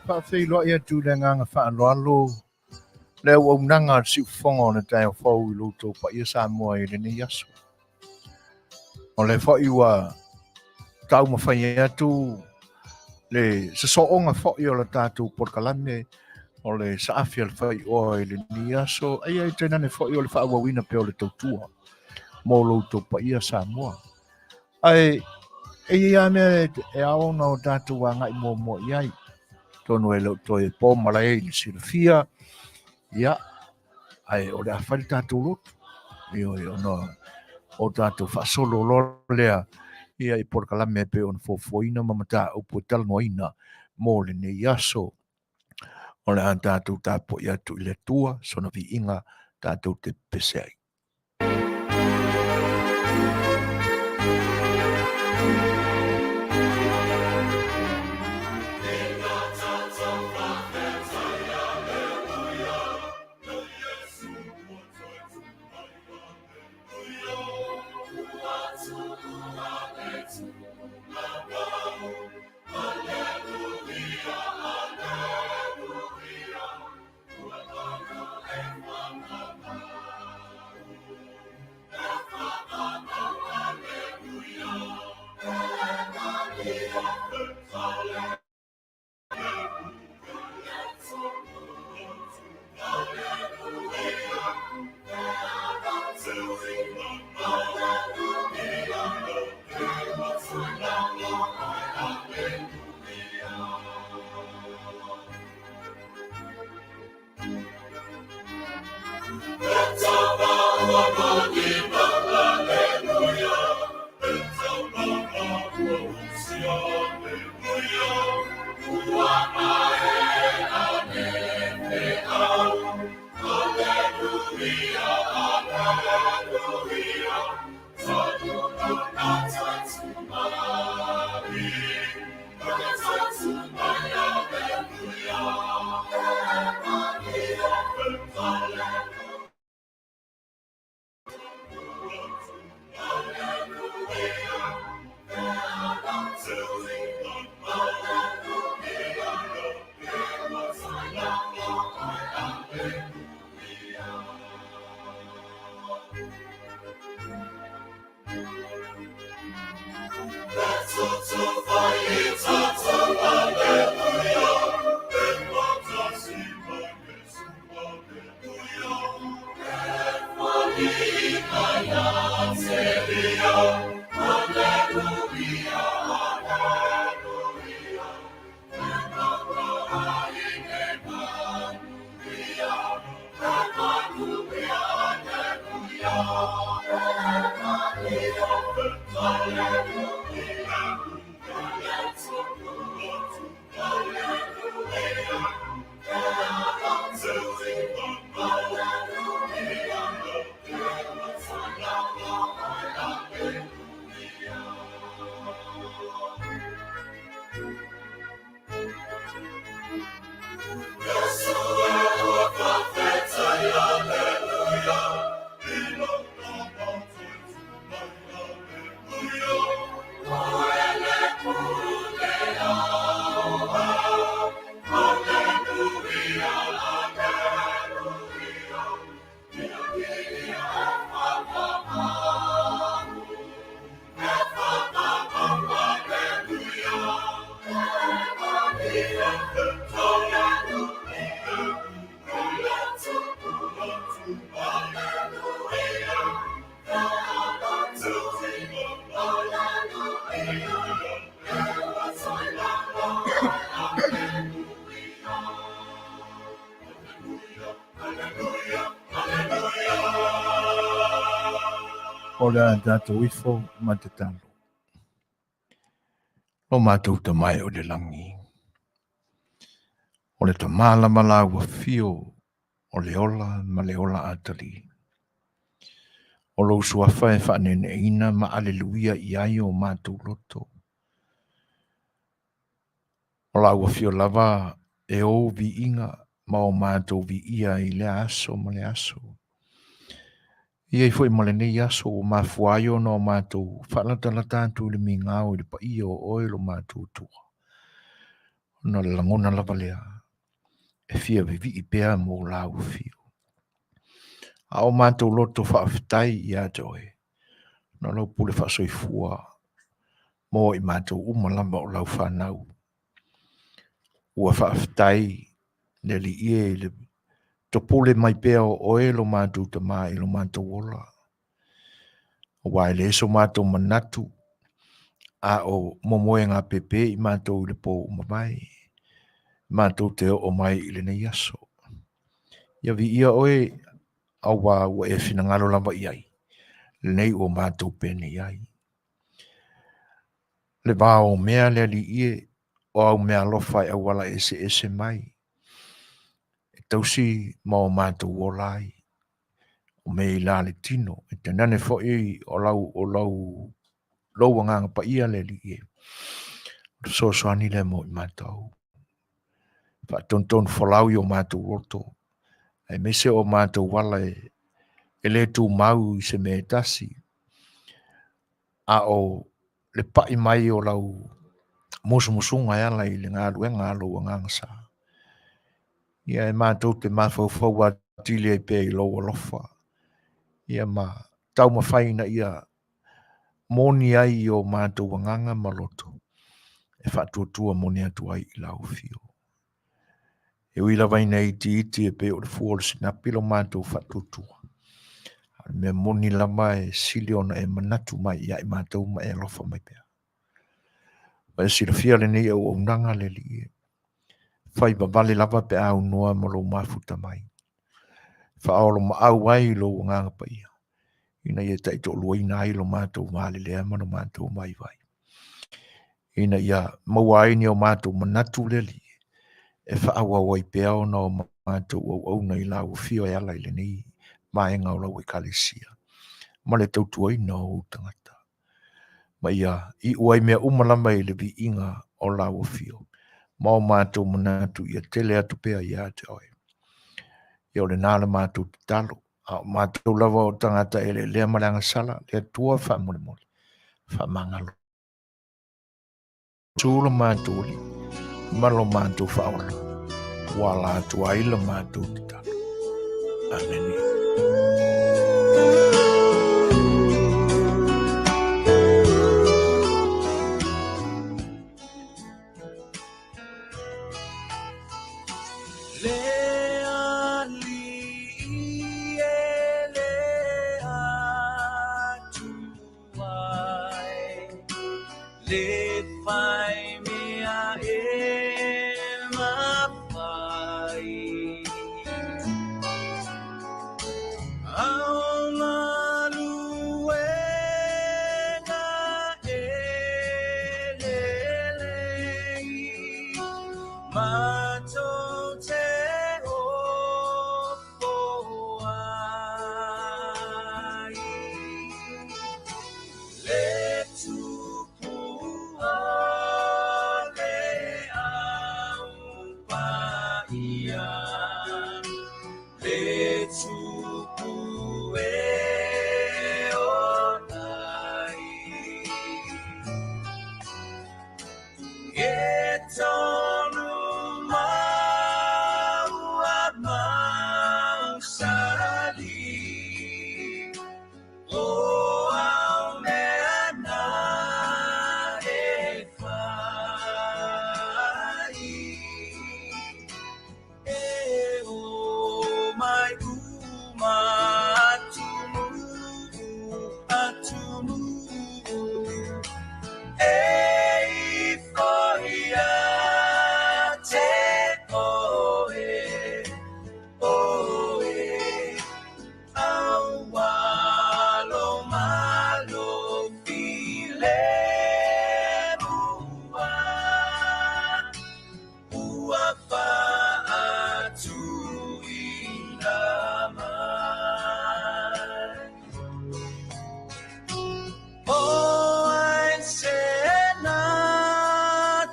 Faafeiloai atu i le agaga faaaloalo le auaunaga a le siufofoga o le taeao fou i lo outou paia Samoa i lenei aso. O lea foi ua taumafai atu le sosooga foi o le tatou polokalame o le saafi a le faioa i lenei aso, ae tainane foi o le faaauauina pea o le tautua mo lo outou paia Samoa. Ae e i ai lava mea e ao ona o tatou agai muamua i ai. Atonu e le o toe po malae i le silafia, ia, ae o le a fai le tatou lotu. Ioe, ona o tatou faasolo loa lea ia i polokalame e pei ona fuafuaina ma mataupu e talanoaina mo lenei aso. O le a tatou tapuai atu i le Atua, sona viiga tatou te pese ai. O le a tatou ifo ma tatalo. Lo matou Tama e o le lagi, o le Tama lava la ua fio o le ola ma le ola atali. O lou suafa e faaneeneeina ma aleluia i ai o matou loto. O lau afio lava e ou viiga ma o matou viia i lea aso ma lea aso. E i ai foi ma lenei aso ua mafua ai ona o matou faalatalata atu i le migao i le paia o oe lo matou Atua. Ona o le lagona lava lea e fia vivii pea mo lau afio. A o matou loto faafetai ia te oe, ona o lau pule faasoifua mo i matou uma lava o lau fanau. Ua faafetai le Alii e i le topule mai pea o oe lo matou Tama i lo matou ola. Aua e leai so matou manatu a o momoega pepe i matou i le po ua mavae, matou te oo mai i lenei aso. Ia viia oe aua ua e finagalo lava i ai, lenei ua matou penei ai. Le va o mea le Alii e, o au meaalofa e auala eseese mai, e tausi ma o matou ola ai. O mea i la le tino, e tainane foi o lau, o lau, lou agaga paia le Alii e. O le fesoasoani lea mo i matou. Faatonutonu folau i o matou loto, aemaise o matou ala e, e le tumau i se mea e tasi, a o le pai mai o lau musumusuga e ala i le galuega a lou agaga sa. Ia e matou te mafaufau atili ai pea i lou alofa, ia ma taumafai ina ia moni ai i o matou agaga ma loto e faatuatua moni atu ai i lau afio. E ui lava ina itiiti e pei o le fua o le sinapi lo matou faatuatua, a o le mea moni lava e sili ona e manatu mai ia i matou ma e alofa mai pea. Ua e silafia lenei auaunaga le Alii e, fai vavale lava pe a aunoa ma lou mafuta mai. Faaolomaau ai lou agaga paia, ina ia taitoaluaina ai lo matou valelea ma lo matou vaivai. Ina ia maua ai ni o matou manatu le Alii e faaauau ai pea ona o matou auauna i lau afio e ala i lenei vaega o lau Ekalesia ma le tautuaina o ou tagata. Ma ia iu ai mea uma lava i le viiga o lau afio ma o matou manatu ia tele atu pea ia te oe. Ia o lena la matou tatalo, a o matou lava o tagata eleelea ma le agasala, le Atua faamolemole, faamagalo. Iesu lo matou Alii ma lo matou Faaola, ua ala atu ai la matou tatalo. Amene. Le Alii e le Atua e, le fai mea e mafai. Ao galuega e lelei, matou te ofo ai. Le tupu o le au paia, le tupu e ola ai. E tonu mau a mausali, o au mea na e fai. E o mai uma atunuu, atunuu, e ifo ia te oe, oe, aua lo malo filemu a, ua faatuina mai. O ai se na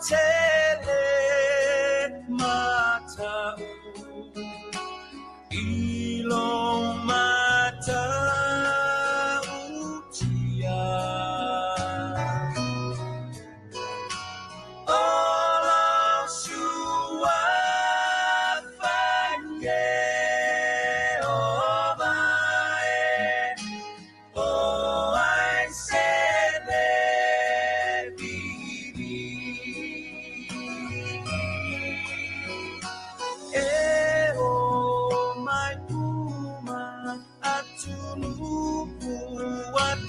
tele mata'u i lo matautia.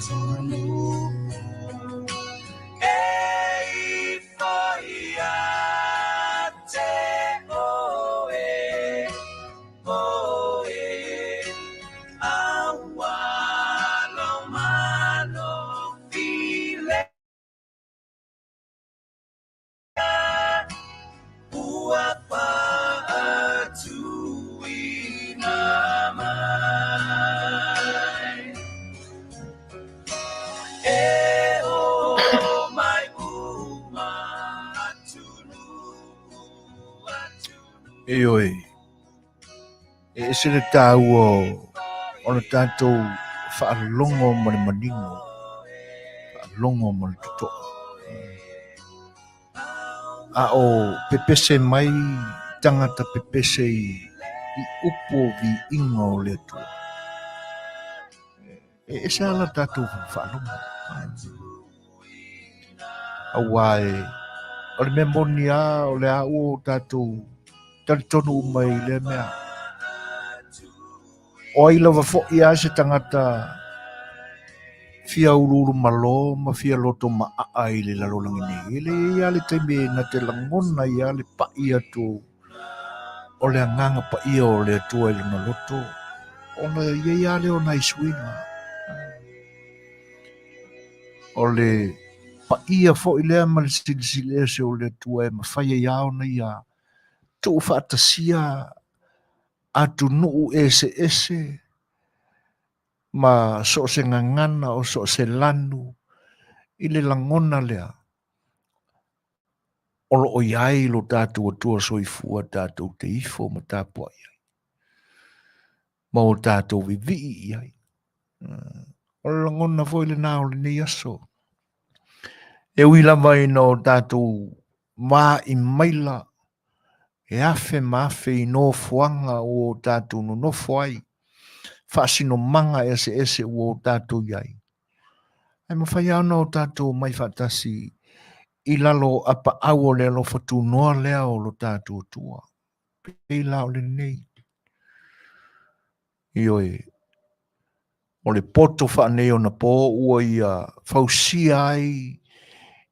atunuu e ifo ia te oe, oe, a ua lomalo file. Ua faatuina mai. E o mai uma atunuu, atunuu. Ioe, e ese le taua o le tatou faalogo ma le manino, faalogo ma le totoa. A o pepese mai tagata pepese i upu o viiga o le Atua. E ese lava la tatou faalogo. Aua e, o le mea moni lava o lea ua o tatou talitonu uma i lea mea. O ai lava foi lava se tagata fia uluulu malo ma fia loto maaa i le lalolagi nei, e le i ai lava le taimi e na te lagona ai lava le pai atu o le Agaga Paia o le Atua i lona loto, ona i ai lava lea o nai suiga. O le paia foi lea ma le silisili ese o le Atua e mafai ai lava ona ia tuufaatasia atunuu eseese ma so o se gagana o so o se lanu i le lagona lea o lo o i ai lo tatou Atua soifua tatou te ifo ma tapuai ai ma o tatou vivii i ai. O le lagona foi lena o lenei aso. E ui lava ina o tatou vaai maila e afe ma afe i nofoaga ua o tatou nonofo ai, faasinomaga eseese ua o tatou i ai. Ae mafai lava ona o tatou omai faatasi i lalo o apaau o le alofa tunoa lea o lo tatou Atua. Pei la o lenei. Ioe, o le poto faaneionapo ua ia fausia ai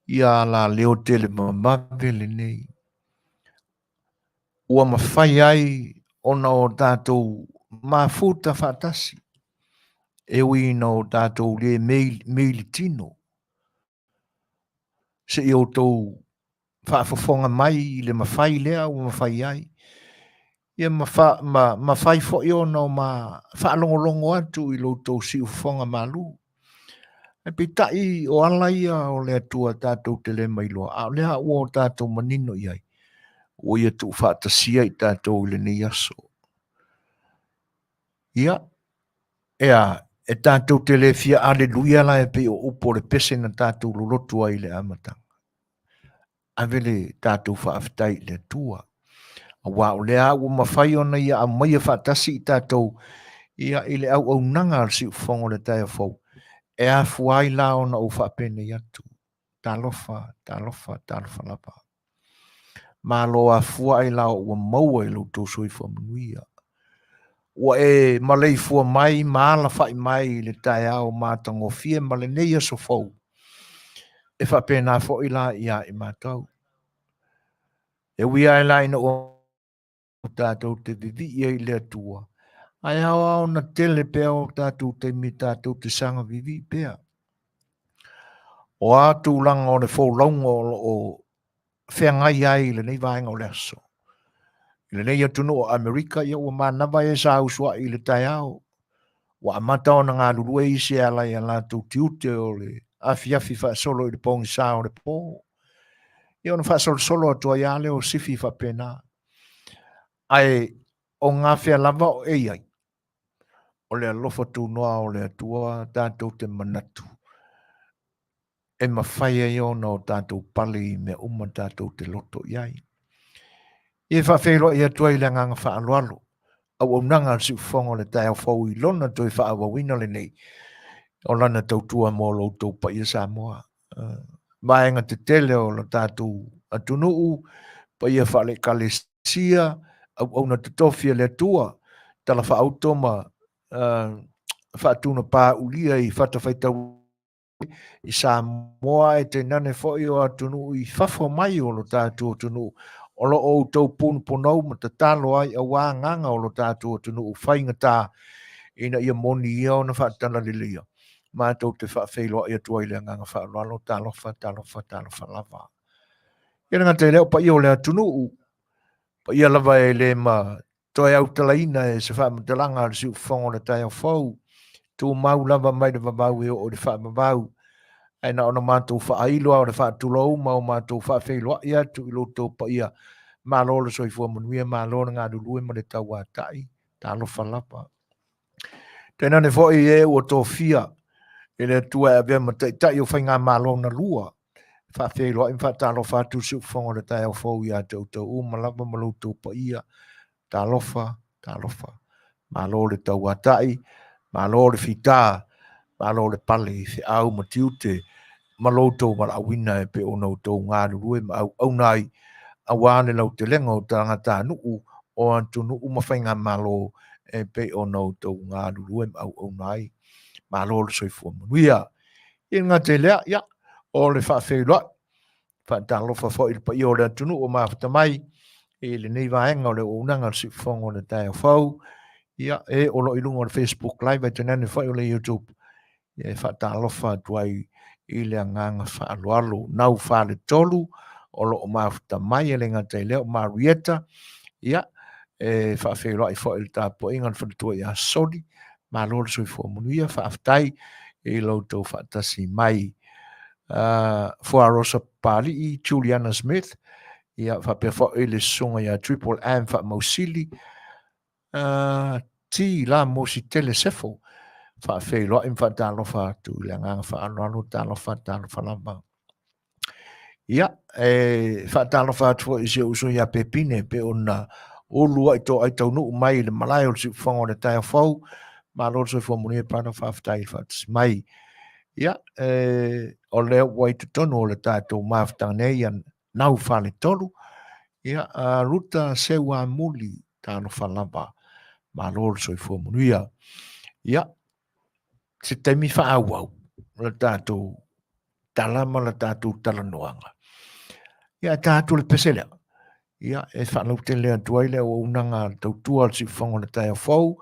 ia alaleo televavave lenei. Ua mafai ai ona o tatou mafuta faatasi, e ui ina o tatou le meili tino, se i outou faafofoga mai i le mafai lea ua mafai ai, ia ma, fa, ma mafai foi ona o ma faalogologo atu i lo outou siufofoga malu. Ae peitai o ala ia o le Atua tatou te le mailoa, a o lea ua o tatou manino i ai, ua ia tuufaatasia i tatou i lenei aso. Ia, ea, e tatou te le fia aleluia la e pei o upu o le pese na tatou lolotu ai i le amataga. Ave le tatou faafetai i le Atua. Aua o lea ua mafai ona ia aumaia faatasi i tatou ia i le auaunaga a le siufofoga o le taeao fou. E afua ai la ona ou faapenei atu. Talofa, talofa, talofa lava. Malo afua ai la ua maua i lo outou soifua manuia. Ua e maleifua mai ma alafai mai i le taeao matagofie ma lenei aso fou. E faapena foi la ia i matou. E ui ai la ina ua tatou te vivii ai i le Atua, ae ao lava ona tele pea o tatou taimi tatou te saga vivii pea. O a tulaga o le folauga o lo o feagai ai i lenei vaega o le aso. I lenei atunuu o Amerika, ia ua manava e sa usuai i le taeao. Ua amata ona galulue isi e ala i a latou tiute o le afiafi faasolo i le pogisa o le po. Ia ona faasolosolo atu ai lava lea o sifi faapena. Ae o gafea lava o e i ai, o le alofa tunoa o le Atua tatou te manatu e mafai ai ona o tatou pale i mea uma tatou te loto i ai. Ia e faafeiloai atu ai i le agaga faaaloalo, auaunaga a le siufofoga o le taeao fou i lona toe faaauauina lenei o lana tautua mo lo outou paia Samoa. Vaega tetele o lo tatou atunuu, paia faale-ekalesia, auauna totofi a le Atua, talafaauto ma faatuna paulia i fatafaitaulaga. i Samoa ae tainane foi o atunuu i fafo mai o lo tatou atunuu o lo o outou punopunou ma tatalo ai aua agaga o lo tatou atunuu faigata ina ia moni ia ona faatalaleleia. Matou te faafeiloai atu ai i le agaga faaaloalo, talofa, talofa, talofa lava. Ia le gata i lea o paia o le atunuu, paia lava e le ma toe autalaina e se faamatalaga a le siufofoga o le taeao fou, tumau lava mai le vavau e oo i le faavavau, ae na ona matou faailo lava o le faatulou ma o matou faafeiloai atu i lo outou paia. Malo le soifua manuia, malo le galulue ma le tauatai, talofa lava. Tainane foi e ua tofia e le Atua e avea ma taitai o faigamalo na lua, faafeiloai ma faatalofa atu le siufofoga o le taeao fou ia te outou uma lava ma lo outou paia. Talofa, talofa. Malo le tauatai, malo le fita, malo le pale i feau ma tiute ma lo outou valaauina e pei ona outou galulue ma auauna ai aua le lautelega o tagatanuu o atunuu ma faigamalo e pei ona outou galulue ma auauna ai. Malo le soifua manuia. E le gata i lea, ia, o le faafeiloai, faatalofa foi i le paia o le atunuu o mafuta mai i lenei vaega o le auaunaga o le siufofoga o le taeao fou, ia, e o lo o i luga o le Facebook Live ae tainane foi o le YouTube, ia, e faatalofa atu ai i le agaga faaaloalo. Nau Faletolu o lo o mafuta mai, e le gata i lea o Marieta, ia, e faafeiloai foi i le tapuaiga a le faletua ia Soli, Malo le soifua manuia, faafetai i lo outou faatasi mai. Fuarosa Papalii, Juliana Smith, ia faapea foi le susuga ia Triple M Faamausili, T La Mosi Tele Sefo, faafeiloai ma faatalofa atu i le agaga faaaloalo, talofa, talofa lava. Ia, e faatalofa atu foi i si ou uso ia Pepine, pe ona ulu ai to ai taunuu mai i le malae o le siufofoga o le taeao fou. Malo le soifua manuia, brother, faafetai i le faatasi mai. Ia, e, o lea ua i totonu o le tatou mafutaga nei ia Nau Faletolu. Ia, a Ruta Seuamuli, talofa lava. Malo le soifua manuia. Ia, se taimi faaauau le tatou tala ma le tatou talanoaga. Ia, e ta atu le pese lea. Ia, e faalautele atu ai le auaunaga a le tautua a le siufofoga o le taeao fou,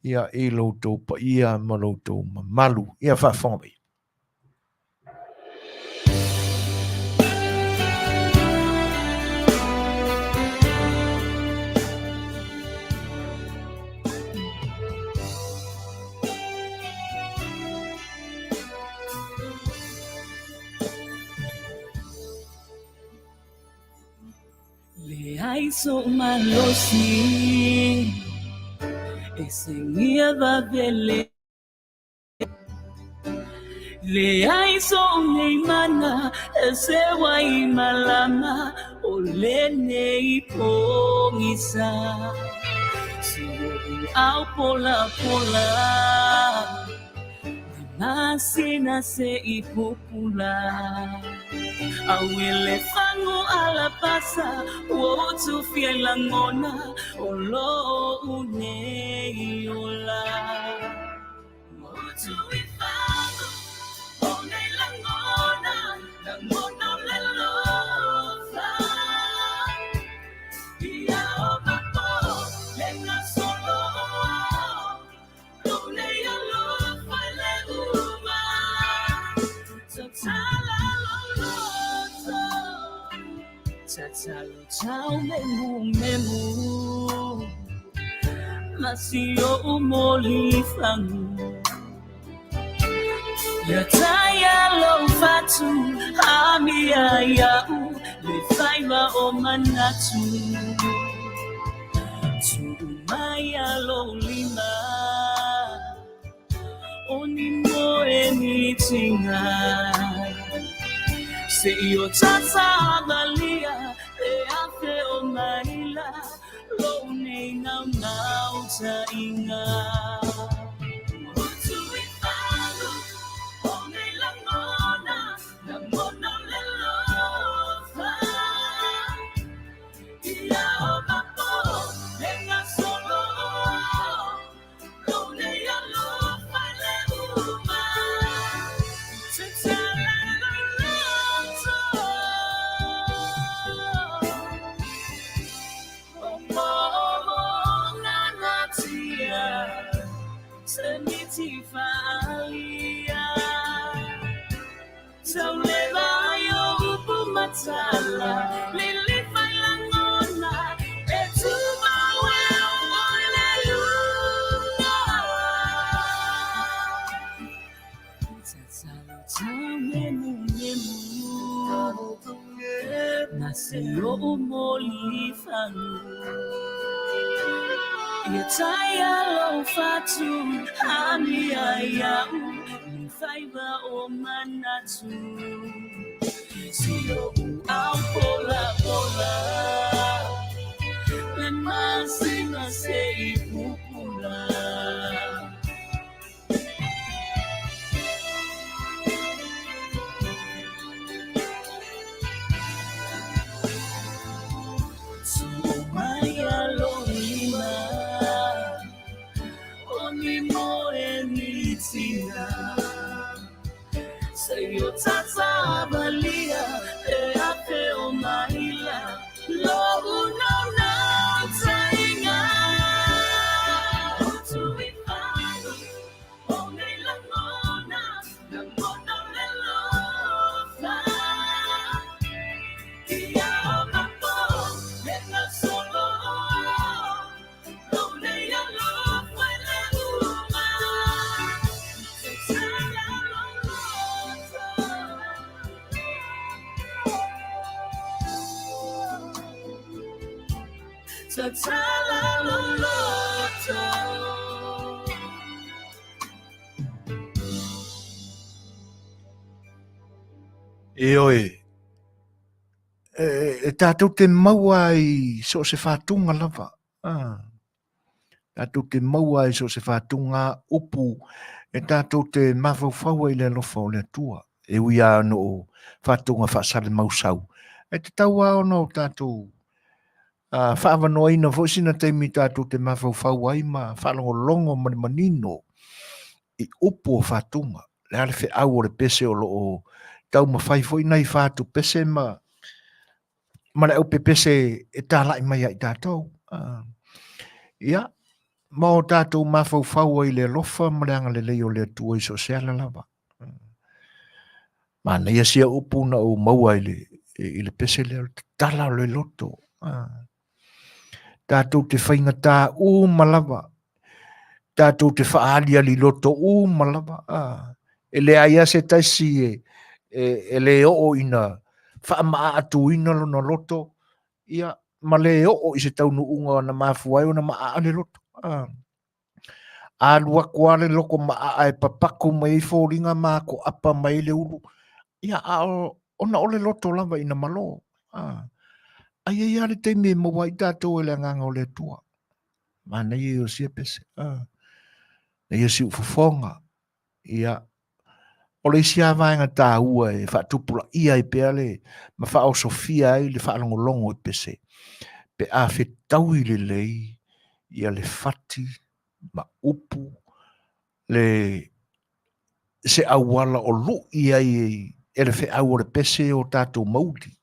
ia, i lo outou paia ma lo outou mamalu. Ia, faafofoga mai. Leai sou malosi E sengia vavele Leai sou nei mana E se wai malama O lenei pogisa Si o'u ao pola pola Masina se i pupula Auele fango alapasa Ua utufia i lagona O lou nei ola Motu i fango O nei lagona Lagona o le alofa Ia o mapo Le gasolo Tatalo tau memu memu Ma si o'u moli fagu Ia taia lou fatu Amia ia'u Le faiva o manatu Tuu mai a lou lima O ni moe ni tiga Se i o tata avalia Le afe o maila Lou nei naunau taʻiga Motu i fagu O nei lagona Lagona o le alofa Ia o mapo Le gasolo Lou nei alofa i le uma. Tauleva ai o upu matala, lilifa i lagona, e tumau e oo i le luna. Tatalo taunemunemu, na si oʻu molifagu. Ia taia lou fatu, amia iaʻu, i faiva o manatu. Si oʻu ao polapola, le masina se i pupula. Tuu mai lou lima, o ni moe ni tina. Seia tatavalia e afe o maila loʻu naunautaiga. Utu i fagu o nei lagona, lagona o le alofa. Ia o mapo e gasolo, lou nei alofa i le uma. Tatala lou loto. Tatala lou loto. Ioe, e tatou te maua ai so o se faatuga lava. Ah. Tatou te maua ai so o se faatuga upu e tatou te mafaufau ai i le alofa o le Atua. E ui lava ona o faatuga faasale-mausau, ae tatau lava ona o tatou faavanoaina foi sina taimi tatou te mafaufau ai ma faalogologo ma le manino i upu o faatuga. Le a le feau o le pese o lo o taumafai foi nai fatu pese ma ma le aupepese e talai mai ia i tatou. Ia, ma o tatou mafaufau ai i le alofa ma le agalelei o le Atua i so o se ala lava. Manaia sia upu na ou maua i le, i le pese lea, o le tatala o le loto. Tatou te faigata uma lava, tatou te faaaliali loto uma lava. E leai lava se tasi e, e, e le oo ina faamaaatuina lona loto, ia, ma le oo i se taunuuga na mafua ai ona maaa le loto. Alu atu lava le loko maaa e papaku mai ai foliga ma akoapa mai ai le ulu, ia, a o, ona o le loto lava ina malo. Ae i ai lava le taimi e maua ai tatou e le Agaga o le Atua. Manaia ia o sia pese. Na ia siu fofoga. Ia, o le isi lava vaega taua e faatupulaia ai pea le ma faaosofia ai le faalogologo i pese, pe a fetaui lelei ia le fati ma upu le se auala o lu'i ai e le feau o le pese o tatou mauli.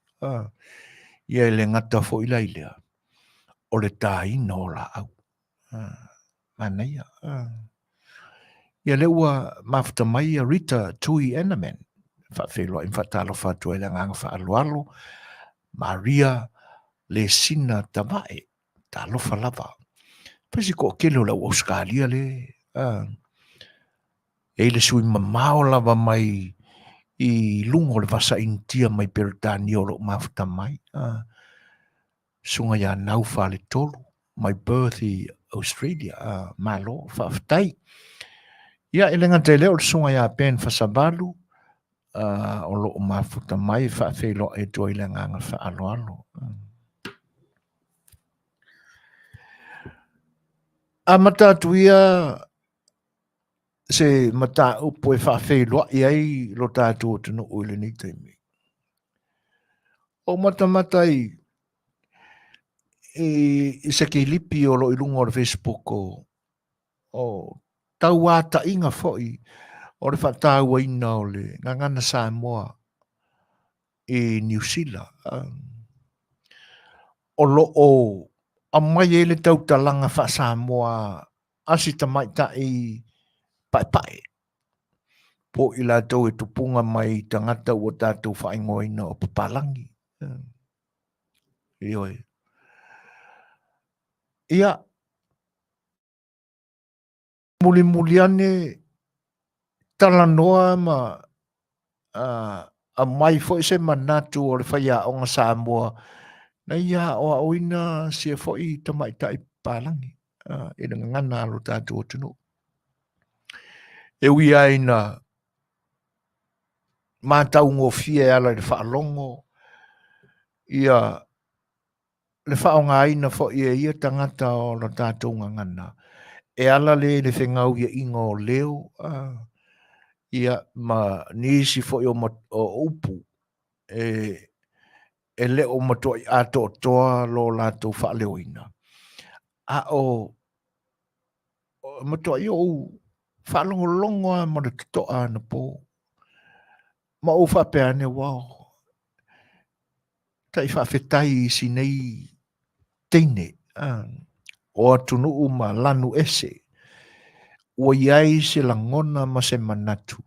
Ia e le gata foi la i lea, o le taina o laau. Manaia. Ia lea ua mafuta mai ia Rita Tui Eneman, faafeiloai ma faatalofa atu ai le agaga faaaloalo, Maria Lesina Tavae, talofa lava. Fai si toatele o le au Ausetalia le, e i le sui mamao lava mai i luga o le vasa Initia mai Peretania o lo o mafuta mai. Susuga ia Nau Faletolu mai Perth i Australia. Malo, faafetai. Ia, e le gata i lea o le susuga ia Ben Fasavalu, o lo o mafuta mai e faafeiloai atu ai le agaga faaaloalo. Amata atu ia se mataupu e faafeiloai ai lo tatou atunuu i lenei taimi. O matamata i, i, i se kilipi o lo o i luga o le Facebook o, o tauataʻiga foi o le faatauaina o le gagana Samoa i Niu Sila. O lo o aumai ai le tautalaga faa-Samoa a si tamaitai paepae. Po o i latou e tupuga mai i tagata ua tatou faaigoaina o papalagi. Ioe. Ia, mulimuli ane talanoa ma aumai foi se manatu o le faiaoga Samoa na ia aoaoina sia foi tamaitai papalagi i le gagana a lo tatou atunuu. E ui lava ina mataugofie e ala i le faalogo ia le faaaogaina foi e ia tagata o la tatou gagana e ala lea i le fegauiaiga o leo ia ma nisi foi o upu e le o matuai atoatoa lo latou faaleoina. A o matuai ou faalogologo lava ma le totoa anapo ma ou faapea ane, uau, tai faafetai i si nei teine o atunuu ma lanu ese ua i ai se lagona ma se manatu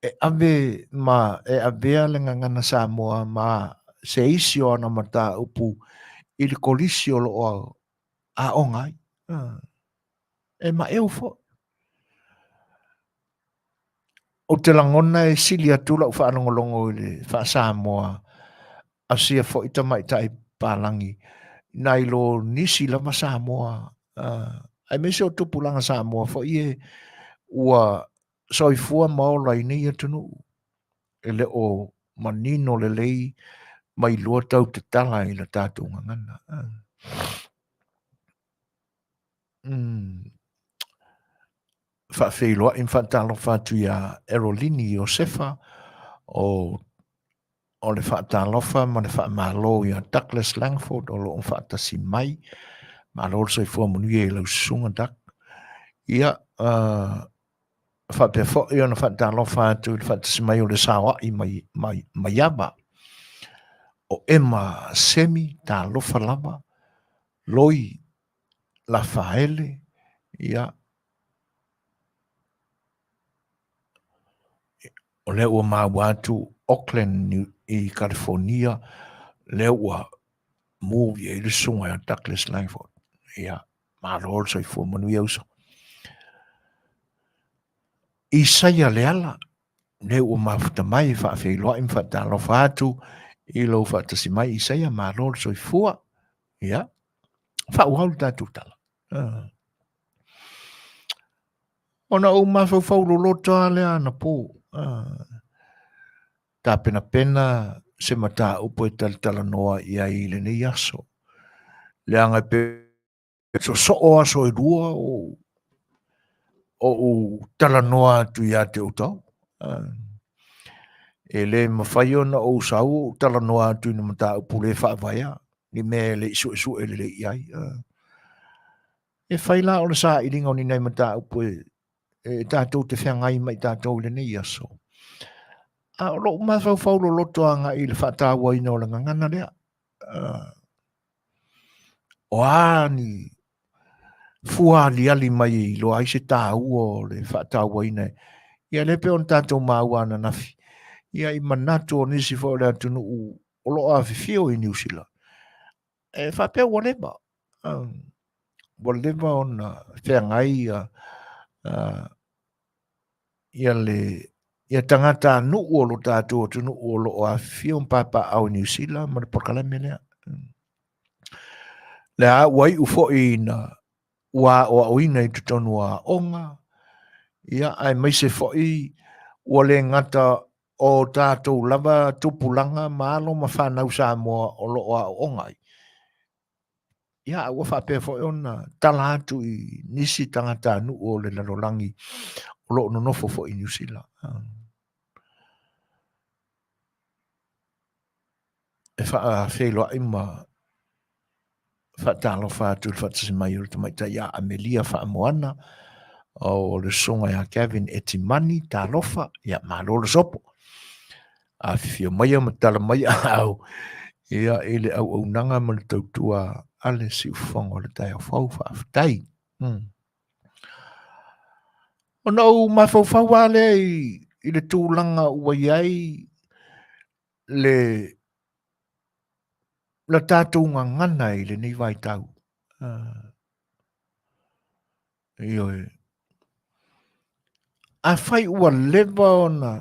e ave ma e avea le gagana Samoa ma se isi o ana mataupu i le kolisi o lo o aoga ai. E maeu foi. Ou te lagona e sili atu lau faalogologo i le faa-Samoa a sia foi tamaitai papalagi nai lo nisi lava Samoa, aemaise o tupulaga Samoa foi e ua soifua ma ola i nei atunuu e le o manino lelei ma iloa tau tatala i la tatou gagana. Faafeiloai ma faatalofa atu iā Erolini Iosefa o o le faatalofa ma le faamalo iā Douglas Langford o lo o faatasi mai. Malo le soifua manuia i lau susuga Doug. Ia, faapea foi ona faatalofa atu i le faatasi mai o le saoai mai, mai, Maiava, o Emma Semi, talofa lava, Loi Lafaele, ia, o lea ua maua atu Oakland i California, lea ua move i ai le susuga ia Douglas Langford. Ia, malo le soifua manuia uso. Isaia Leala, lea ua mafuta mai e faafeiloai ma faatalofa atu i lou faatasi mai Isaia, malo le soifua. Ia, faaauau le tatou tala. Ona ou mafaufau loloto lava lea anapo, tapenapena se mataupu e talatalanoa i ai i lenei aso. Leaga e pei sosoo aso e lua o ou talanoa atu ia te outou. E le mafai ona ou sau ou talanoa atu i ni mataupu le faavaea, ni mea e le i suesue lelei i ai. E fai la o le sailiga o ni nai mataupu e tatou te feagai ma i tatou i lenei aso. A o lou mafaufau loloto agai i le faatauaina o le gagana lea. O a ni fua aliali mai e iloa ai se taua o le faatauaina. Ia lea pei ona tatou maua ananafi, ia i manatu o nisi foi o le atunuu o lo o afifio i Niu Sila, e faapea ua leva, ua leva ona feagai ia, ia le ia tagatanuu o lo tatou atunuu o lo o afifio ma papaaao i Niu Sila ma le polokalame lea. Lea ua iu foi ina ua aoaoina i totonu o aoga, ia, aemaise foi ua le gata o tatou lava tupulaga ma alo ma fanau Samoa o lo o aooga ai. Ia, a ua faapea foi ona tala atu i nisi tagatanuu o le lalolagi o lo o nonofo foi i Niu Sila. E faafeiloai ma faatalofa atu i le faatasi mai o le tamaitai ia Amelia Faamoana, o le susuga ia Gavin Etimani, talofa, ia malo le sopo. Afifio maia ma tala mai aau ia i le auaunaga ma le tautua a le siufofoga o le taeao fou, faafetai. Ona ou mafaufau lava lea i le tulaga ua i ai le la tatou gagana i lenei vaitau. Ioe. Afai ua leva ona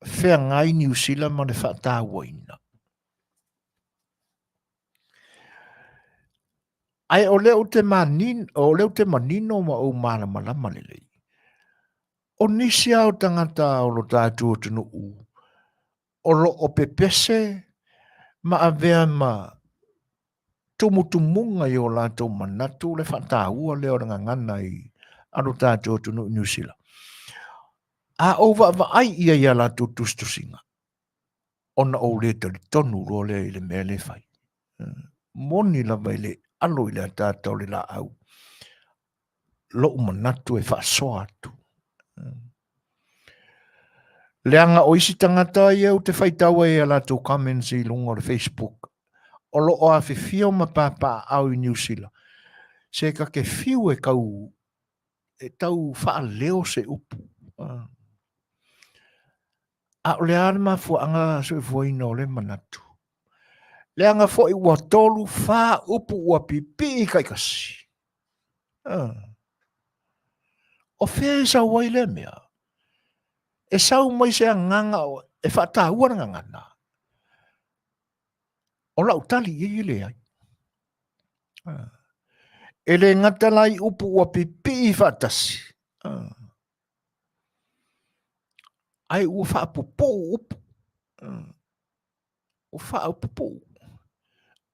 feagai Niu Sila ma le faatauaina, ae o lea ou te manino, o lea ou te manino ma ou malamalama lelei, o nisi lava o tagata o lo tatou atunuu o lo o pepese ma avea ma tumutumuga i o latou manatu le faataua lea o le gagana i a lo tatou atunuu i Niu Sila. A ou vaavaai i ai i a latou tusitusiga, ona ou le talitonu loa lea i le mea lea e fai. Moni lava e le alo i le ataata o le laau lou manatu e faasoa atu. Leaga o isi tagata ia ou te faitau ai i a latou comments i luga o le Facebook, o lo o afifio ma papaaao i Niu Sila, se ta te fiu e tau, e tau faaleo se upu. A o le a le mafuaaga soifuaina o lea manatu? Leaga foi ua 3, 4 upu ua pipii taitasi. O fea e sau ai lea mea? E sau mai se agaga e faataua le gagana. O lau tali i ai e leai. E le gata la i upu ua pipii faatasi, ae ua faapupuu upu. Ua faapupuu.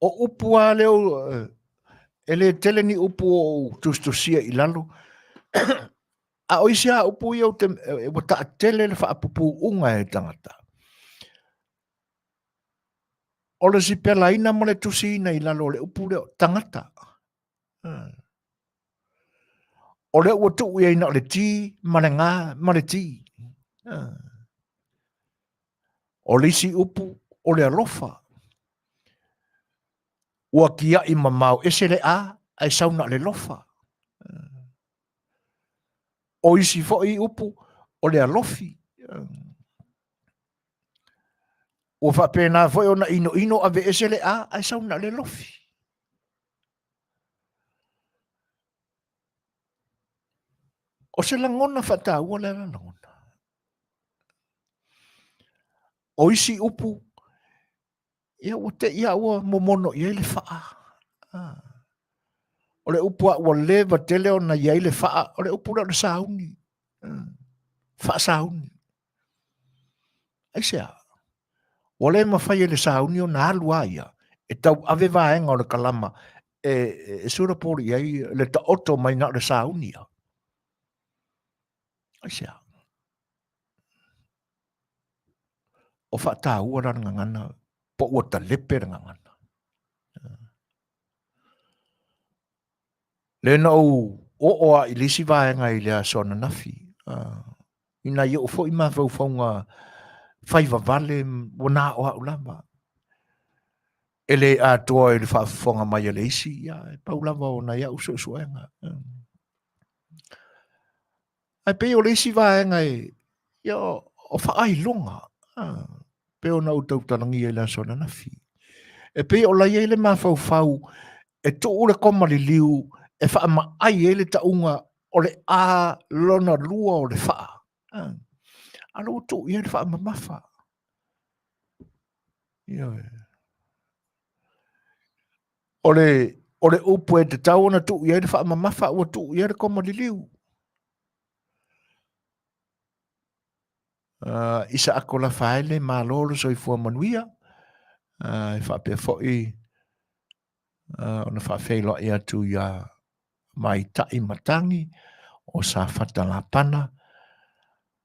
O upu lava lea e le tele ni upu o ou tusitusia i lalo, a o isi lava upu ia ua taatele le faapupuuga e tagata. O le sipelaina ma le tusiina i lalo o le upu lea, tagata. O lea ua tuu i ai na o le T ma le G ma le T. O le isi upu, o le alofa. Ua tiai mamao ese le A, ae sau na o le lofa. O isi foi upu, o le alofi. Ua faapena foi ona inoino aveese le A, ae sau na o le lofi. O se lagona faataua lea la lagona. O isi upu, ia ua te i a ua momono i ai le faa. Ah. O le upu a ua leva tele ona i ai le faa, o le upu lea o le sauni. Ah. Faasauni. Aisea? Ua le mafai e le sauni ona alu a ia e tauave vaega o le kalama e sulapoli i ai le taoto mai na o le sauni ia. Aisea? O faataua la le gagana po ua talepe le gagana. Lea na ou oo lava i le isi vaega i le aso ananafi, i nai ou foi mafaufauga fai vavale ua na o au lava. E le atoa i le faafofoga mai a le isi, ia, e pau lava o nai au suesuega. Ae pei o le isi vaega e, ia, o faailoga, pei ona ou tautalagia i le aso ananafi. E pei o la i ai le mafaufau e tuu le koma liliu e faamaai ai le tauga o le A lona lua o le faa. A lea ua tuu i ai le faamamafa. Ioe. O le, o le upu e tatau ona tuu i ai le faamamafa ua tuu i ai le koma liliu. Isaako Lafaele, malo le soifua manuia. E faapea foi ona faafeiloai atu ia Maita'i Matagi o Safata Lapana,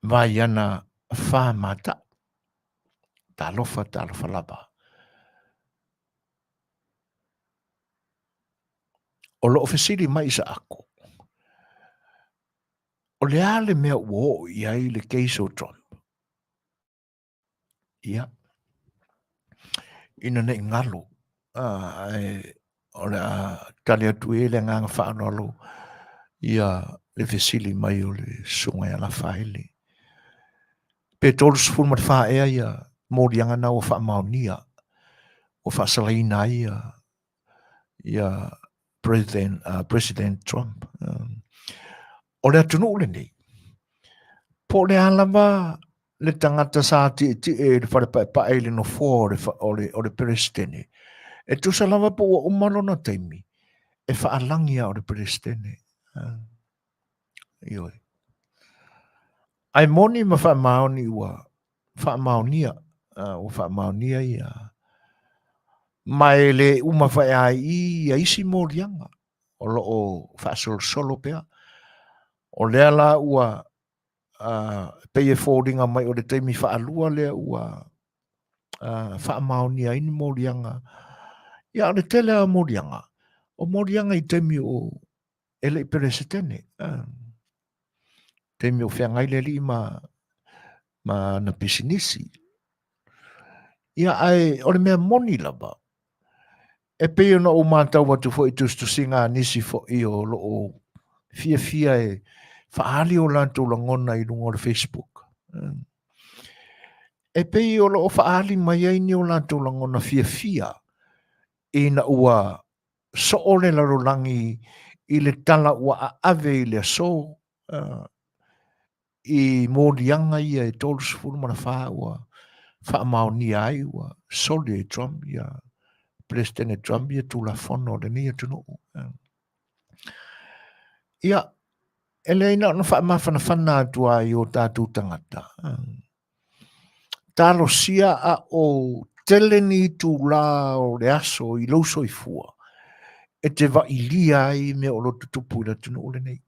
Vaiana Famata'i. Talofa, talofa lava. O lo o fesili mai Isaako, o le a le mea ua oo i ai le case o Trump? Ia, ina ne i galo, ae o le a tali atu i ai le agaga faaaloalo ia le fesili mai o le susuga ia Lafaele. Pe 34 ea ia moliaga na ua faamaonia, ua faasalaina ai ia, ia President, President Trump. O le atunuu lenei, po o le a lava le tagata sa tietie i le falepaepae i le nofoa o le, o le, o le Peresetene, e tusa lava po ua uma lona taimi, e faalagi lava o le Peresetene. Ioe. Ae moni ma faamaoni ua faamaonia, ua faamaonia ia, ma e le uma fae ai i ia isi moliaga o lo o faasolosolo pea. O lea la ua pei e foliga mai o le taimi faalua lea ua faamaonia ai ni moliaga. Ia, o le tele lava o moliaga, o moliaga i taimi o e le i Peresetene. Taimi o feagai le alii ma, ma ana pisinisi. Ia, ae o le mea moni lava, e pei ona ou matau atu foi i tusitusiga a nisi foi o lo o fiafia e faaali o latou lagona i luga o le Facebook. E pei o lo o faaali mai ai ni o latou lagona fiafia ina ua soo le lalolagi i le tala ua aave i le aso i moliaga ia e 34 ua faamaonia ai ua soli e Trump ia Peresetene Trump ia Tulafono o lenei atunuu. Ia, e leai na ona faamafanafana atu lava i o tatou tagata. Talosia a o tele ni itulā o le aso i lou soifua e te vailia ai mea o lo o tutupu i le atunuu lenei.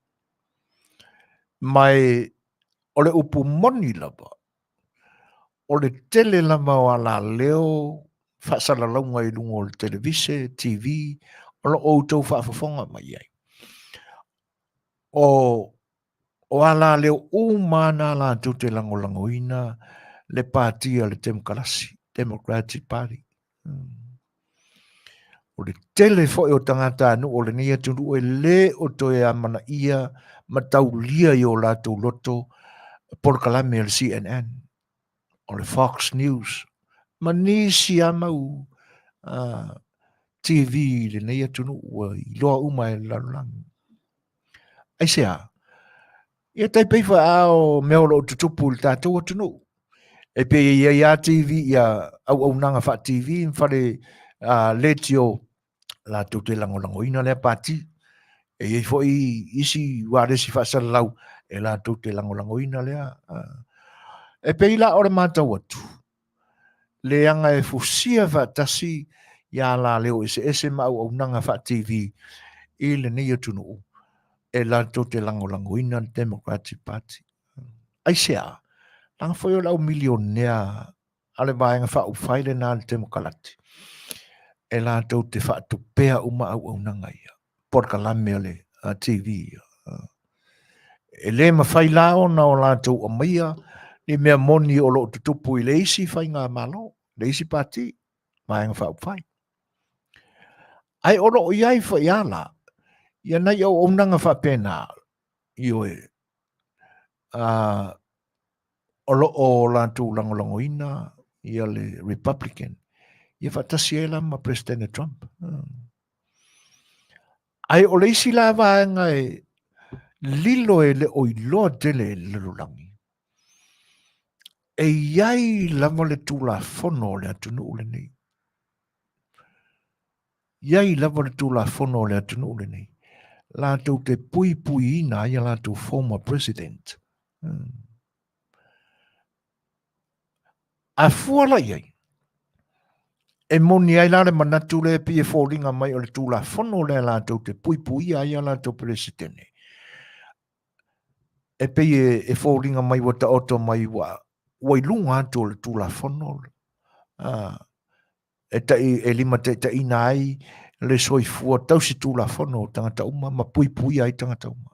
Ma e o le upu moni lava, o le tele lava o alaleo faasalalauga i luga o le televise, TV, o lo o outou faafofoga mai ai. O o alaleo uma na latou te lagolagoina le pati a le Temokarasi, Democratic Party. O le tele foi o tagatanuu o lenei atunuu e lē o toe amanaia ma taulia i o latou loto polokalame a le CNN, o le Fox News, ma nisi lava mau TV i lenei atunuu ua iloa uma e le lalolagi. Aisea? Ia tai pei foi a o mea o lo o tutupu i le tatou atunuu. E pei e i ai lava TV, ia auaunaga faa-TV ma fale leitio latou te lagolagoina lea pati. E i ai foi isi ualesi faasalalau e latou te lagolagoina lea. E pei la o le matau atu, leaga e fusia faatasi ia alaleo eseese ma auaunaga faa-TV i lenei atunuu e latou te lagolagoina le Democratic Party. Aisea? Leaga foi o le au milionea a le Vaega Faaupufai lena a le Temokarati, e latou te faatupea uma auaunaga ia, polokalame a le TV ia. E le mafai la ona o latou aumaia ni mea moni o lo o tutupu i le isi faigamalo, le isi pati, Vaega Faaupufai. Ae o lo o i ai foi lava la ia nai auaunaga faapena, ioe, o lo o latou lagolagoina ia le Republican, ia faatasi ai la ma Peresetene Trump. Ae o le isi la vaega e lilo e le o iloa tele e le lalolagi, e i ai lava le Tulafono o le atunuu lenei. I ai lava le Tulafono o le atunuu lenei, latou te puipuiina ai a latou former president. A fua la i ai, e moni ai la le manatu lea e pei e foliga mai o le Tulafono lea latou te puipuia ai a latou Peresetene, e pei e foliga mai ua taoto mai ua, ua i luga atu o le Tulafono, e tai e limataitaiina ai le soifua tausi tulafono o tagata uma ma puipuia ai tagata uma.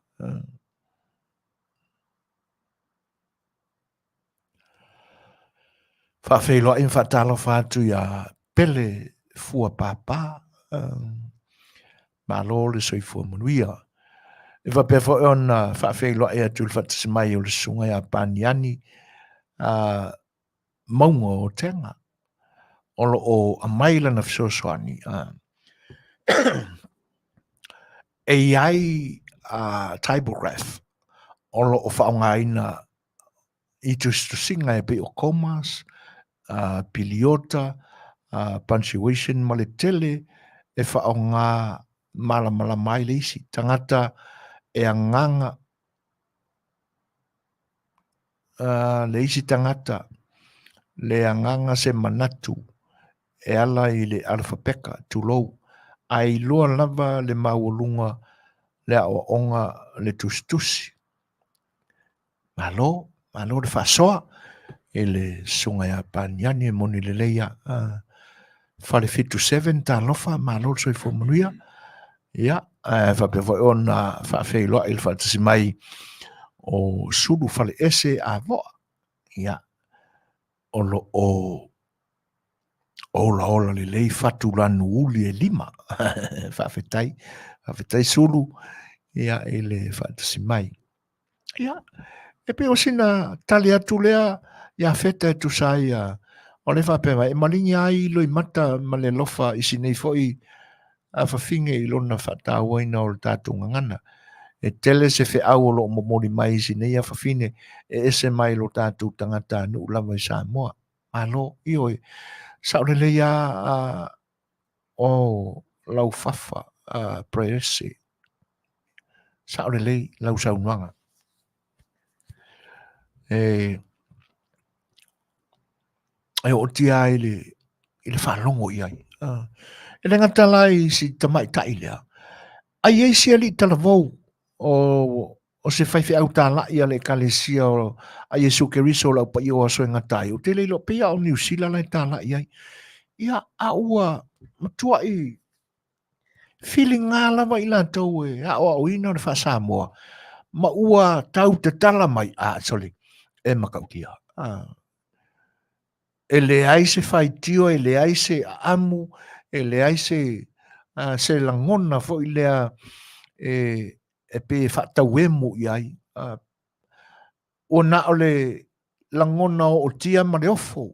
Faafeiloai ma faatalofa atu iā Pele Fua Pāpā. Malo le soifua manuia. E faapea foi ona faafeiloai atu i le faatasi mai o le susuga ia Paniani Mauga o Tega o lo o aumai lana fesoasoani e i ai typograph o lo o faaaogaina i tusitusiga e pei o commas, piliota, punctuation ma le tele e faaaoga malamalama ai le isi tagata e agaga le isi tagata le agaga se manatu e ala i le alafapeka, tulou, ae iloa lava le maualuga le aoaoga le tusitusi. Malo, malo le faasoa i le susuga ia Paniani e moni lelei a. Fale 77 talofa, malo le soifua manuia. Ia, ae faapea foi ona faafeiloai le faatasi mai o Sulu Faleese Avoa. Ia, o lo o olaola lelei fatu lanu uli e lima. Faafetai, faafetai Sulu, ia, i le faatasi mai. Ia, e pei o sina tali atu lea ia Feta e tusa ai o le faapea mai, e maligi ai loimata ma le alofa i si nei foi afafine i lona faatauaina o le tatou gagana. E tele se feau o lo o momoli mai i si nei afafine e ese mai lo tatou tagatanuu lava i Samoa. Malo, ioe, sao lelei lava o lau fafa Praese. Sao lelei lau saunoaga. E, e ootia ai le, i le faalogo i ai. E le gata la i si tamaitai lea, ai i ai si alii talavou o o se faifeau talai a le Ekalesia o a Iesu Keriso o le Au Paia o Aso e Gata ai, ou te le iloa pei lava o Niu Sila la e talai ai. Ia, a ua matuai filiga lava i latou e aoaoina le faa-Samoa, ma ua tau tatala mai, a, sorry, e matautia. E leai se faitio, e leai se aamu, e leai se, se lagona foi lea e, e pei e faatauemu i ai. Ua na o le lagona ootia ma le ofo.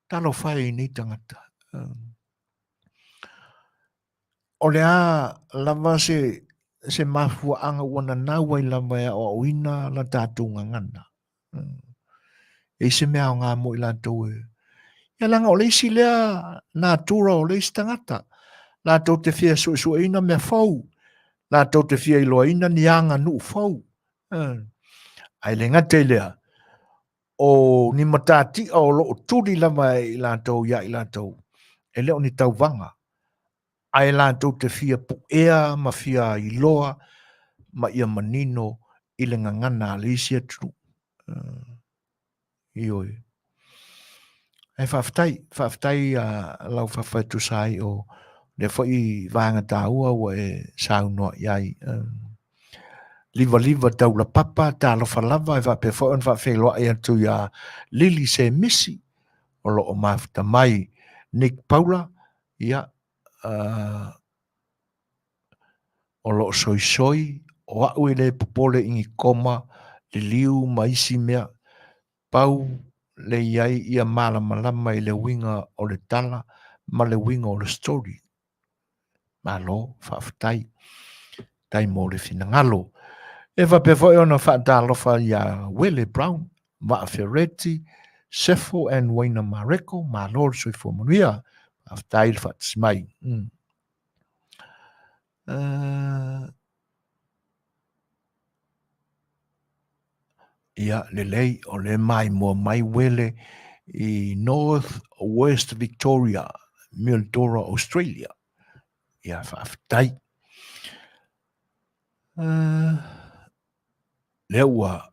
Talofa e i nei tagata. O le a lava se, se mafuaaga ua nanau ai lava e aoaoina la tatou gagana. E i se mea aoga mo i latou e. Ia leaga o le isi lea natura o le isi tagata. Latou te fia suesueina mea fou. Latou te fia iloaina ni aganuu fou. Ae le gata i lea, o ni matatia o lo o tuli lava e i latou ia i latou, e le o ni tauvaga, ae latou te fia puea ma fia iloa ma ia manino i le gagana a le isi atunuu. Ioe. Ae faafetai, faafetai a lau fafa e tusa ai o lea foi vaega taua ua e saunoa i ai. Livaliva taulapapa, talofa lava e faapea foi ona faafeiloai atu ia Lili Semisi o lo o mafuta mai Nick Paula, ia, o lo o soisoi, o au e le popole i ni koma, liliu ma isi mea, pau le i ai ia malamalama i le uiga o le tala ma le uiga o le story. Malo, faafetai. Tai mo le finagalo. E faapea foi ona faatalofa ia Wele Brown, Vaa Fereti, Sefo and Waina Mareko, malo le soifua manuia. Faafetai le faatasi mai. Ia, lelei, o le maimoa mai Wele i North West Victoria, Mildura, Australia. Ia, faafetai. Lea ua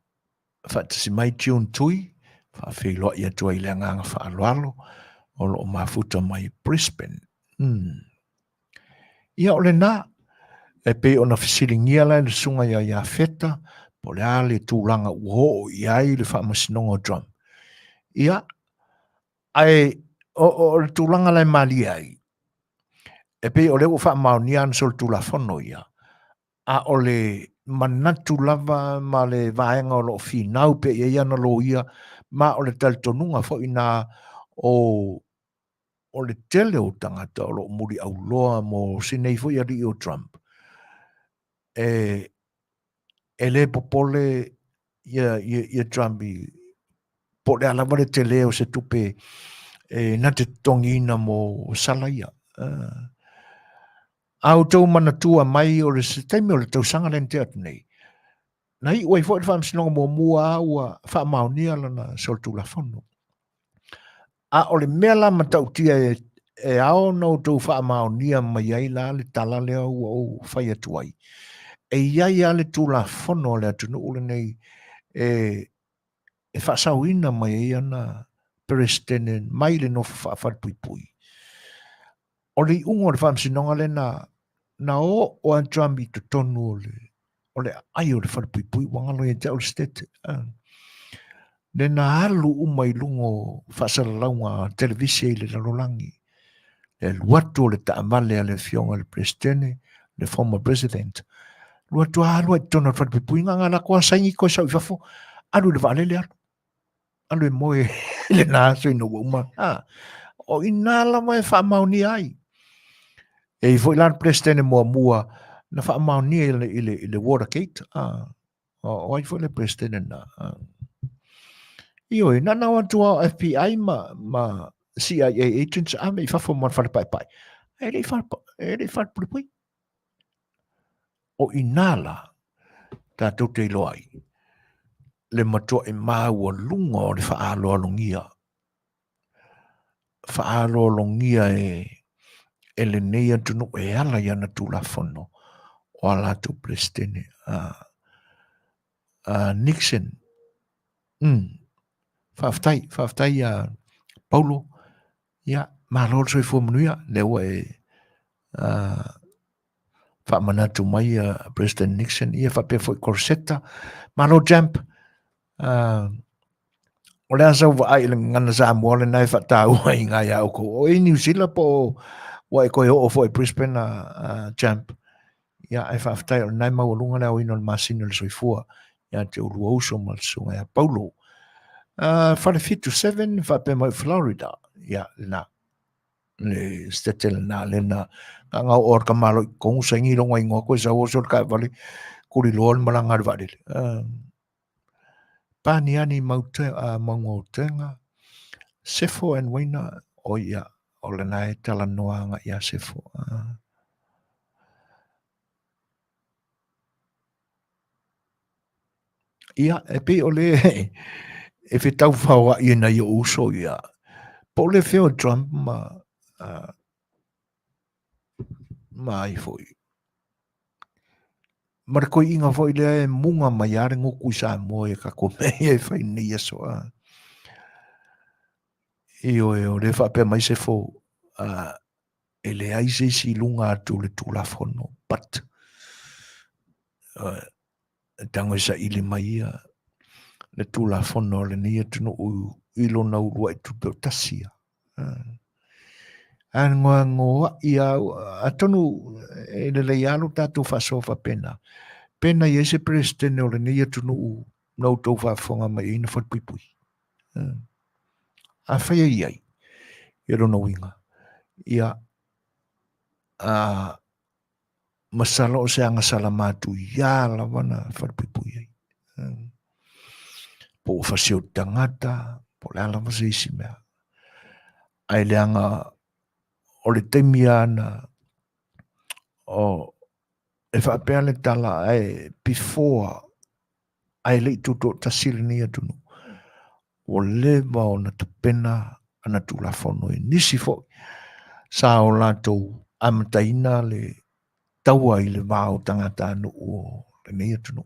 faatasi mai June Tui, faafeiloai atu ai i le agaga faaaloalo o lo o mafuta mai Brisbane. Ia o lena, e pei ona fesiligia la e le susuga ia Iafeta, po o le a le tulaga ua oo i ai le faamasinoga o Trump. Ia, ae o le tulaga la e malie ai, e pei o lea ua faamaonia ana solitulafono ia, A o le manatu lava ma le vaega o lo o finau pea i ai ana loia, ma o le talitonuga foi na o o le tele o tagata o lo o muliauloa mo si nei foi alii o Trump, e, e le popole ia, ia, ia Trump i po o le a lava le tele o se tupe e na te totogiina mo sala ia. A outou manatua mai o le se taimi o le tausaga lea na tea atu nei, na iu ai foi le faamasinoga muamua ua faamaonia lana solitulafono. A o le mea la matautia e, e ao ona outou faamaonia mai ai la le tala lea ua ou fai atu ai, e i ai lava le tulafono a le atunuu lenei e, e faasaoina mai ai ana Peresetene mai le nofo faafalepuipui. O le iuga o le faamasinoga lea na, na oo a Trump i totonu o le, o le aai o le falepuipui ua galo ia te au le state. Le na alu uma i luga o faasalalauga a televise i le lalolagi. Le alu atu o le taavale a le afioga i le Peresetene, le former president. Alu atu alu ai i totonu o le falepuipui, na ona alu atu lava saini toe sau i fafo, alu i le vaalele alu. Alu e moe i lena aso ina ua uma. Ha. O ina lava e faamaonia ai. E i foi la le Peresetene muamua na faamaonia i le, i le, i le Watergate. Ha. O, o ai foi le Peresetene na. Ha. Ioe, na nao atu o FBI ma, ma CIA agents ave i fafo ma le fale paepae. E le i fale, e le i fale puipui. O inā la, tatou te iloa ai, le matuaʻi maualuga o le faaaloalogia, faaaloalogia e, e lenei atunuu e ala i ana Tulafono o a latou Peresetene. A, a Nixon, mm, faafetai, faafetai ia Paulo, ia, malo le soifua manuia, lea ua e uh, faamanatu mai uh, President Nixon, ia faapea foi Corsetta. Malo Jamp, uh, o le a sau vaai i le gagana Samoa lena e faataua i ngā ia oukou. O e New Zealand po o ua e koe oo foi Brisbane a uh, Jamp. Ia, e faafetai o lena e maualuga le aoina o le masina o le soifua ia te ulua uso ma le susuga ia Paulo. Uh, fale 77 faapea mai Florida. Ia, lena. Le state lena lena nga o ka malo i kongu saingi longa ingoa koe sau oso le kaevale kuli loa le malanga le vaalele. Uh, Paniani maute, uh, maunga o tenga, Sefo and Waina, o ia, o lena e talanoa anga ia Sefo. Uh, Ia, e pei o le e fetaufaoaʻi ai nai o'u uso ia, po o le fea o Trump ma, uh, ma ai foi. Ma le koiʻiga foi lea e muga mai a le guku i Samoa ia kākou mea ia e fai nei aso a. Ioe, o le faapea mai se fou, uh, e leai se isi i luga atu o le Tulafono, but uh, e tago e saili mai ia le Tulafono a lenei atunuu i lona uluai tutoatasi ia. Uh, a ngoagoaʻi au, atonu e lelei lava lo tatou faasoa faapena. Pena i ai se Peresetene o lenei atunuu na outou faafofoga mai ai na falepuipui. Uh. Afai e i ai, ia lona uiga, ia, a, masalo o se agasala matuia lava na falepuipui ai. Po ua fasi o tagata, po o le a lava se isi mea. Ae leaga o le taimi lava na o, e faapea le tala, ae before ae le i tutoatasi lenei atunuu, ua leva ona tapena ana Tulafono e nisi foi sa o latou amataina le taua i le va o tagatanuu o lenei atunuu.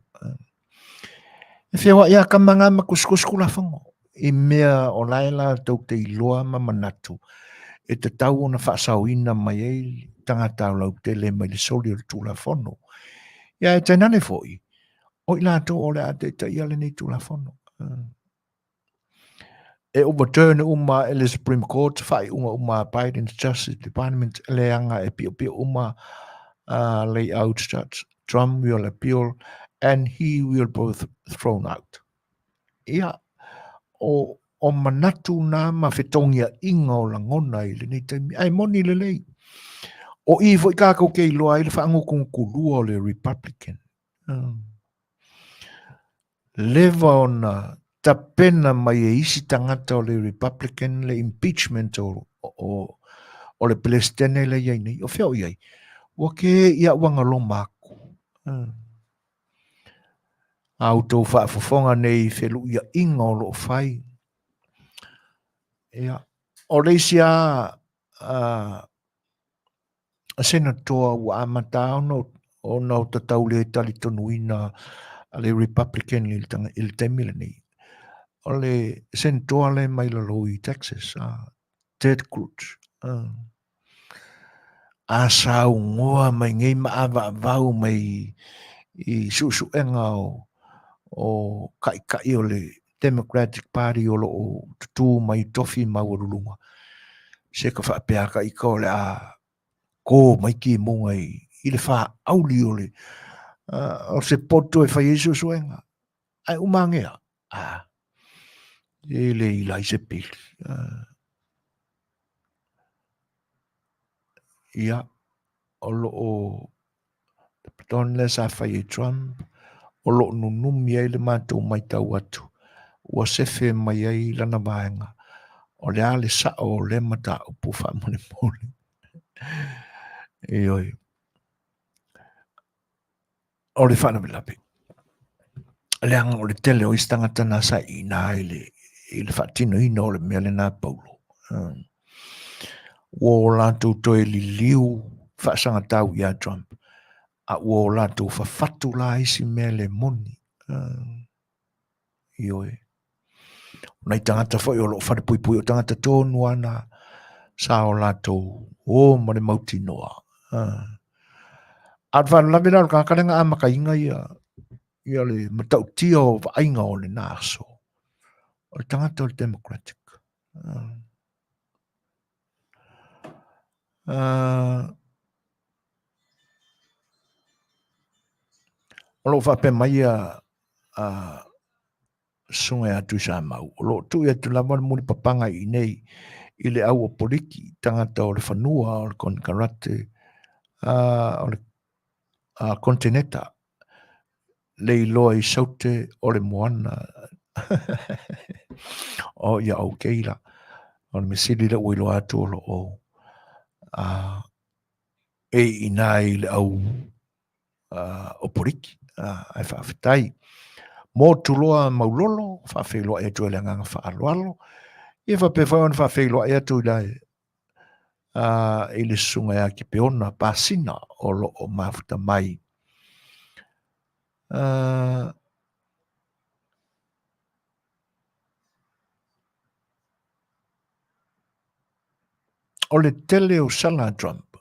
E feoai a kama ngā ma kusikusi Tulafono i mea o la e latou te iloa ma manatu e tatau ona faasaoina mai ai tagata o lautele mai le soli o le Tulafono. Ia e tainane foi, o i latou o le a taitaia lenei Tulafono. E overturn uma e le Supreme Court, faaiuga uma a Biden's Justice Department, leaga e piopio uma a layout judge. Trump will appeal and he will both thrown out. Ia, o, o manatu nā ma fetogiaʻiga o lagona i lenei taimi, ae moni lelei. O i foi kākou ke iloa ai le faagutugutu lua o le Republican. Leva ona tapena mai e isi tagata o le Republican le impeachment o, o, o le Pelesitene lea i ai nei. O fea o i ai? Ua ke i au agaloma aku. A outou faafofoga nei i feluiaiga o lo o fai. Ia, o le isi a, a Senatoa ua amata ona ona o tatau le talitonuina a le Republican i le, i le taimi lenei. O le Senatoa le mai lalo i Texas, a Ted Cruz. A saunoa mai nei ma avaavau mai i suesuega o, o kaʻikaʻi o le Democratic Party o lo o tutū mai tofi maualuluga, se ka faapea ka ika o le a kō mai kimuga i, i le whaauli o le, uh, o se poto e whai ai suesuega. Ai umangea, ah, e le ila i se pili. Uh, ia, o lo o Don lea sa fai e Trump, o lo o nunumi ai le matou matau atu, ua sefe mai ai lana vaega, o le a le sao o lea mataupu faamolemole. Ioe. O le faalavelave, leaga o le tele o isi tagata na sa iina i le, i le faatinoina o le mea lena Paulo. Ua o latou toe liliu faasagatau ia Trump, a ua o latou fafatu la isi mea le moni. Ioe. O nai tagata foi o lo o falepuipui o tagata tonu ana sa o latou o ma le mautinoa. A o le faalavelave la o le tagata lea na amataina ia, ia le matautia o vaaiga o lena aso. O le tagata o le Democratic. O lo o faapea mai ia a susuga ia Tuisamau, o lo o tui atu lava le mulipapaga i inei i le au o poliki, tagata o le fanua, o le konekarate, o le kontineta, le iloa i saute o le moana. O ia okay la. O le mea sili lea ua iloa atu o lo o e iina i le au o Poliki, ae faafetai. Motu loa Maulolo, faafeiloai atu ai le agaga faaaloalo. Ia faapea foi ona faafeiloai atu i le, i le susuga ia Kipeona Pasina o lo o mafuta mai. O le tele o sala a Trump,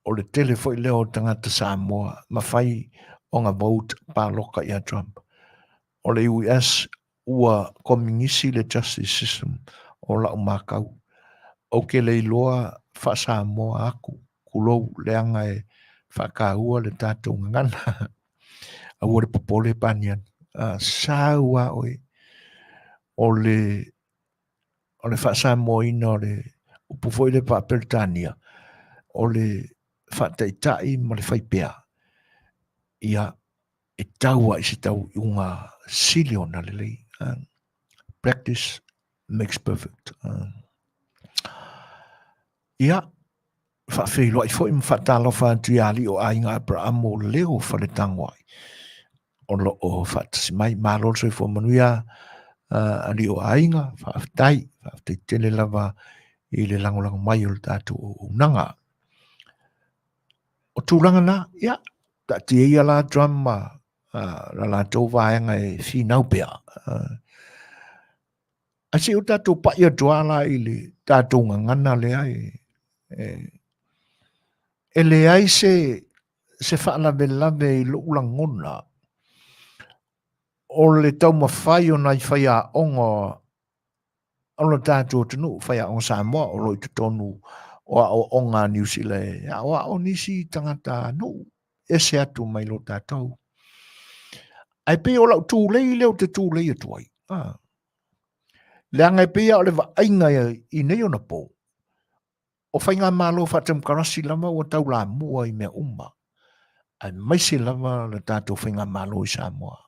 o le tele foi lea o tagata Samoa mafai ona vote paloka ia Trump. O le US ua kominisi le justice system o lau makau. Ou te le iloa faa-Samoa aku, tulou, leaga e faataua le tatou gagana. Aua le popole Paniani. Sau a oe. O le o le faasamoaina o le upu foi lea faa-Peretania, o le faataitai ma le faipea, ia, e tau lava i se tauiuga sili ona lelei. Practice makes perfect. Ia, faafeiloai foi ma faatalofa atu ia alii o aiga Aperamo Leo Faletagoai o lo o faatasi mai. Malo le soifua manuia alii o aiga, faafetai, faafetai tele lava i le lagolago mai o le tatou auaunaga. O tulaga na, ia, taatia ia la Trump ma la latou vaega e finau pea. Ae se i o tatou pai atu lava la i le tatou gagana lea e, e, e leai se, se faalavelave i lou lagona o le taumafai o nai faiaoga o lo tatou atunuu, faiaoga Samoa o lo o i totonu o aoaoga a Niu Sila e aoao nisi tagata nuu. ese atu mai lo tatou. Ae pei o lau tulei lea ou te tulei atu ai. Ah. Leaga e pei lava o le vaaiga i nei ona po, o faigamalo faatemokarasi lava ua taulamua i mea uma, aemaise lava le tatou faigamalo i Samoa.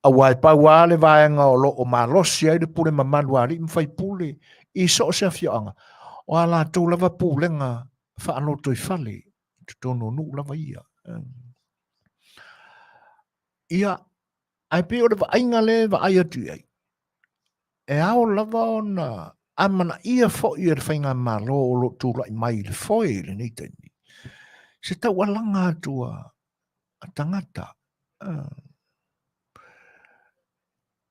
Aua e pau lava le vaega o lo o malosi ai le pule mamalu a alii ma faipule i so o se afioaga, o a latou lava pulega faalotoifale i totonu o nuu lava ia. Ia, ae pei o le vaaiga lea e vaai atu i ai, e ao lava ona amanaia foi e le faigamalo o lo o tulai mai i le foe i lenei taimi, se taualaga atu a tagata.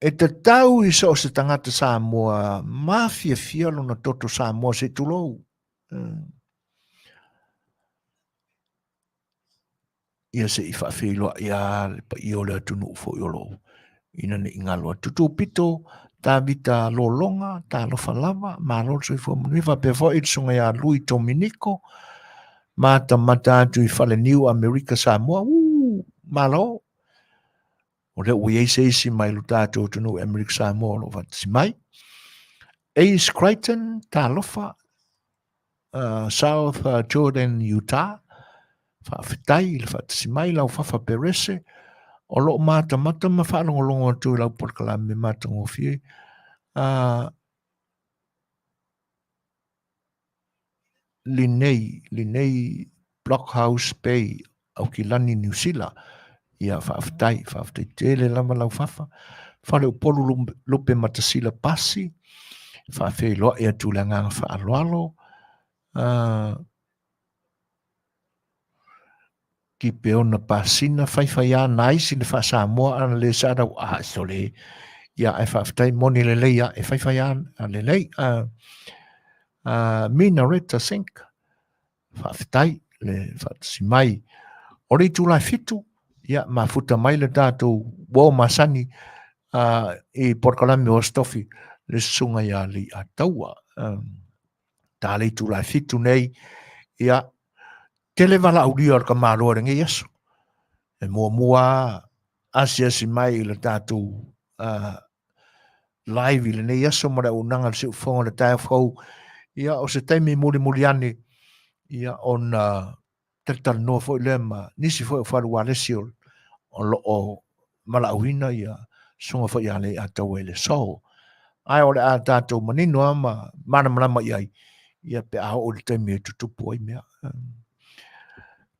E tatau i so o se tagata Samoa mafiafia lona toto Samoa se i tulou. Ia se i faafeiloai lava le paia o le atunuu foi o lo o ina ne i galo atu. Tupito Tavita Lologa, talofa lava, malo le soifua manuia, faapea foi le susuga ia Lui Tominiko, matamata atu i Faleniu, Amerika Samoa, uu, malo. O lea ua i ai se isi mai lo tatou atunuu i Amerika Samoa o lo o faatasi mai. Ace Crichton, talofa, South Jordan, Utah. Faafetai i le faatasi mai lau Fafa Perese o lo o matamata ma faalogologo atu i lau polokalame matagofie. Linei, Linei Blockhouse Bay, Aukilani, Niu Sila. Ia, faafetai, faafetai tele lava lau Fafa. Faleupolu Lupe Matasila Pasi, faafeiloai atu le agaga faaaloalo. Kipeona Pasina, faifai a naisi le faa-Samoa ana le sa lau a sole. Ia, ae faafetai moni lelei a, e faifai a lelei. Mina Reta Sink, Faafetai le faatasi mai. O le itula e 7, ia, mafuta mai le tatou uo masani i polokalame o Aso Tofi, le susuga ia Leiataua. Ta le itula e 7 nei, ia, tele valaaulia o le tamaloa i lenei aso. E muamua asiasi mai i le tatou live i lenei aso ma le auaunaga a le Siufofoga o le taeao fou. Ia, o se taimi mulimuli ane, ia, ona talatalanoa foi lea ma nisi foi o falualesi o, o lo o valaauina ia susuga foi ia Leiataua i le aso. Ae o le a tatou manino lava ma malamalama i ai, ia pe a oo i le taimi e tutupu ai mea.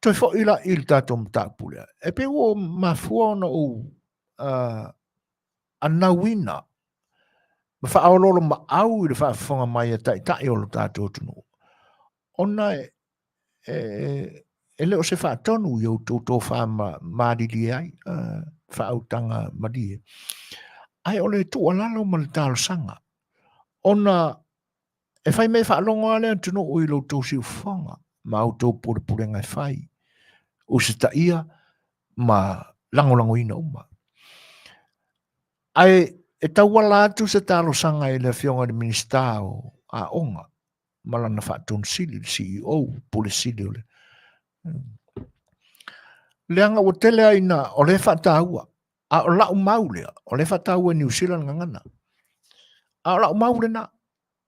Toe foi la i le tatou mataupu lea. E pei ua mafua ona ou anauina ma faaoloolomaau i le faafofoga mai a taitai o lo tatou atunuu, ona e le o se faatonu i outou tofa malilie ai, faautaga malie. Ae o le tuualalo ma le talosaga, ona e fai mea faalogo lava le atunuu i lo outou siufofoga ma outou pulepulega e fai, usitaia ma lagolagoina uma. Ae e tauala atu se talosaga i le Afioga i le Minisita o Aoga ma lana Faatonu Sili, le CEO, Pule Sili o le... Leaga ua tele lava ina o lea e faataua, a o lau mau lea, o lea e faataua e Niu Sila le gagana. A o lau mau lena,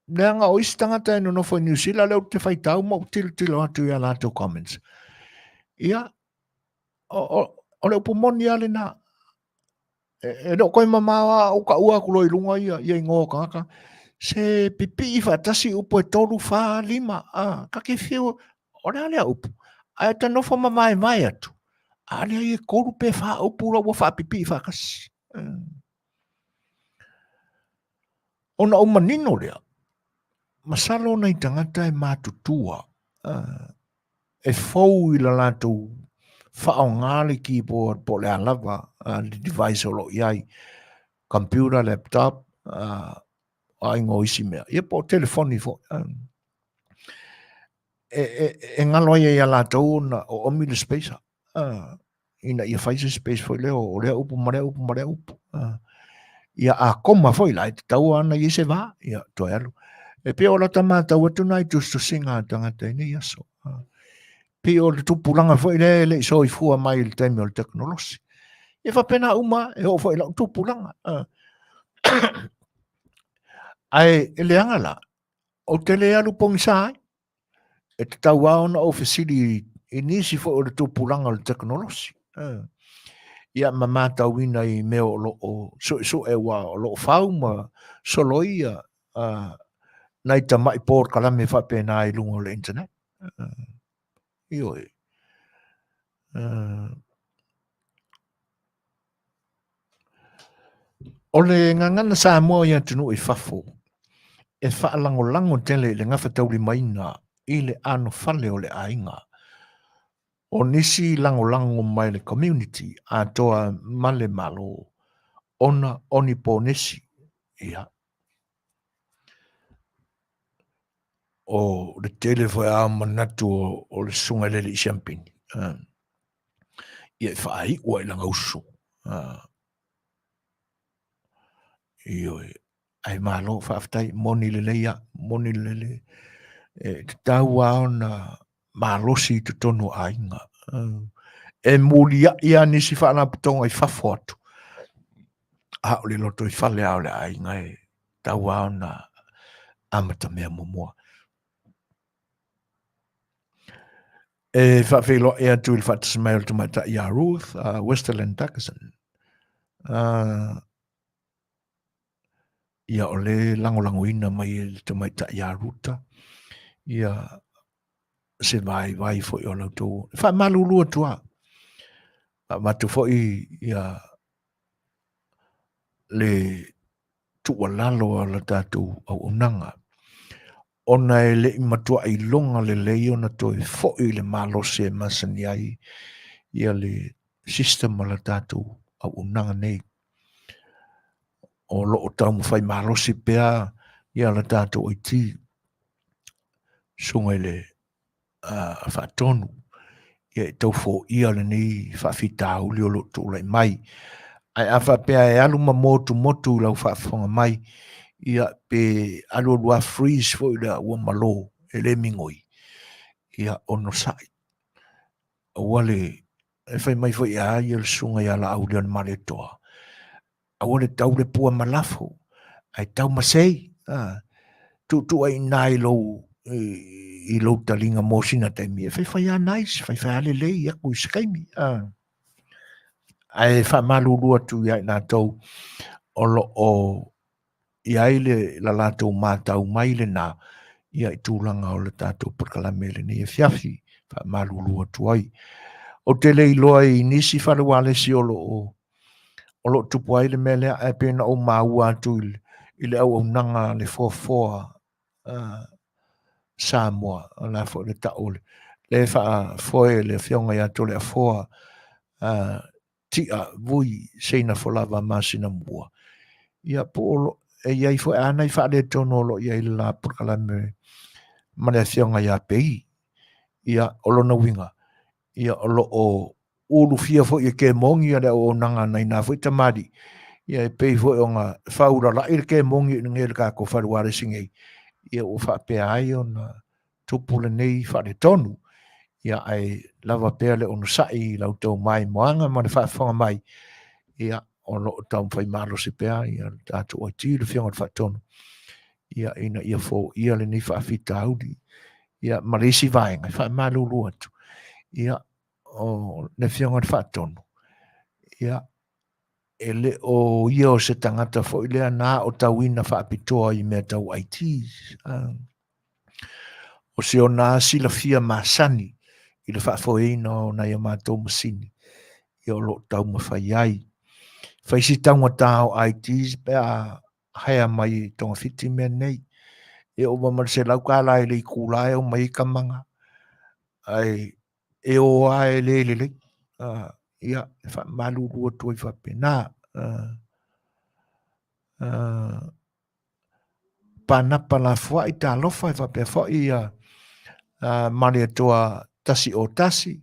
leaga o isi tagata e nonofo i Niu Sila lea ou te faitau ma ou tilotilo atu i a latou comments. Ia, o, o, o le upu moni lava lena. E le o toe mamao lava ou taua atu loa i luga ia, ia igoa o tagata. Se pipii faatasi upu e 3, 4, 5, a, ta te fiu, o le a lea upu? Ae ta nofo ma vaevae atu, a lea e 3 pe 4 upu la ua faapipii faatasi. Ona ou manino lea, masalo nai tagata e matutua, e fou i la latou faaaoga le keyboard po o le a lava le device o lo o i ai, computer, laptop, aiga o isi mea, ia po o telefoni foi. E galo ai ia latou ona oomi le spacer, ina ia fai se space foi lea o lea upu ma lea upu ma lea upu. Ia a koma foi la, e tatau lava ona i ai se va, ia toe alu. E pei o lata matau atu na i tusitusiga a tagata i nei aso. Pei o le tupulaga foi lea e le i soifua mai i le taimi o le tekonolosi. E faapena uma, e oo foi i lau tupulaga. Ae e leaga la, ou te le alu pogisa ai. E tatau lava ona ou fesili i nisi foi o le tupulaga o le tekonolosi. Ia ma matauina i mea o lo o suesue aua o lo o fau ma soloia nai tamai polokalame faapena i luga o le internet. Ioe. O le gagana Samoa i atunuu i fafo, e faalagolago tele i le gafataulimaina i le anofale o le aiga. O nisi lagolago mai le community atoa ma le Malo ona o ni ponesi, ia, o le tele foi lava o manatu o le susuga i le alii siampini, ia e faaiu ai lana uso. Ioe, ae malo faafetai, moni lelei lava, moni lelei. E tatau lava ona malosi i totonu o aiga. E muliai lava nisi faalapotopotoga i fafo atu, a o le lotoifale lava o le aiga e tatau lava ona amatamea muamua. E faafeiloai atu i le faatasi mai o le tamaitai ia Ruth Westerland Dickerson. Ia o le lagolagoina mai e le tamaitai ia Ruta ia se vaivai foi o la outou. E faamalulu atu lava. Avatu foi ia le tuualalo a la tatou auaunaga ona e le i matuai iloga lelei ona toe foi le malosi e masani ai ia le system a la tatou auaunaga nei. O lo o taumafai malosi pea ia la tatou IT, susuga i le faatonu ia e tau foia lenei faafitauli o lo o tulai mai. Ae a faapea e alu ma motumotu i lau faafofoga mai, ia pe alualu lava freeze foi lea ua malo e le migoi, ia onosai. Aua le, e fai mai foi a ia le susuga ia Laaulialemalietoa, aua le tau le pua ma lafo, ae tau ma sei. A, tuutuu ai ina i lou, i lou taliga mo sina taimi, e faifai lava nice, faifai lava lelei aku i se taimi. A, ae faamalulu atu ia i latou o lo o i ai le la latou matau mai lena ia i tulaga o le tatou polokalame i lenei afiafi, faamalulu atu ai. Ou te le iloa i nisi fale ualesi o lo o o lo o tupu ai le mea lea, ae pei ona ou maua atu i le auaunaga a le foafoa Samoa, o le a foi le tau o le e faafoe e le Afioga ia Toleafoa Tia Vui Seina Folava masina mua. Ia po o lo, e i ai foi a nai faaletonu o lo o i ai le la polokalame ma le Afioga ia Pei. Ia, o lona uiga, ia o lo o ulufia foi e kemogi a le auaunaga nai nā foi tamalii, ia e pei foi ona faaulala'i le kemogi i lenei o le tatou fale ualesi nei, ia ua faapea ai ona tupu lenei faaletonu. Ia ae lava pea le onosai i la outou maimoaga ma le faafofoga mai, ia o lo o taumafai malosi pea ia le tatou IT, le Afioga i le Faatonu, ia ina ia foia lenei faafitauli. Ia ma le isi vaega e faamalulu atu, ia o le Afioga i le Faatonu, ia e le o ia o se tagata foi lea na aotauina faapitoa i mea tau IT. O si ona silafia masani i le faafoeina o nai a matou masini, ia o lo o taumafai ai. Fai si taugata o ITs pe a hea mai i togafiti mea nei. E ova ma le $100 i le itula e omai ai tamaga, ae e o lava e le lelei. Ia, e faamalulu atu ai faapena. Panapa lafoai talofa e faapea foi ia Malietoa 101,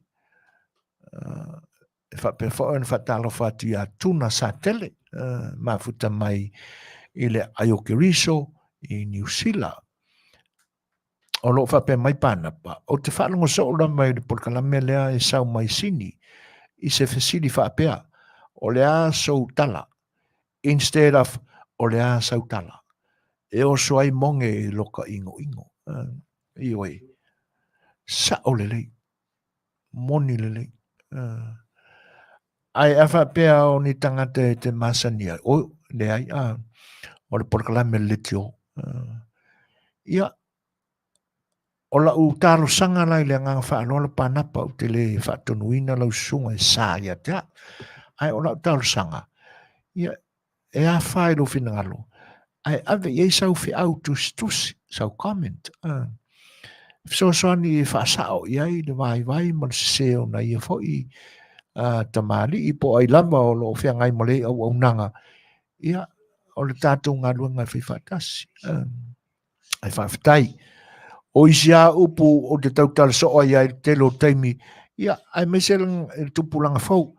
e faapea foi ona faatalofa atu ia Tuna Satele, mafuta mai i le Aiokeriso i Niu Sila. O lo o faapea mai Panapa, ou te faalogo soo lava i le polokalame lea e sau mai Sini i se fesili faapea, O le a sou tala? Instead of O le a sau tala? E oso ai moge i loka ʻigoʻigo. Ioe. Sao lelei. Moni lelei. Ae a faapea o ni tagata e te masani ai, o, leai, a, o le polokalame le leitio. Ia, o lau talosaga la i le agaga faaaloalo Panapa, ou te le faatonuina lau susuga e sa ia te au. Ae o lau talosaga, ia, e afa i lou finagalo, ae ave i ai sau feau tusitusi, sau comment, fesoasoani e faasao i ai le vaivai ma le sese o nai ia foi tamalii po o ai lava o lo o feagai ma le auaunaga, ia, o le tatou galuega e fai faatasi. Ae faafetai. O isi lava upu ou te tautala soo ai i le tele o taimi, ia, aemaise le tupulaga fou,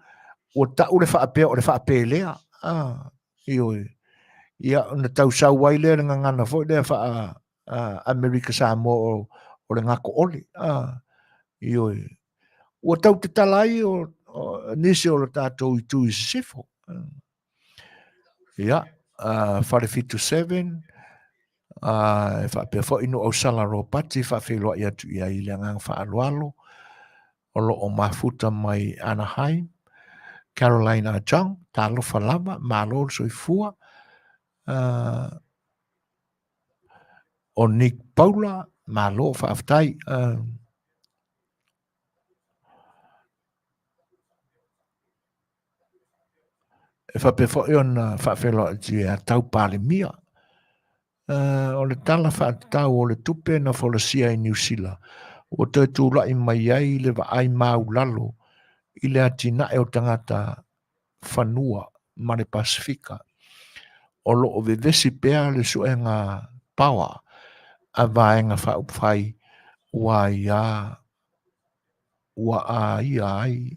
ua tau le faapea o le faapelea. Ah, ioe. Ia, ona tau sau ai lea le gagana foi lea faa Amerika Samoa o, o le gako ole. Ah, ioe. Ua tau tatala ai o, o nisi o le tatou itu i sisifo. Ia, Fale 77, e faapea foi Nuuausala Ropati faafeiloai atu i ai i le agaga faaaloalo o lo o mafuta mai Anaheim, Caroline Ajong, talofa lava, malo le soifua. O Nick Paula, malo faafetai. E faapea foi ona faafeiloai atu ia Tau Palemia. O le Tala Faatatau o le Tupe na folasia i Niu Sila, ua toe tulai mai ai le vaai maulalo i le atinae o tagata fanua ma le Pasefika. O lo o vevesi pea le suega paoa a Vaega Faaupufai ua aia ua aia ai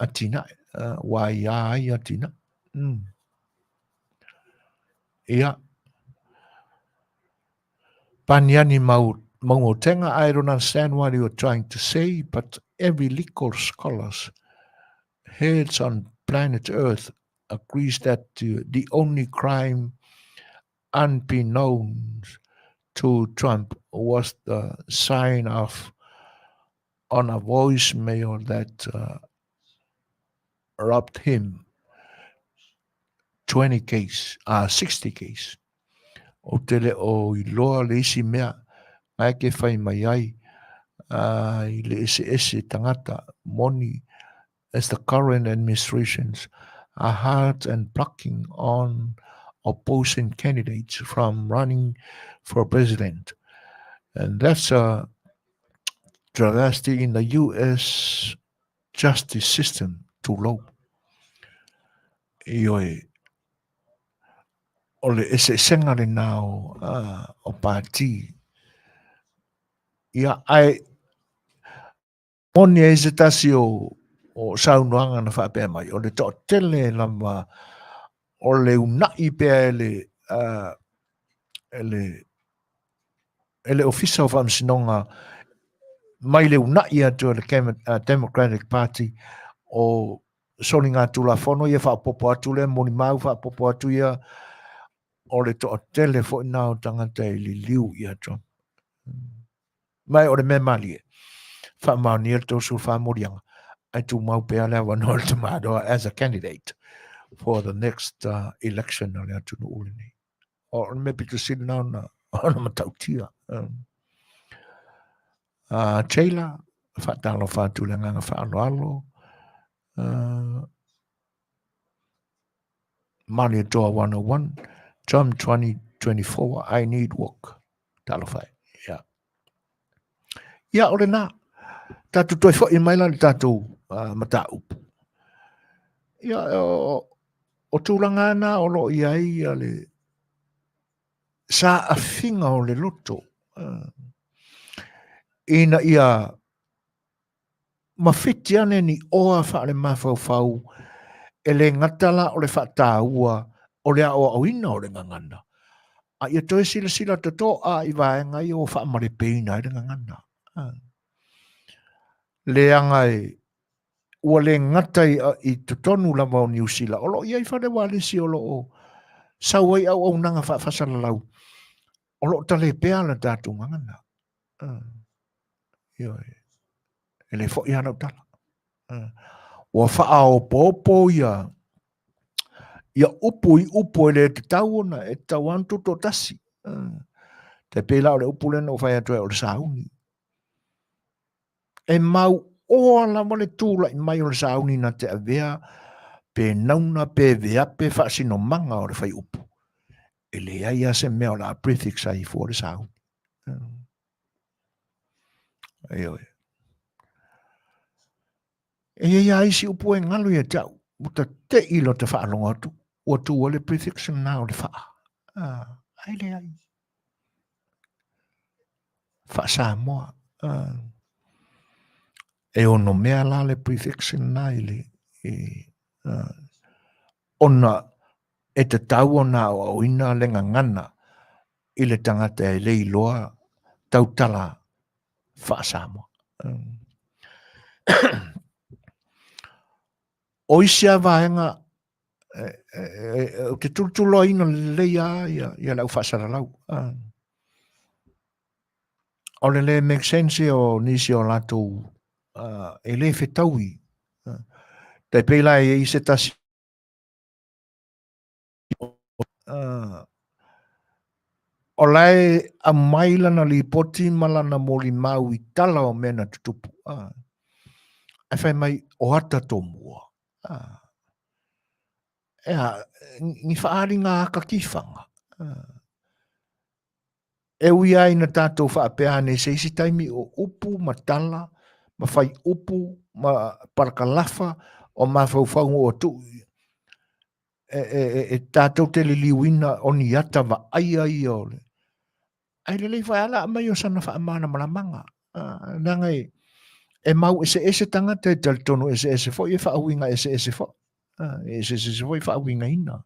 atinae, ua aia ai atinae. Ia. Paniani mau Maungautega, I don't understand what you are trying to say, but every legal scholars heads on planet Earth agrees that the only crime unbeknown to Trump was the sign off on a voicemail that robbed him 20 case, 60 case. Ou te le o iloa le isi mea ngae ke whai mai ai i le eseese tangata moni as the current administrations are hard and blocking on opposing candidates from running for president. And that's a travesty in the US justice system too low. Ioe, o le eseesega lena o, o pāti. Ia, ae, Moni ai se tasi o, o saunoaga na faapea mai, o le toatele lava o le unaʻi pea e le, uh, e le, e le Ofisa o Faamasinoga mai le unaʻi atu e le Democratic Party o soligatulafono ia faaopoopo atu lea molimau faaopoopo atu ia o le toatele foi na o tagata e liliu ia Trump. Ma o le mea malie, faamaonia le 34 moliaga, ae tumau pea le avanoa le tamaloa as a candidate for the next election o le atunuu lenei. O le mea pito sili na ona, ona matautia. Taylor, faatalofa atu le agaga faaaloalo. Malietoa 101, Trump 2024, I need work. Talofa e. Ia. Ia, o lena. Tatou toe foi mai la le tatou mataupu. Ia, o, o tulaga ana o lo o i ai ia le saafiga o le loto. Ina ia mawhiti ane ni oa faale-mafaufau e le gata la o le faataua o le aoaoina o le gagana, A ia toe silasila totoa i vaega ia ua faamalepeina ai le gagana. Leaga e ua le gata i, i totonu lava o Niu Sila, o lo o i ai fale ualesi o lo o sau ai auaunaga faafasalalau, o lo o talepea le tatou gagana. Ioe. E le foi lava lau tala. Ua faaopoopo ia ia upu i upu e le tatau ona e tatau lava ona tutoatasi. Tai pei la o le upu lea na ou fai atu ai o le sauni. E mauoa lava le tulai mai o le sauni na te avea pe nauna pe veape faasinomaga o le faiupu. E leai lava se mea o le a prefix ai fua le sauni. Ioe. E i ai lava isi upu e galo ia te au, ua tate'i lota faalogo atu, ua tu ai le prefix lena o le faa. Ah, ai leai. Faa-Samoa. Ah. E ono mea la le prefix lena i le, i, ah, ona e tatau ona aoaoina le gagana i le tagata e le iloa tautala faa-Samoa. O isi lava vaega ou te tulituloaina lelei lava ia le au faasalalau. O le le make sense o nisi o latou e le fetaui. Tai pei la e i ai se tasi O la e aumai lana lipoti ma lana molimau i tala o mea na tutupu. Ae fai mai, o ata tomua. Ea, ni faaaliga aka kifaga. E ui lava ina tatou faapea ane i se isi taimi o upu ma tala ma faiupu ma palakalafa o mafaufauga ua tuu e, e, e, e tatou te liliuina o ni ata vaaia ia o le ae lelei foi lava la aumai o sana faamalamalamaga. Leaga e, e mau eseese tagata e talitonu eseese foi e faauiga eseese foi. E eseese foi faauigaina.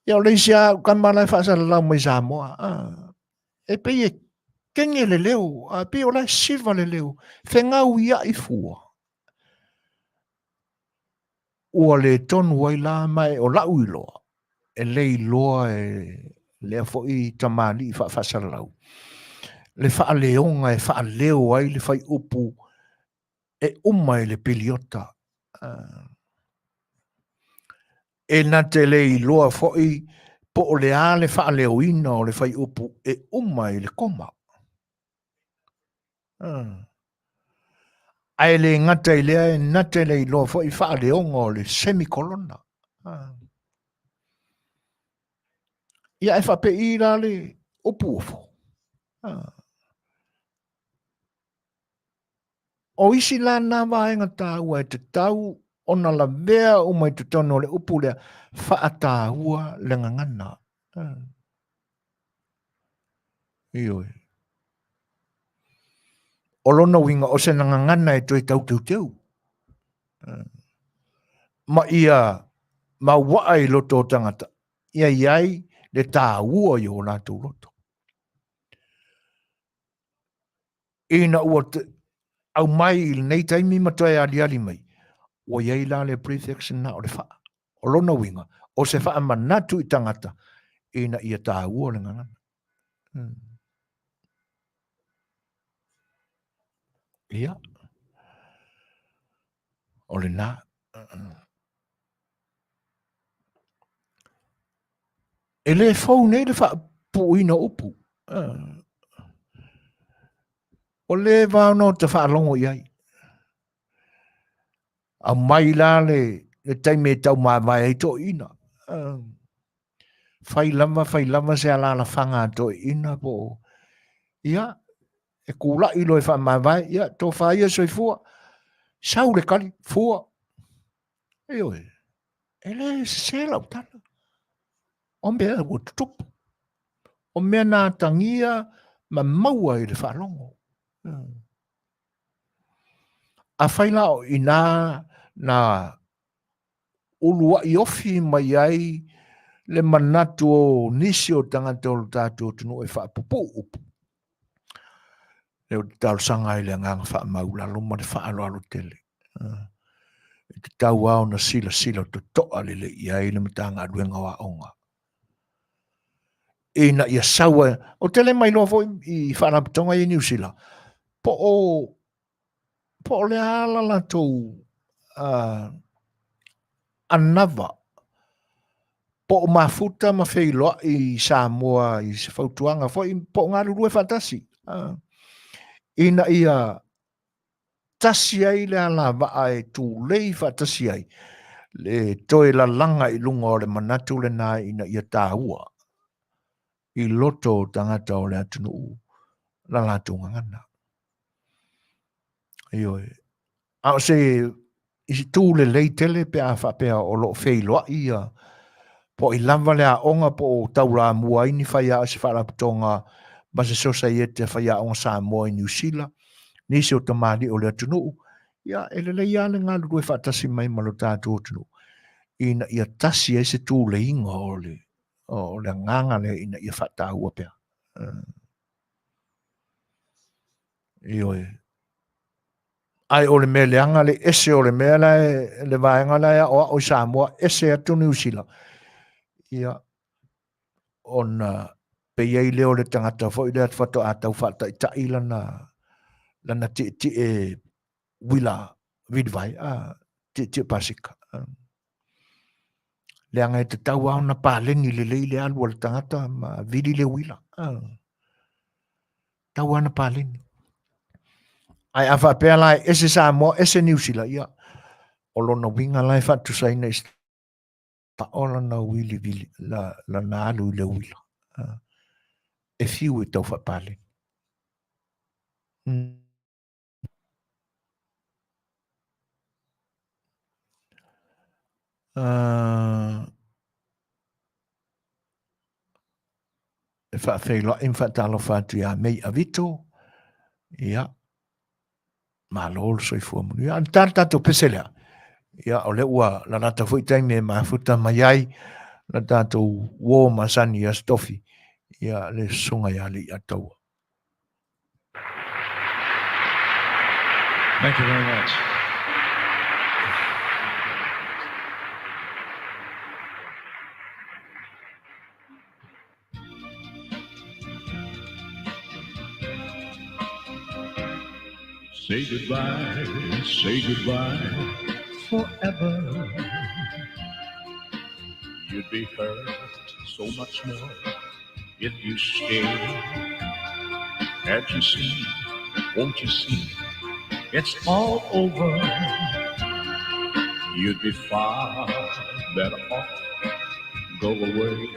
Ia o le isi lava au tama la e faasalalau mai Samoa, e pei e kege le leo, a pei o la e siva le leo, fegauia'i fua. Ua le tonu ai la ma e o la'u iloa, e le iloa e lea foi tamalii faafaasalalau le faaleoga e faaleo ai le faiupu e uma i le piliota. E na te le iloa foi po o le a le faaleoina o le faiupu e uma i le koma. Ae le gata i lea, e na te le iloa foi faaleoga o le semikolona. Ia ae faapei la le upu ofo. O isi la na vaega taua e tatau ona lavea uma i totonu o le upu lea, faataua le gagana. Ioe. O lona uiga, o se gagana e toe tau teuteu. Ma ia mauaa i loto o tagata, ia i ai le taua i o latou loto. Ina ua aumai i lenei taimi ma toe aliali mai, ua i ai la le prefix lena o le faa. O lona uiga, o se faamanatu i tagata ina ia taua le gagana. Ia, o lena. E le fou nei le faapuuina o upu. O le va ona o te faalogo i ai. Aumai la le, le taimi e taumavae ai toeaiina. Fai lava, fai lava se alaalafaga a toeaiina po o, ia, e kula'i loa e faamavae, ia, tofa ia soifua, sau le kali, fua. Ioe, e le sese lau tala. O mea ua tutupu. O mea na atagia ma maua i le faalogo. Afai la o i ina na uluai ofi mai ai le manatu o nisi o tagata o le tatou atunuu e faapupuu upu. Lea ou te talosaga ai i le agaga faamaualalo ma le faaaloalo tele. E tatau lava ona silasila totoa lelei i ai le Matagaluega o Aoga ina ia sau ai. Ou te le mailoa foi i faalapotopotoga ia i Niu Sila po o le a la latou anava po o mafuta ma feiloai i Samoa i se fautuaga foi po o galulue faatasi ina ia tasi ai le alavaa e tulei faatasi ai le toe lalaga i luga o le manatu lena ina ia taua i loto o tagata o le atunuu la latou gagana. Ioe. A o se i se tū lelei tele pe a faapea o lo o feiloai ia po o i lava le aoga po o taulamua ai ni faiaoga se faalapotopotoga ma se sosaiete a faiaoga Samoa i Niu Sila, nisi o tamalii o le atunuu, ia e lelei lava le galulue faatasi mai ma lo tatou atunuu ina ia tasi ai se tuleiga o le o le agaga lea ina ia faataua pea. Ioe. Ae o le mea leaga le ese o le mea la e, le vaega la e aoao i Samoa, ese atu Niu Sila. Ia, ona pei ai lea o le tagata foi lea faatoa tau faataitai lana, lana tietie uila vilivai, a, tietie pasika. Leaga e tatau lava ona paleni lelei le alu a le tagata ma vili le uila. A. Tau ana paleni. Ae a faapea la e ese Samoa, ese Niu Sila, ia, o lona uiga la e faatusaina i o lana uili vili, la, lana alu i le uila. E fiu e tau faapaleni. E faafeiloai ma faatalofa atu ia Mei Avito. Ia, malo le soifua manuia. A na le tatou pese lea. Ia, o lea ua lalata foi taimi e mafuta mai ai la tatou uo masani i Aso Tofi. Ia, le susuga ia Leiataua. Thank you very much. Say goodbye, say goodbye forever. You'd be hurt so much more if you stay. Can't you see? Won't you see? It's all over. You'd be far better off. Go away.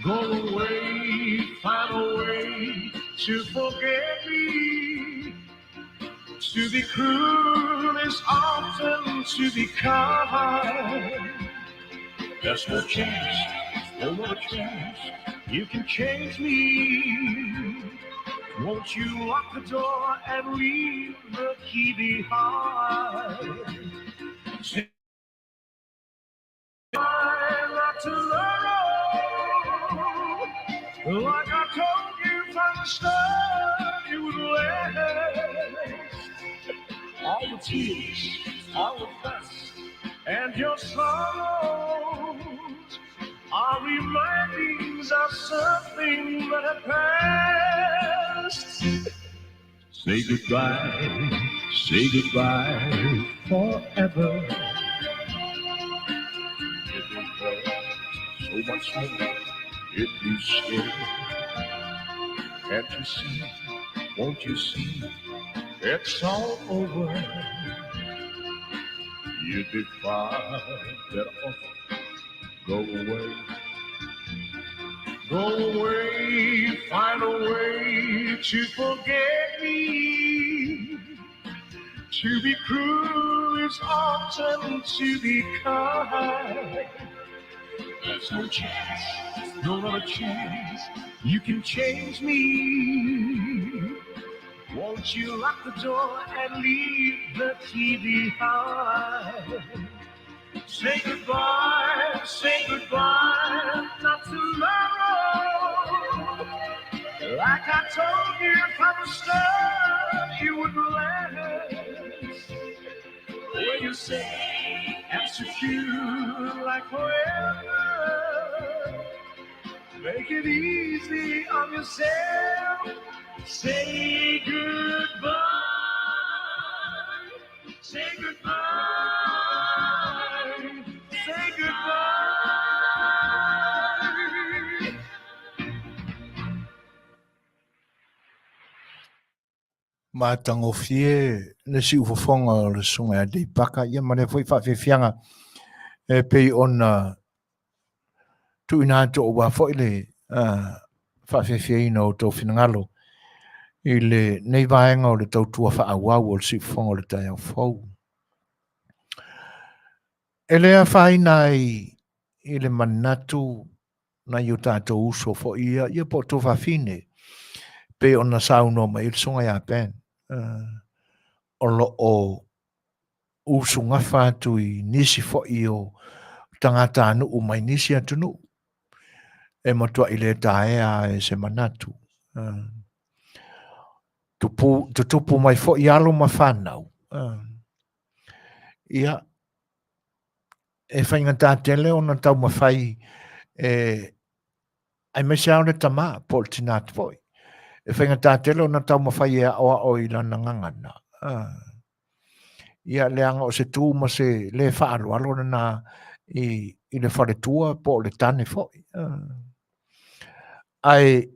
Go away, find a way to forget me. To be cruel is often to be kind. There's no chance, no more chance. You can change me. Won't you lock the door and leave the key behind? Not to learn. Like I told you from the start, you would last. All the tears, all the fuss, and your sorrows are remindings of something that had passed. Say goodbye, say goodbye forever. It will hurt so much more if you stay. Can't you see? Won't you see? It's all over. You'd be far better off. Go away. Go away, find a way to forget me. To be cruel is often to be kind. There's no chance, no other chance. You can change me. Won't you lock the door and leave the key behind? Say goodbye, say goodbye, not tomorrow. Like I told you from the start, you wouldn't last. When you say and secure like forever, make it easy on yourself. Say goodbye. Say goodbye. Say goodbye. Matagofie le siufofoga o le susuga ia Deipaka, ia ma lea foi faafiafiaga e pei ona tuuina atu aua foi le faafiafiaina o outou finagalo i lenei vaega o le tautua faaauau o le siufofoga o le taeao fou. E le afaina ai i le manatu nai o tatou uso foi ia, ia po o tuafafine, pei ona saunoa mai ai le susuga ia Ben, o lo o usugafa atu i nisi foi o tagatanuu mai nisi atunuu, e matuai le taea e se manatu. Tupu, tutupu mai foi alo ma fanau. Ia, e faigata tele ona taumafai e aemaise lava o le tama po o le tina foi. E faigata tele ona taumafai e aoao i lana gagana. Ia leaga o se tu ma se le faaaloalo lena i, i le faletua po o le tane foi. Ae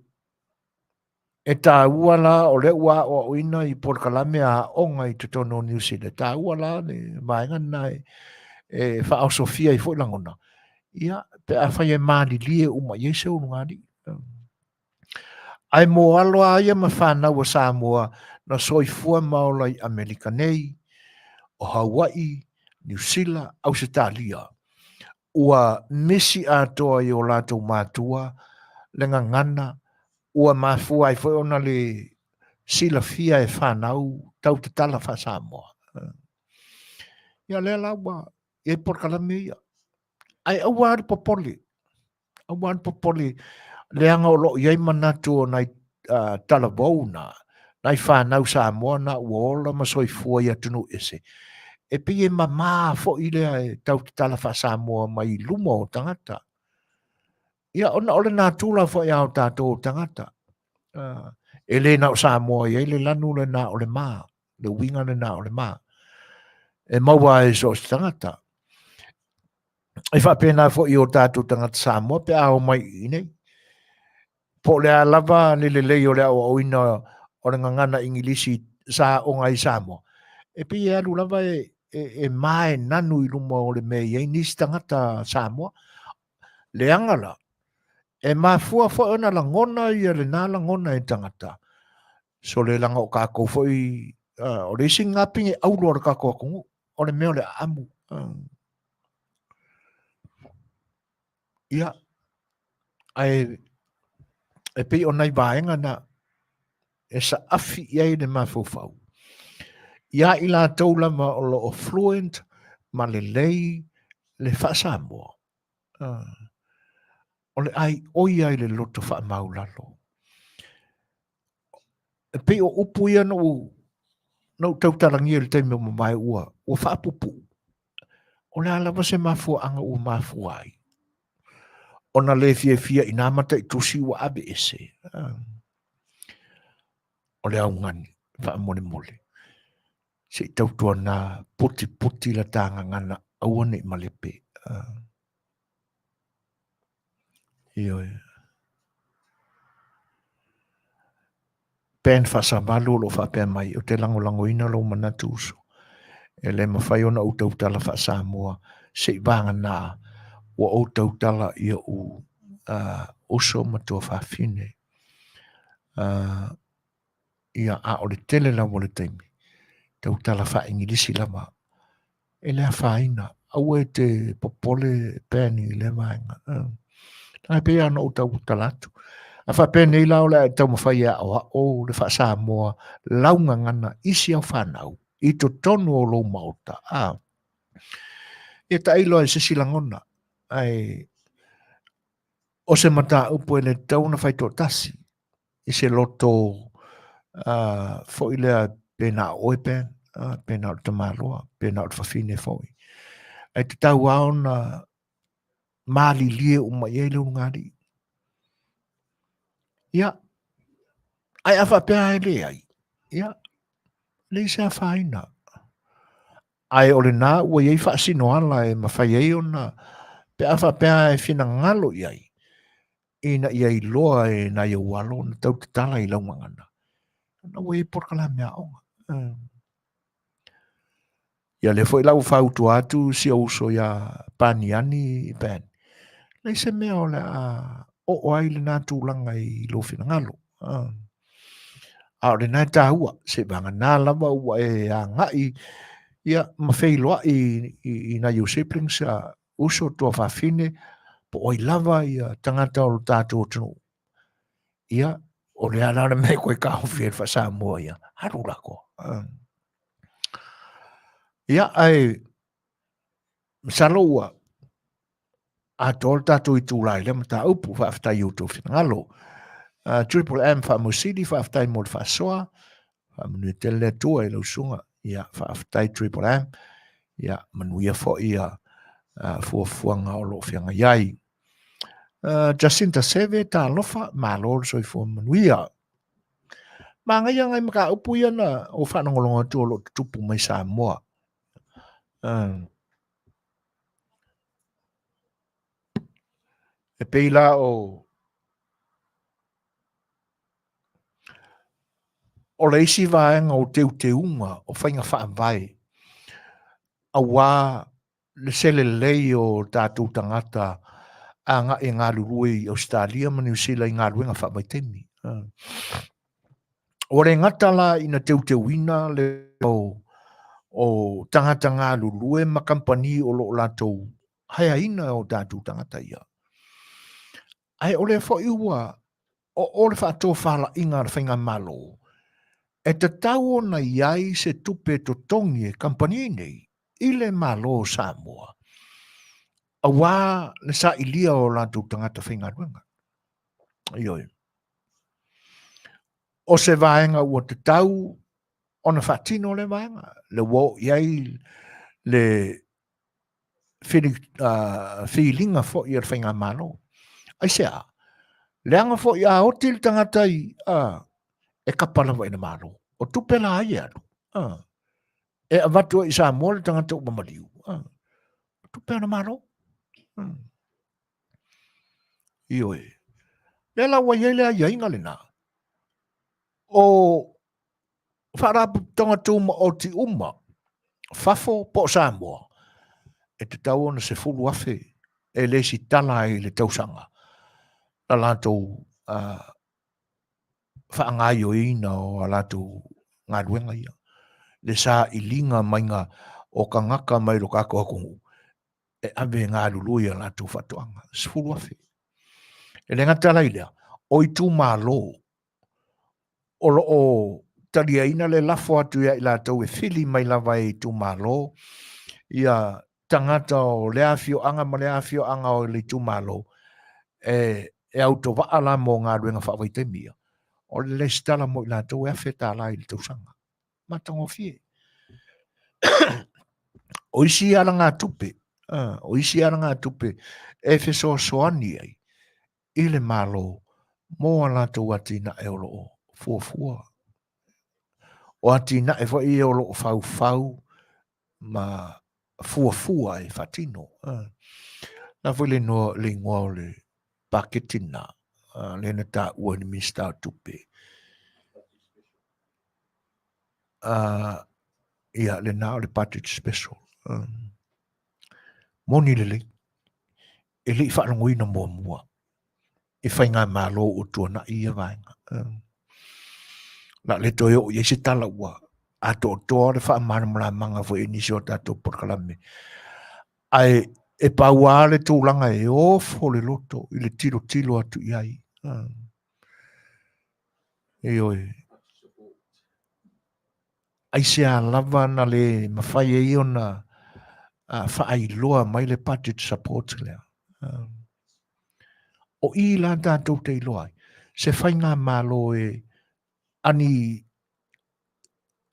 E taua la o lea ua aoaoina i polokalame a aoga i totonu o Niu Sila, e taua la le vaega lena e, e faaosofia ai foi lagona, ia, pe afai e malilie uma i ai se ulugalii. Ae mo alo a ia ma fanau a Samoa na soifua ma ola i Amerika nei, o Hauaʻi, Niu Sila, Ausetalia, ua misi atoa i o latou matua le gagana ua mafua ai foi ona le silafia e fanau tau tatala faa-Samoa. Ia lea la ua i ai polokalame ia. Ae aua le popole, aua le popole leaga o lo o i ai manatu o nai talavou na, nai fanau Samoa na ua ola ma soifua i atunuu ese. E pei e mama foi lea e tau tatala faa-Samoa mai luma o tagata. Ia, ona o le natura foi a o tatou tagata. E le na o Samoa i ai le lanu lena o le ma, le uiga lena o le ma. E maua ai so o se tagata. E faapena foi i o tatou tagata Samoa pe a omai i inei. Po o le a lava le lelei o le aoaoina o le gagana Igilisi sa aoga ai i Samoa, e pei e alu lava e, e, e ma e nanu i luma o le mea i ai nisi tagata Samoa. Leaga la, e mafua foi ona lagona ia lena lagona e tagata. Sole leaga o kākou foi, o le isi lena pine auro a le tatou atunuu, o le mea o le aamu. Ia, ae e pei o nai vaega na e saafi i ai le mafaufau. Ia i latou lava o lo o fluent ma lelei le faa-Samoa, o le aioi ai le loto faamaulalo. E pei o upu ia na ou, na ou tautalagia i le taimi o mamae ua, ua faapupuu. O le a lava se mafuaaga ua mafua ai. Ona le fiafia i nā mataitusi ua aveese. O le augani, faamolemole. Se i tautuana putiputi la ta gagana aua ne i malepe. Ioe. Ben Faasavalu o lo o faapea mai, ou te lagolagoina lou manatu uso. E le mafai ona ou tautala faa-Samoa se i vagana ua ou tautala i o'u uso ma tuafafine. Ia, a o le tele lava o le taimi, tautala faa-Igilisi lava e le afaina. Aua e te popole Ben i lea vaega. Ae pei lava ona ou tautala atu. A faapea nei la o le a e taumafai e aoao le faa-Samoa lau gagana i si au fanau i totonu o lou maota. A. Ia tailo ai se isi lagona, ae o se mataupu e le tatau ona fai toatasi i se loto foi lea pe na o oe Ben, pe na o le tamaloa, pe na o le fafine foi. Ae tatau lava ona malilie uma i ai le ulugalii. Ia, ae a faapea e leai, ia, leai se afaina. Ae o lena ua i ai faasinoala e mafai ai ona, pe a faapea e finagalo i ai, ina ia iloa e nai ou alo ona tau tatala i lau gagana, ona ua i ai polokalame aoga. Ia lea foi la ua fautua atu si ou uso ia Paniani Ben, leai se mea o le a oo ai lena tulaga i lou finagalo. A o lena e taua, seivagana lava ua e agai ia ma feiloai i nai ou siblings, uso, tuafafine, po o ai lava ia tagata o lo tatou atunuu. Ia, o le a la le mea e koe taofi ai le faa-Samoa ia, alu lako. Ia, ae masalo ua atoa le tatou itula i lea mataupu. Faafetai i outou finagalo. Triple M Faamasili, faafetai mo le faasoa. Faamanuia tele le Atua i lau susuga. Ia, faafetai Triple M. Ia, manuia foi ia fuafuaga o lo o feagai ai. Jacinta Seve, talofa, malo le soifua manuia. Manaia ngai mataupu ia na ou faalogologo atu o lo o tutupu mai Samoa. E pei la o o le isi vaega o teuteuga o faiga faavae aua le selelei o tatou tagata agai e galulue i Ausetalia ma Niu Sila i galuega faavaitaimi. Ua le gata la ina teuteuina le o tagata galulue ma kamupani o lo o latou haeaina o tatou tagata ia. Ae o lea foi ua oo le faatofalaiga a le faigamalo e tatau ona i ai se tupe totogi e kamupani nei i le Malo o Samoa aua le sailia o latou tagata faigaluega. Ioe. O se vaega ua tatau ona faatino lea vaega, le ua oo i ai le filiga foi a le faigamalo. Aisea? Leaga foi a oti le tagata i, e kapa lava i le Malo. O tupe la ai e alu, e avatu ai i Samoa le tagata ua maliu, o tupe a le Malo. Ioe. Lea la ua i ai le aiaiga lena, o Faalapotopotoga Tumaoti uma, fafo po o Samoa, e tatau ona 10,000 e lesitala ai i le tausaga la latou faagaoioiina o a latou galuega ia, le sailiga maiga o tagata mai lo tatou atunuu e ave e galulue i a latou faatoaga, 10,000. E le gata la i lea, o itumalo o lo o taliaina le lafo atu ia i latou e fili mai lava e itumalo ia tagata o lea afioaga ma lea afioaga o le itumalo e autovaa la mo galuega faavaitaimi ia. O le lesitala mo i latou e $1,000 i le tausaga. Matagofie. O isi alagatupe, o isi alagatupe e fesoasoani ai i le Malo mo a latou atinae o lo o fuafua. O atinae foi ia o lo o faufau ma fuafua e faatino. Na foi le igoa o le paketi lena, lea na taua e le Minisita o Tupe. Ia, lena o le budget special. Moni lelei, e le i faalogoina muamua i faigamalo ua tuanai ia vaega. La le toe oo i ai se tala ua atoatoa le faamalamalamaga foi e nisi o tatou polokalame. Ae e pau lava le tulaga e ofo le loto i le tilotilo atu i ai. Ioe. Aisea lava na le mafai ai ona faailoa mai le budget support lea. O i la tatou te iloa ai, se faigamalo e ani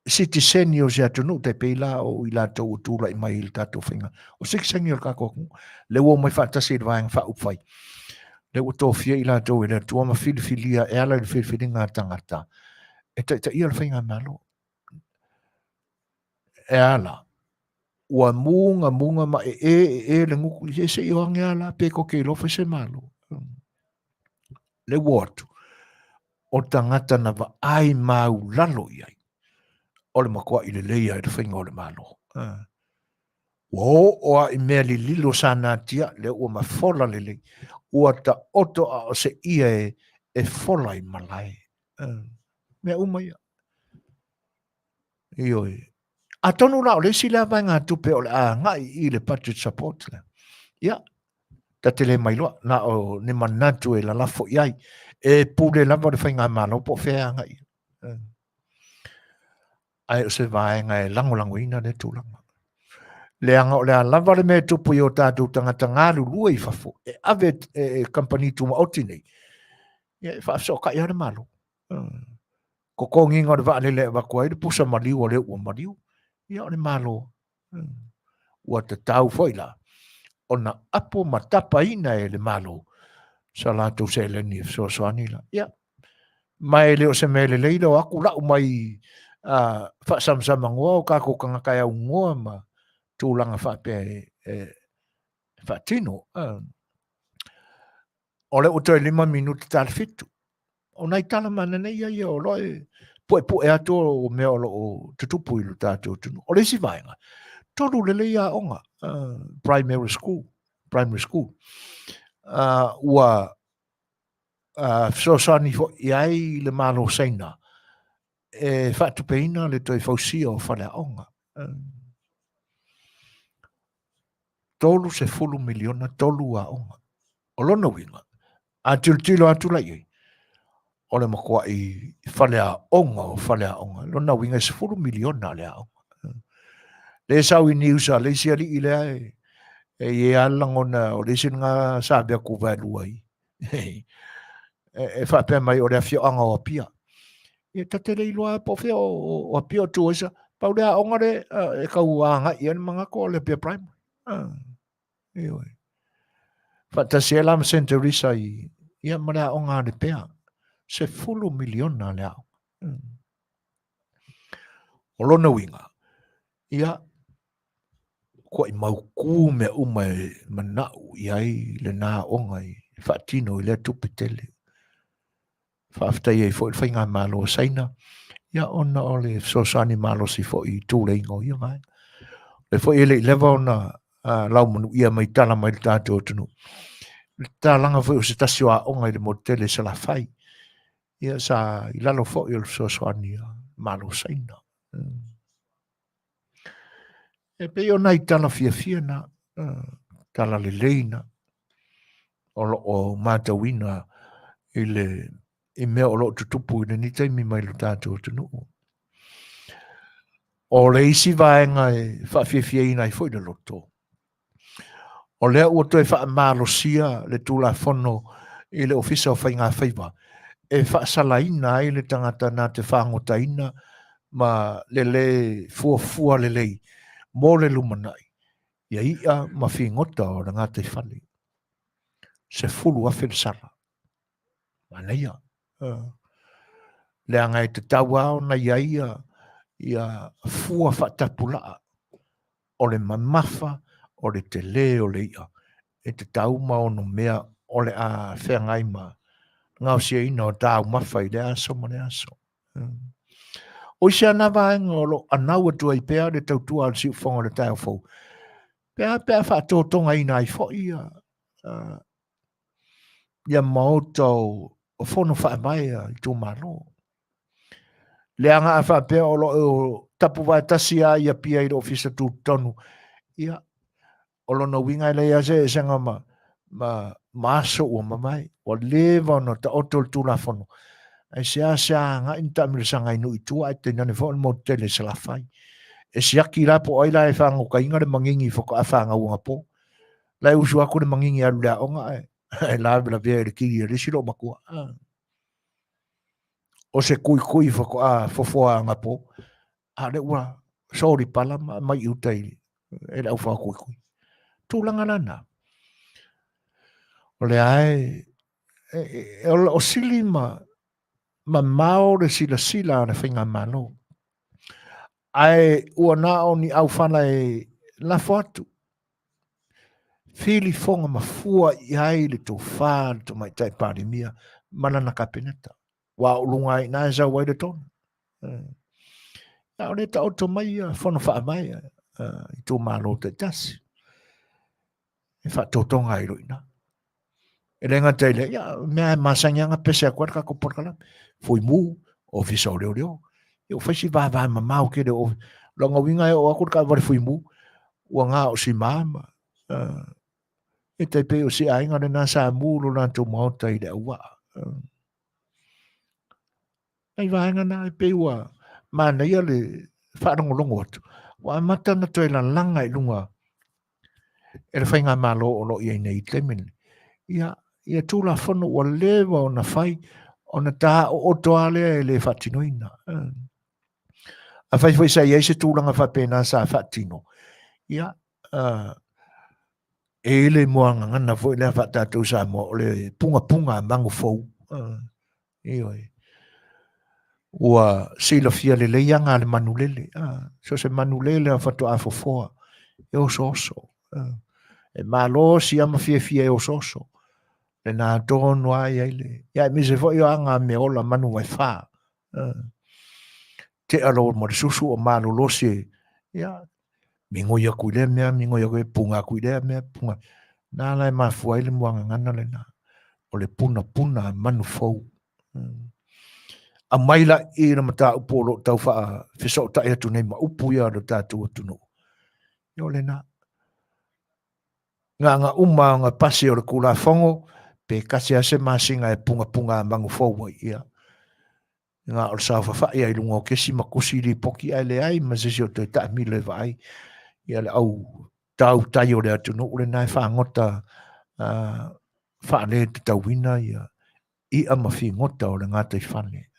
sitiseni o se atunuu tai pei la o i latou ua tulai mai i le tatou faiga. O sitiseni o le tatou atunuu, lea ua omai faatasi i le vaega faaupufai, lea ua tofia i latou e le Atua ma filifilia e ala i le filifiliga a tagata e taitaia le faigamalo. E a la? Ua mugamuga ma ee ee le gutu, se se i o ane a la pe tou te iloa fai se Malo. Le ua o atu, o tagata na vaai maulalo i ai, o le matuai lelei lava i le faiga o le Malo. Ua oo lava i mea lililo sa natia, lea ua mafola lelei, ua taoto a o se ia e fola i malae. Mea uma ia. Ioe. Atonu la o le isi lea vaegatupe o le a agai i le budget support lea. Ia, ta te le mailoa, na o ni manatu e lalafo i ai. E pule lava le faigamalo po o fea e agai. Ae o se vaega e lagolagoina lea tulaga. Leaga o le a lava le mea e tupu i o tatou tagata galulue i fafo, e ave e kamupani tumaoti nei, ia e faafesootai lava le Malo. Totogiina o le vaalele e avatu ai le pusa maliu o lea ua maliu, ia o le Malo. Ua tatau foi la ona apo ma tapaina e le Malo sa latou seleni e fesoasoani la. Ia, ma e le o se mea lelei le o atu lau mai faasamsamanoa o tatou tagata e aunoa ma tulaga faapea e faatino. O lea ua toe 5 minute tala 7. O nai tala mananei ia o lo e puepue atu o mea o lo o tutupu i lo tatou atunuu. O le isi vaega, tolu lelei aoga, primary school, primary school. Ua fesoasoani foi i ai le Malo Saina e faatupeina le toe fausia o faleaoga. 30 miliona tolu aoga. O lona uiga, a tilotilo atu la i ai, o le matuai faleaoga o faleaoga. Lona uiga e 10 miliona le aoga. Le sau i news a le isi alii lea e e i ai lava le lagona o le isi lena sa avea kuvaelua i e faapea mai o le afioaga o Apia. Ia ta te le iloa po o fea o Apia o tu ai sa. Pau le aoga le e tau agai i ai le manatu o le Apia Primary. Ioe. Faatasi ai la ma Saint Teresa i, ia ma le aoga a Lepea. 10 miliona le aoga. O lona uiga, ia, kuai mautū mea uma e mana'u i ai lena aoga e faatino i lea tupe tele. Faafetai ai foi le faigamalo a Saina, ia ona o le fesoasoani malosi foi i tuleiga o ia vaega. O lea foi e le i leva ona laumanuia mai tala mai le tatou atunuu. Le tatalaga foi o se tasi o aoga i le motu tele i Salafai, ia sa i lalo foi o le fesoasoani a Malo Saina. E pei o nai tala fiafia na, tala lelei na, o lo o matauina i le i mea o lo o tutupu i lenei taimi mai lo tatou atunuu. O le isi vaega e faafiafiaina ai foi le loto, O lea ua toe faamalosia le Tulafono i le Ofisa o Faigafaiva e faasalaina ai le tagata na te fagotaina ma le lē fuafua lelei mo le lumanai ia i'a ma figota o le gataifale. 10,000 le sala. Manaia. Leaga e tatau lava ona i ai ia fua faatapulaa o le mamafa, o le tele o le i'a e tatau ma ono mea o le a feagai ma gaosiaina o taumafa i lea aso ma lea aso. O isi ana vaega o lo o anau atu ai pea le tautua a le siufofoga o le taeao fou, pe a pe a faatotogaina ai foi ia, ia maota o fono faavae a itumalo. Leaga a faapea o lo o tapuvae tasi lava i Apia i le ofisa tutotonu, ia, o lona uiga e leai lava se eseesega ma, ma, ma aso ua mavae. Ua leva ona taoto le Tulafono, ae seasea agai ni taamilosaga i nuu i tua ae tainane foi o le motu tele i Salafai. E siaki la po o ai la e fagotaina le magigi faatoa fanau anapo. La e usu atu le magigi e alu i le aoga ae e lavelavea i le kili a le isi loomatua. O se tuitui faatoa fofoa anapo, a o lea ua soli pala ma aumai i uta i e le aufao tuitui. Tulaga la na. O lea e, e, e, o lo o sili ma mamao le silasila a le faigamalo. Ae ua na o ni aufala e lafo atu, filifoga mafua i ai le tofa a le Tamaitai Palemia ma lana Kapeneta. Ua o luga ai ina e sau ai le tonu. A o le taoto mai ia fono faavae itumalo taitasi e faatotoga ai loa i ina. E le gata i lea, ia, mea e masani lava ona pese atu ai le tatou polokalame. Fuimu, Ofisa o Leoleo. Ia ua fai si vava mamao tele o lona uiga e oo atu le taavale fuimu, ua na o sima ma e tai pei o si aiga lena sa mu lo latou maota i le auvaa. Nai vaega na e pei ua manaia le faalogologo atu, ua amata ona toe lalaga i luga e le faigamalo o lo o i ai nei i le taimi lenei. Ia, ia Tulafono ua leva ona fai, ona taooto lava lea e le faatinoina. Afai foi sa i ai se tulaga faapena sa faatino, ia, e i ai le muagagana foi lea faa-tatou Samoa, o le pugapuga a magu fou. Ioe. Ua silafia lelei aga a le manulele. So o se manulele lava faatoa fofoa e osooso. E malosi lava ma fiafia e osooso. Lena tonu lava i ai le... Ia aemaise foi o aga a meaola manu vaefa. Tea loa ma le susu o malolosi e, ia, migoi atu i lea mea, migoi atu i punga atu i lea mea, punga. Na la e mafua ai le muagagana lena, o le punapuna a manu fou. Aumai la i le mataupu o lo o tau faafesootai atu nei ma upu ia a lo tatou atunuu. Ia o lena. Gagana uma ona pasi o le Tulafono, pe tasi lava se masina e punapuna a manu fou ai, ia. Na o le saofafai ai i luga o kesi ma tusi lipoti ae leai ma se isi o toe taamilo e vaai ia le au tautai o le atunuu lena e fagota faaletatauina ia i'a ma figota o le gataifale.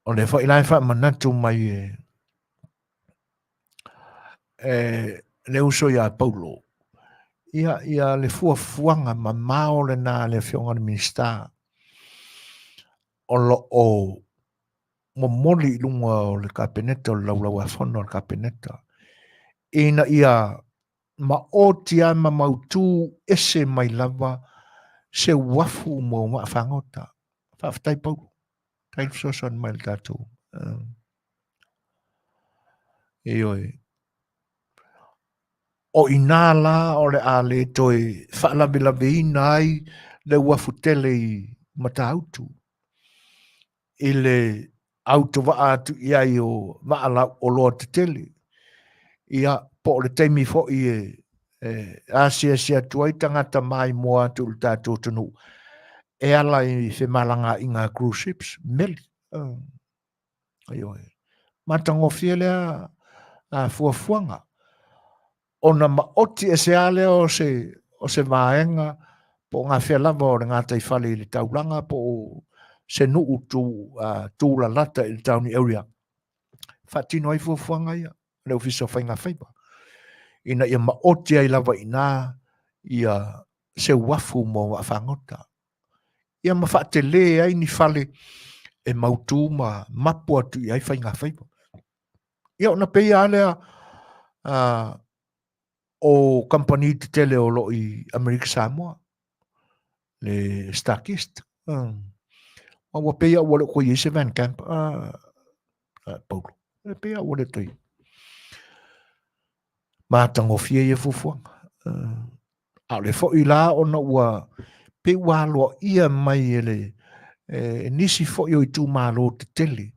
O lea foi la e faamanatu mai e e le uso ia Paulo, ia, ia le fuafuaga mamao lena a le Afioga i le Minisita o lo o momoli i luga o le Kapeneta, o le Laulau-a-Fono a le Kapeneta, ina ia maoti lava ma mautu ese mai lava se uafu mo vaafagota. Faafetai Paulo. Faafetai le fesoasoani mai i le tatou. Ioe. O i ina la o le a le toe faalavelaveina ai le uafu tele i Matautu i le autovaa atu i ai o vaa lau oloa tetele. Ia, po o le taimi foi e, e asiasi atu ai tagata maimoa atu i le tatou atunuu e ala i femalagaaiga a cruise ships, meli. Ioe. Matagofie lea fuafuaga ona maoti ese lava lea o se, o se vaega po o gafea lava o le gataifale i le taulaga po o se nuu tu, tulalata i le town area. Faatino ai fuafuaga ia le Ofisa o Faiga Faiva ina ia maoti ai lava i ina ia se uafu mo vaafagota. Ia ma faatele ai ni fale e mautu ma mapu atu i ai faiga faiva. Ia ona pei lava lea o kamupani tetele o lo o i Amerika Samoa, le Starkist. Ua pei lava ua le o toe i ai se Van Camp, Paulo. E pei lava ua le toe matagofie ia fuafuaga. A o le foi la ona ua pei ua aloaia mai e le e nisi foi o itumalo tetele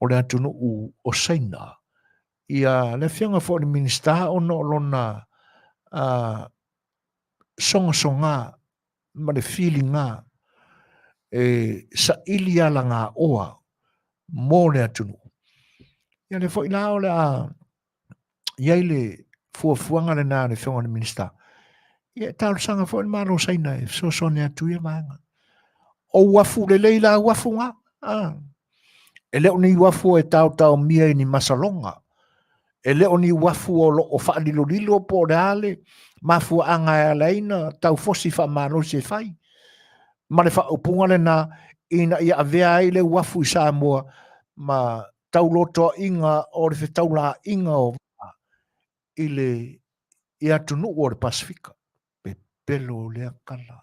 o le atunuu o Saina ia le afioga foi i le Minisita ona o lona sogasoga ma le filiga. e saili alagaoa mo le atunuu. Ia lea foi la o le a i ai le fuafuaga lena a le Afioga i le Minisita. Ia e talosaga foi le Malo o Saina e fesoasoani atu ia vaega. O uafu lelei la uafu na. Ah. E le o ni uafu e taotaomia i ni masaloga. E le o ni uafu o lo o faalilolilo po o le a le mafuaaga e ala ai ona taufosi faamalosi e fai. Ma le faaupuga lena ina ia avea ai le uafu i Samoa ma taulotoaiga o le fetaulaiga o vaa i le i atunuu o le Pasefika. Pepelo lea tala.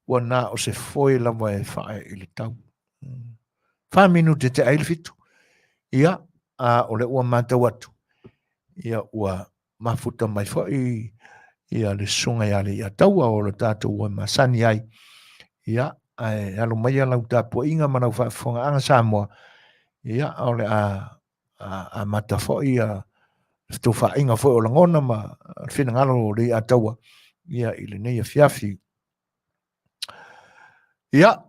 Ua na o se foe lava e fae i le tau. 4 minute tea ai le 7. Ia, a o lea ua matau atu, ia ua mafuta mai foi ia le susuga ia Leiataua o le tatou ua masani ai. Ia, ae alo maia lau tapuaiga ma lau faafofogaaga Samoa, ia, o le a amata foi ia fetofaiga foi o lagona ma le finagalo o Leiataua ia i lenei afiafi. Ia,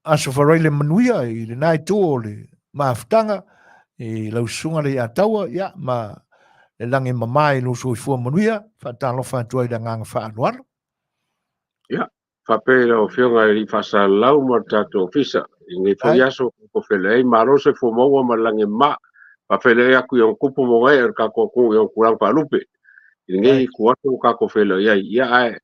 Aso Faraile manuia i lena itu o le mafutaga i lau susuga Leiataua, ia, ma le lagi mama i lou soifua manuia, faatalofa atu ai i le agaga faaaloalo. Ia, faapea i lau Afioga i le Alii Faasalalau ma le tatou Ofisa i lenei foi aso ua feiloai ai, malo le soifua maua ma le lagi mama. Faafeiloai atu i ona tupu ma ona ee o le tatou atunuu i ona tulaga faalupe i lenei ituaso ua tatou feiloai ai. Ia, ae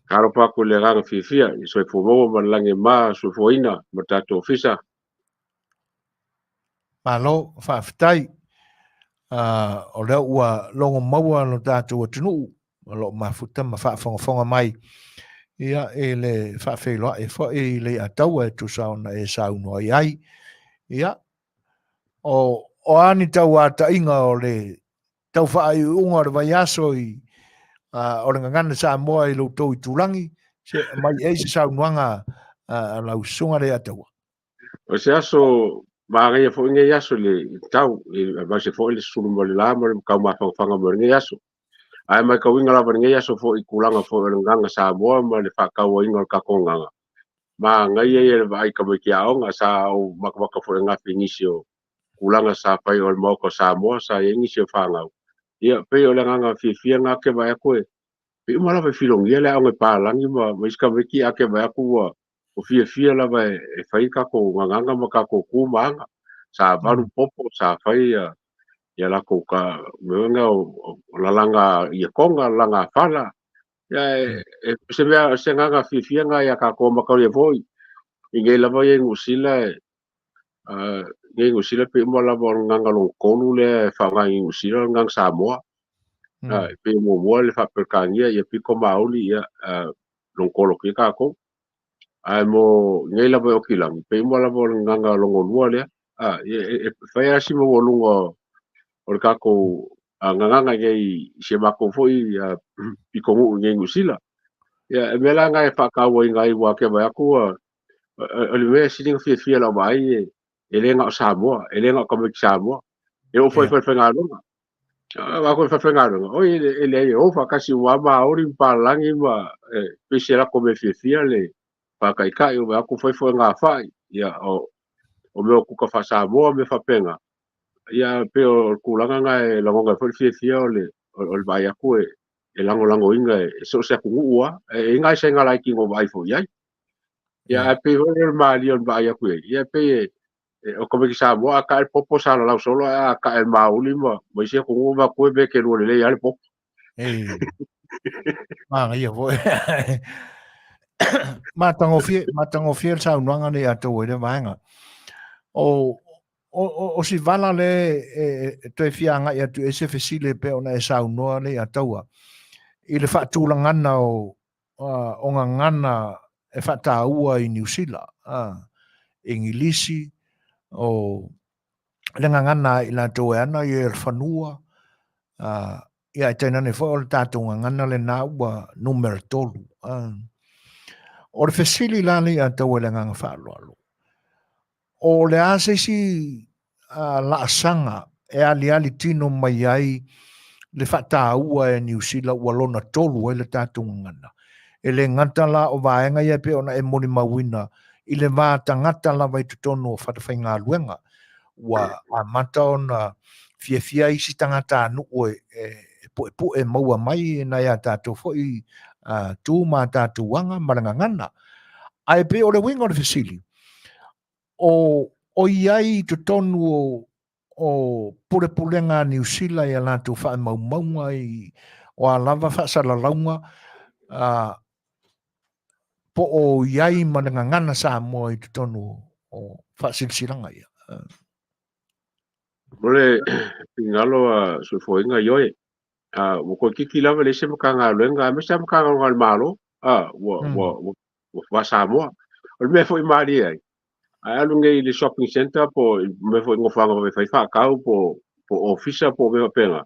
talofa atu i le agaga fiafia i soifua maua ma le lagi mama soifuaina ma le tatou Ofisa. Malo, faafetai. O lea ua logo maua lo tatou atunuu o lo o mafuta ma faafogafoga mai ia i le faafeiloai foi i Leiataua e tusa ona e saunoa i ai. Ia, o a ni tauataiga o le tau faaiuiuga o le vaiaso i o le Gagana Samoa i lo outou itulagi, se mai ai se saunoaga a lau susuga Leiataua. O se aso manaia foi lenei aso i le tau, aemaise foi le sulu mai o le la ma le tau mafanafana mai o lenei aso. Ae matauina lava i lenei aso foi i tulaga foi o le Gagana Samoa ma le faatauaina o le tatou gagana, manaia ia le vaai i tamaiti aoga. Sa ou matamata foi ananafi i nisi o tulaga sa fai o le Maota o Samoa, sa i ai nisi o fanau. Ia, pei o le agaga fiafia lena ou te vaai atu e pei uma lava e filogia le aoga i papalagi ma isi tamaiti, ae ou te vaai atu ua fiafia lava e fai tatou gagana ma tatou tu ma aga. Sa valu popo, sa fai ia latou ka mea na o lalaga i toga, lalaga fala. Ia, e se mea se agaga fiafia lena ia tatou mataulia foi. I nei lava ia i Niu Sila, nei Niu Sila pei uma lava o le gagana lona tolu lea e faaaoga i Niu Sila, o le gagana Samoa. Pei muamua le faa-Peretania, ia pito Maori, ia lona tolu atu ia tatou. Ae mo nei lava i Okilagi, pei uma lava o le gagana lona lua lea. E fai lava si maualuga o le tatou gagana nei i si a matou foi pitonuu i nei Niu Sila. Ia, e mea la lena e faatauaina ai, aua te vaai atu o le mea e sili ona fiafia i lau vaai, e le na o Samoa, e le na o tamaiti Samoa. E oo foi i falefaigaluega. A koe falefaigaluega, oi e leai e o faatasi uma lava Maori ma papalagi ma e pei se latou mea fiafia le faataitai, o vaai atu fai foi gafai, ia o mea o kuka faa-Samoa mea faapena. Ia pei o le tulaga lena e lagona ai foi le fiafia o le vaai atu e lagolagoina e so o se atunuu lava. E i ai nai Saina laiti na ou vaai foi i ai. Ia ae pei foi o le malie o le vaai atu i ai, ia pei e o tamaiti Samoa a tae le popo sa lalau solo, ae a tae le Maori ma isi atunuu ma atu e mea te lua lelei lava le popo. Ei, manaia foi. Matagofie, matagofie le saunoaga nei a tou i le vaega. O si vala le e toe fia agai atu i se fesili e pei ona e saunoa nei a taua i le faatulagana o gagana e faataua i Niu Sila, Igilisi, o le gagana a i latou e ana ia le fanua, ia e tainane foi o le tatou gagana lena ua numera 3. O le fesili la nei a taua i le agaga faaaloalo, O le a se isi laasaga e aliali tino mai ai le faataua e Niu Sila ua lona tolu ai le tatou gagana. E le gata la o vaega ia e pei ona e molimauina i le va tagata lava i totonu o falefaigaluega, ua amata ona fiafia isi tagatanuu e puepue maua mai nai a tatou foi tu ma a tatou aga ma le gagana. Ae pei o le uiga o le fesili, o i ai i totonu o pulepulega a Niu Sila i a latou faamaumauga i o a lava faasalalauga po o i ai ma le gagana Samoa i totonu o faasilasilaga ia. O le finagalo a Soifuaina ioe, ua toeitiiti lava leai se Matagaluega aemaise lava Matagaluega a le Malo, ua faa-Samoa. O le mea foi e malie ai, a e alu nei i le shopping centre po o le mea foi nofoaga e fai faatau po o ofisa po o mea faapena,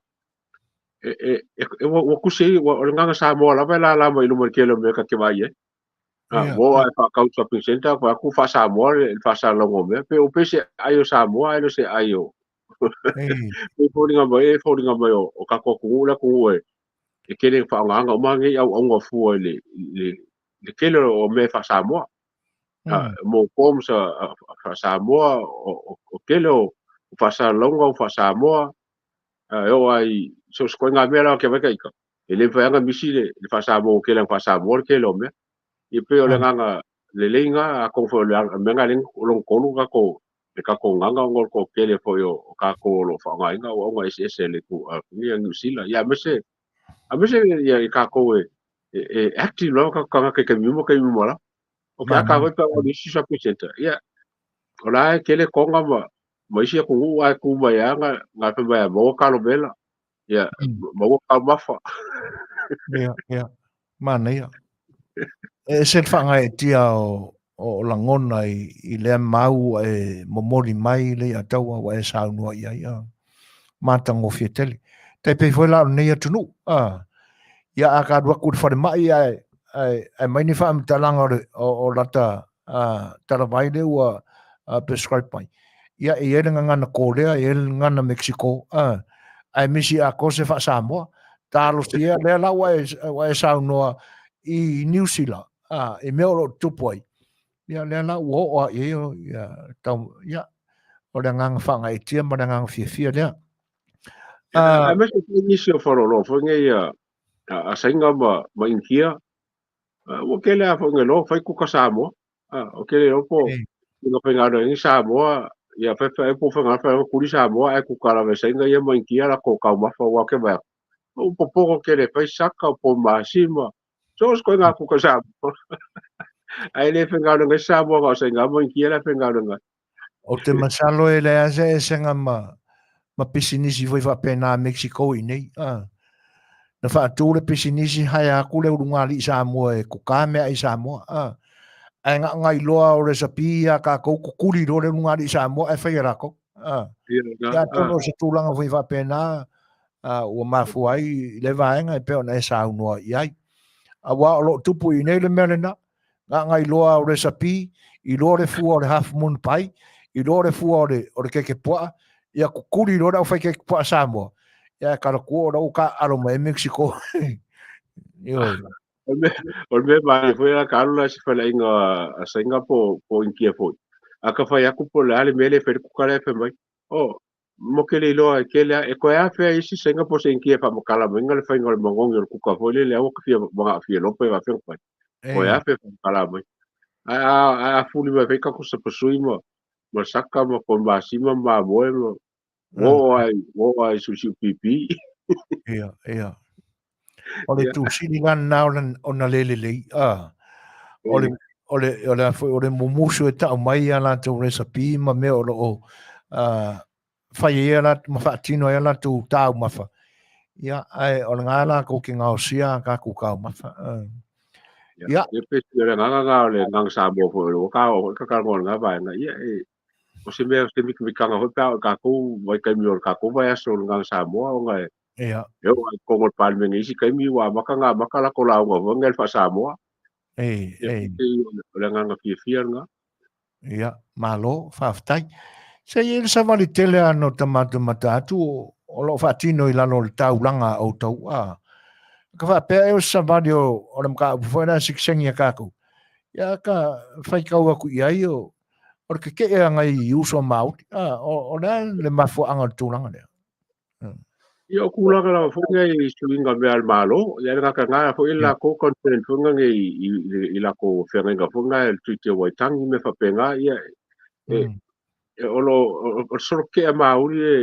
ua tusi ai, o le agaga Samoa lava e lala mai i luma i le tele o mea ta te vaai ai. Ua oo lava e faatau i shopping centre, fai atu faa-Samoa le faasalalauga o mea. Pe ua pei se ai o Samoa ae le o se ai o... E foliga mai, e foliga mai o tatou atunuu le atunuu e tele ina faaaogaina uma nei auauna fua i le tele o mea faa-Samoa. Mo forms faa-Samoa, o tele o faasalalauga o faa-Samoa, e oo lava i so o se ituaiga mea la ke vaai ita, e le mafai lava ona misi le faa-Samoa ua tele ina faa-Samoa le tele o mea. Ia pei o le agaga lelei lena, atonu foi o le mea lena o lona tolu tatou le tatou agaga ona o le toatele foi o tatou o lo o faaaogaina auauna eseese a le atunuu Niu Sila. Ia aemaise aemaise ia i tatou e active lava tatou tagata i taimi uma taimi uma lava. O ke aka foi pe o isi shopping center. Ia o la e tele konga ma isi atunuu ae tu mai lava na fai mai maua kalomela. Ia maua taumafa. Ia, ia. Manaia. E ese le faagaeetia o lagona i lea mau ua e momoli mai le Iataua ua e saunoa i ai. Matagofie tele. Tai pei foi la o lenei atunuu. Ia a ka alu atu i le falemai ae aumai ni faamatalaga o lata talavai lea ua prescribe mai. Ia e i ai le gagana Kolea, e i ai le gagana Mexico, ae misi atoa se faa-Samoa. Talosia lea la ua e saunoa i Niu Sila, i mea o lo o tutupu ai. Ia lea la ua oo lava i ai ia, tau, ia, o le agaga faagaeetia ma le agaga fiafia lea. Aemaise foi nisi o faleoloa foi nei a Saina ma Initia, ua tele lava foi ina iloa fai kuka Samoa. O tele iloa po ina faigaluega ai Samoa, ia fai fai po faigaluega fai kuli Samoa ae kuka lava e Saina ia ma Initia latou taumafa aua ke vaai atu. Ua popogo tele fai saka po masima, so o se ituaiga kuka Samoa. Ae le faigaluega ai Samoa na o Saina ma Initia la e faigaluega ai. Ou te masalo e leai lava se eseesega ma pisinisi foi faapena a Mexico i inei. Na faatu le pisinisi haea atu le ulugalii Samoa e kuka meaai Samoa. Ae na ona iloa o resapi ia a tatou kukuli loa le ulugalii Samoa ae fai e latou. Ia atonu o se tulaga foi faapena ua mafua ai le vaega e pei ona e saunoa i ai. Aua o lo o tupu i inei le mea lena. Na ona iloa o resapi, iloa le fua o le half moon pie, iloa le fua o le keke puaa, ia kukuli loa le aufai keke puaa Samoa, ia e kalatua o la ua taaalo mai ai Mexico. Ioe. O le mea malie foi a ka alu la i se faleaiga a Saina po Initia foi, a ka fai atu po o le a le mea lea e fai le kuka lea fai mai, oh, mo ke le iloa e tele a, e toe afea isi Saina po o se Initia e faamatala maiga le faiga o le manogi o le kuka foi lele, aua ka fia manao fia iloa pe faafefea ona fai. Toe afea e faamatala mai. Ae a fuli mai fai tatou sapasui ma saka ma komasima ma mamoe ma ua oo lava i siusiu pipi. Ia, ia. O le tusili la lena ona le lelei. O le, o le, o le, o le mumusu e tau mai a latou recipe ma mea o lo o fai ai a latou, ma faatino ai a latou taumafa. Ia, ae o lena latou te gaosia a tatou taumafa. Ia. Ia, pe o le agaga lena o le agaga Samoa foi o le ua ka oo foi ka talanoa i lena vaega. Ia, e, o se mea o se mitamitaga foi pe a oo i tatou vaitaimi o le tatou vaiaso o le agaga Samoa ona e e oo lava i totonu o le Palemene i isi taimi ua amata ona amata latou lauga foi nei i le faa-Samoa. Ia, pei o le agaga fiafia lena. Ia, malo, faafetai. Se i ai le savali tele lava na o ta matamata atu o o lo o faatino i lalo o le taulaga a outou, a. Ka faapea ea o se savali o, o le mataupu foi lea sikisegia tatou, ia ka faitau atu i ai o, o le tetee a nai uso maoli, a, o, o le a le mafuaaga o le tulaga lea? Ia o tulaga lava foi nei i suiga mea a le Malo, ia le gataga foi le latou concern foi na nei i, i, i latou feagaiga foi na le Treaty o Waitangi me faapena, ia e, e o lo o le solo ke'a maoli e,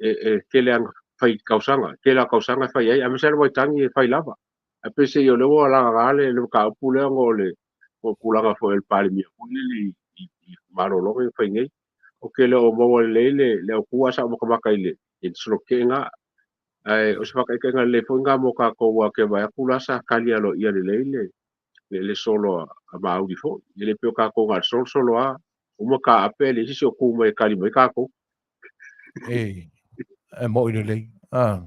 e, e tele ana fai tausaga, tele a tausaga e fai ai, aemaise le Waitangi e fai lava. Ae peiseai o lea ua lagalaga le, le mataupu lea ona o le o tulaga foi o le Palemia foi lele i, i, i malologa e fai nei. Ou te le o maua lelei le, le autu a sa ou matamata i le, i le soloke'ega, ae o se faataitaiga lelei foi lena mo tatou aua te vaai atu la sa tali aloaia lelei le, le, le solo a, a Māori foi. E le pei o tatou na o le solo solo lava, uma taape e leai se isi o tu mai e tali mai tatou. E, e mo'i lelei. Ah.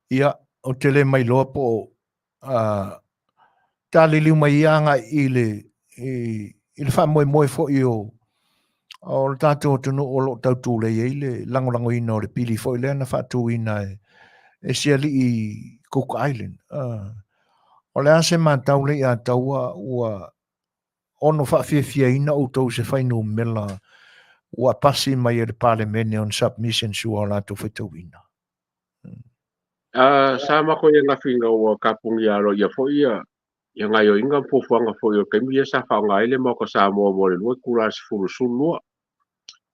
Ia, ou te le mailoa po o a taliliu mai ia agai i le, i, i le faamoemoe foi o, o le tatou atunuu o lo o tautulei ai le lagolagoina o le pili foi lea na faatuina e, e si alii Cook Island. O le a se matau lea ia taua ua ono faafiafiaina outou i se fuainumera ua pasi mai e le Palemene on submission sua o latou faitauina? Sa matou i ananafi ina ua tapunia aloaia foi ia ia gaoioiga ma fuafuaga foi o le taimi lea sa faaaoga ai le Maota Samoa mo le 2 itula i le 12.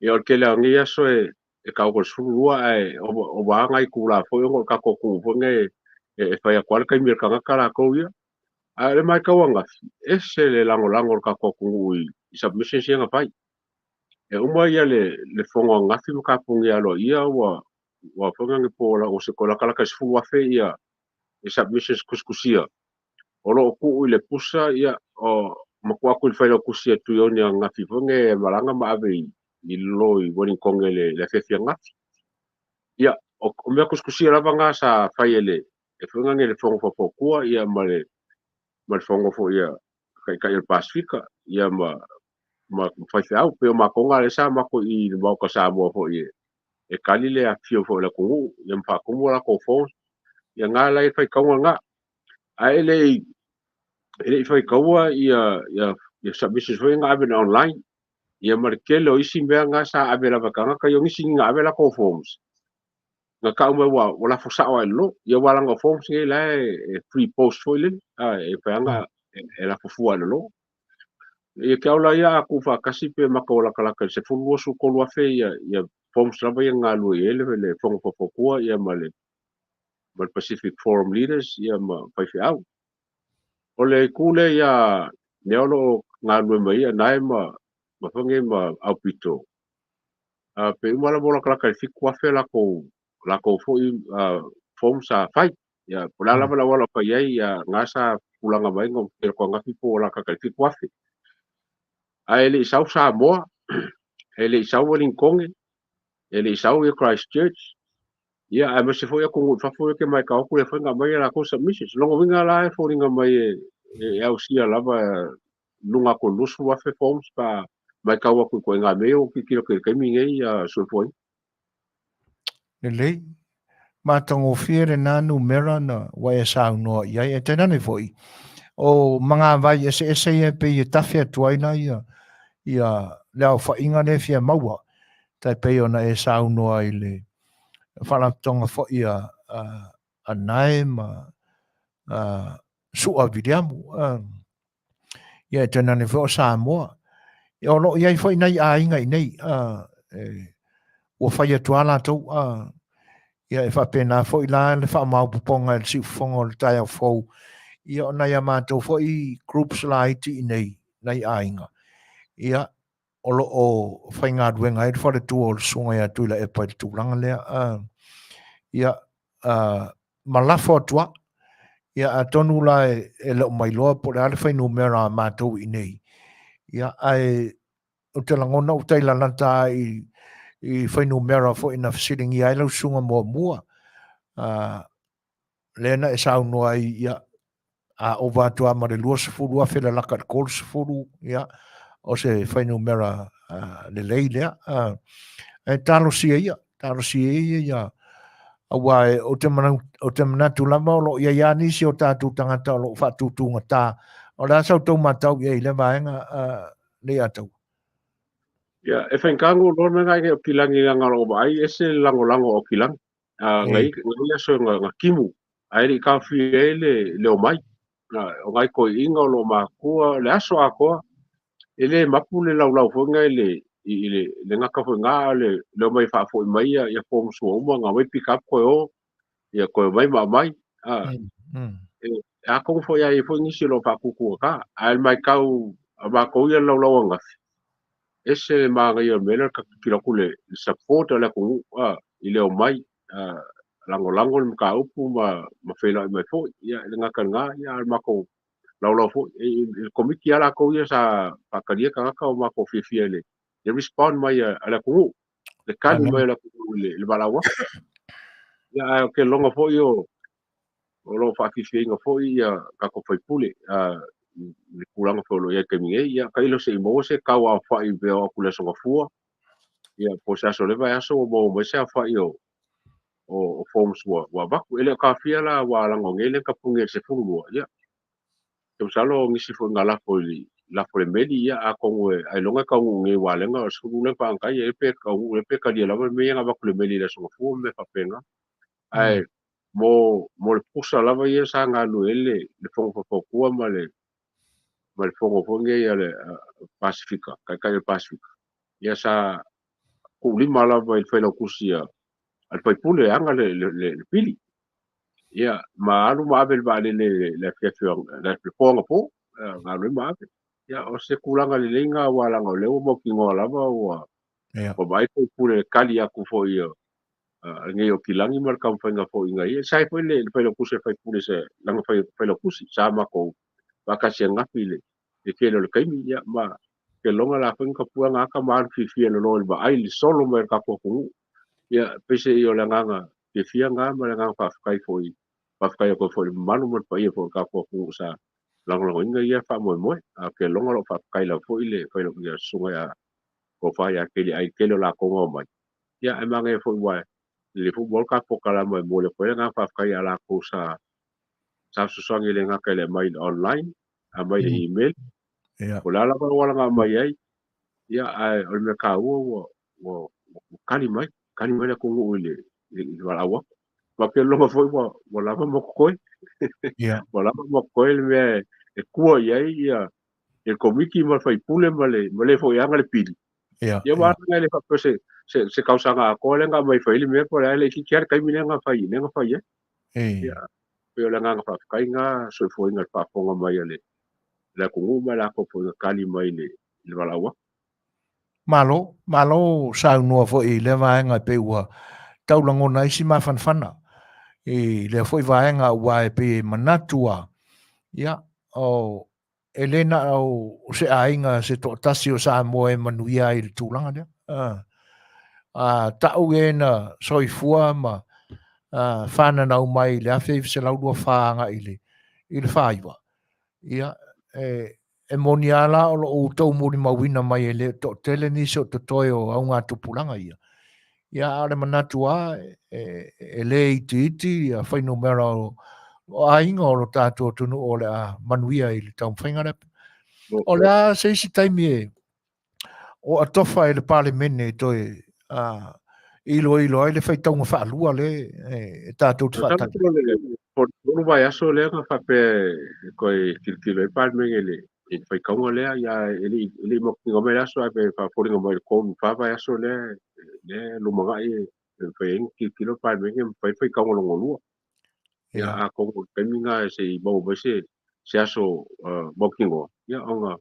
Ia o le tele lava o nei aso e e taoto i le 12 ae ova lava nai itula foi ona o le tatou atunuu foi lenei e fai atu lava le taimi o le tagata latou ia. Ae o le matau ananafi, ese le lagolago o le tatou atunuu i submissions ia na fai. E uma ia le le fono ananafi ma tapunia aloaia ua ua foi nani po o se latalata i le 10,000 ia submissions tusitusia o lo o tuu i le pusa ia o ma tuu atu i le failautusi a Tuione ananafi foi nei e malaga ma ave i i lalo i Wellington i le afiafi ananafi. Ia o, o mea tusitusia lava na sa fai e le e foi nani le Fono Faufautua ia ma le ma le fono foi a Taitai o le Pasefika ia ma ma faifeau pei o matou na lea sa matou i le Maota Samoa foi e e tali le afifio foi o le atunuu ia ma faatumu a latou forms ia na la e faitauga na. Ae le i e le i faitaua ia ia ia submissions foi na ave na online ia ma le tele o isi mea na sa ave lava e tagata ia o nisi na ave latou forms na tau mai ua ua lafo sao ai lalo ia ua laga o forms nei la e free post foi lele a e fai ana e lafo fua i lalo. Ia ke au la ia a tuufaatasi pe maka o latalata i le 10 23 afe ia ia forms lava ia na galulue i ai le le Fono Faufautua ia ma le ma le Pacific Forum Leaders ia ma faifeau. O le itu lea ia lea o lo o galulue mai ai Anae ma ma foi nei ma Aupito, a pe uma lava o latalata i le 7,000 latou latou foi forms sa fai. Ia, po o le a lava le auala o fai ai, ia, na sa tulaga mai na ou ananafi po o latalata i le 7,000. Ae le i sau Samoa, e le i sau Wellingtone, e le i sau ia Christchurch, ia, aemaise foi atunuu i fafo ia ke matau atu lea foi na aumai a latou submissions. O lona uiga la e foliga mai e, e ausia lava luga atu o le 20,000 forms pe a matau atu i ituaiga mea ia ua tilotilo atu i le taimi lenei soifuaina. Lelei. Matagofie lena numera na ua e saunoa i ai. E tainane foi, o magavai eseese ia e pei e tafe atu ai la ia, ia le aofaiga lea e fia maua. Tai pei ona e saunoa i le faalapotopotoga foi a, a, a Nae ma a, Su'a Viliamu. A, ia e tainane foi o Samoa. Ia o lo o i ai foi nai aiga i nei, a, e, ua fai atu lava latou, a, ia e faapena foi la le faamaopoopoga i le siufofoga o le taeao fou, ia o nai a matou foi groups laiti i nei, nai aiga, ia o lo o faigaluega ai le faletua o le Susuga ia Tuilaepa i le tulaga lea, a, ia, a, ma lafo atu lava. Ia atonu la e, e le o mailoa po o le a le fuainumera a matou i inei. Ia ae ou te lagona ua tai lalata lava i, i fuainumera foi na fesiligia ai lau susuga muamua. Lea na e saunoa ai, ia, a ova atu lava ma le 20,000 lalata i le 30, ia, o se fuainumera lelei lea. Ae talosia ia. Talosia ia aua ou te ou te manatu lava o lo o i ai lava nisi o tatou tagata o lo o faatutugata. O le a sa outou matau i ai i lea vaega, Leiataua? Ia, e faigata go loa mea ngai o kilangi langa o vaai ese le lagolago o kilangi. A ngai ngai aso nga nga kimu ai le kafi ai le le omai. O ngai ko inga o lo makua le aso akoa e le mapu le laulau foi ngai le i le le ngaka foi ngā le le omai faafoi mai ia ia forms ua uma nga mai pick up koe o ia koe mai ma mai a e a kongo foi ai foi nisi lo faakuku ka a le mai kau a ma ko ia laulau angafi ese le magaia o le mea lea ka kilo aku le support a le atunuu a i le omai a lagolago le mataupu ma feiloai mai foi ia le gata i lena ia a o le matou laulau foi i le komiti a latou ia sa faatalia tagata o matou fiafia i le respond mai a le atunuu le tali mai a le atunuu i le valaau atu ia ae ou te lagona foi o lo o faafiafiaina foi ia tatou faipule i le tulaga foi o lo o i ai i le taimi nei. Ia tailo se i maua se tau aofai pe oo atu i le Aso Gafua, ia po o se aso o le vaiaso ua maua mai se aofai o forms ua avatu. E le o taofia la aua leaga o nei lea na tapuni ai i le 12, ia ou te masalo o nisi foi na lafo i lafo i le meli, ia atonu e ailoga e taunuu nei aua o lea na o le 10 lea na faagatai ai pe taunuu pe talia lava le mea ia na avatu i le meli i le Aso Gafua ma mea faapena. Ae mo le pusa lava ia sa galulue ai le Fono Faufautua ma le Fono foi nei a le Pasefika, Taitai o le Pasefika. Ia sa tuulima lava i le failautusi a le faipule e ana le pili. Ia ma alu ma ave le vaalele le afiafi le po anapo, galulue ma ave. Ia o se tulaga lelei lena aua leaga o lea ua mautinoa lava ua vaai faipule e tali atu foi nei o Kilagi ma le taumafaiga foi ina ia sa ai foi le failautusi a le faipule sa lana failautusi sa matou faatasi ananafi i le tele o le taimi ia ma ke loga la foi ka pua ngā ka malu fiafia le loa i le vaai le solo mai o le tatou atunuu ia pei o le agaga fiafia ngā ma le agaga faafetai foi faafetai atu ai foi i le mamalu ma le paia foi o le tatou atunuu sa lagolagoina ia faamoemoe a ke loga o lo o faafetai lava foi le failautusi ia susuga ia Tofa ia Keliaai i le tele o latou na omai. Ia, ae manaia foi aua e lelei foi mo ka polokalama e momoli atu ai le agaga faafetai ia latou sa fesoasoani e le gata i le aumai i le online, aumai i le email. Po o le a lava le auala na aumai ai, ia, ae o le mea taua ua tali mai, tali mai le atunuu i le valaau atu. Ma ou te lagona foi ua lava ma totoe. Ua lava ma totoe le mea e tua i ai ia le komiti ma le faipule ma le foi e ana le pili. Ia ua ana le faapea se tausaga atoa lea na aumai fai ai le mea po o le a le itiiti lava le taimi lea na fai lea na fai ai. Ia pei o le agaga faafetai lena soifuaina i le faafofoga mai a le atunuu ma latou foi na tali mai i le valaau atu. Malo, malo saunoa foi i lea vaega e pei ua tau lagona ai si mafanafana i lea foi vaega aua e pei e manatu lava, ia, o, e le na o se aiga se toatasi o Samoa e manuia ai i le tulaga lea. A ta'u e na soifua ma fananau mai i le 1924 agai i le 49, ia, e moni lava la o lo o outou molimauina mai e le toatele nisi o totoe o augatupulaga ia. Ia, a o le manatu lava e le itiiti ia fuainumera o aiga o lo tatou atunuu o le a manuia i le taumafaiga lea. O le a se isi taimi e o atofa e le Palemene e toe iloilo ai le faitauga faalua le e tatou te faatali. Po o le vaiaso lea na faapea e toe tilotilo ai le Palemene i le faitauga lea, ia e le i mautinoa mai le aso, ae pe faafoliga mai le 3 4 vaiaso lea lea lumanai e mafai ai ona tilotilo le Palemene ma fai le faitauga lona lua. Ia atonu o le taimi lena se i maua mai se aso mautinoa, ia ona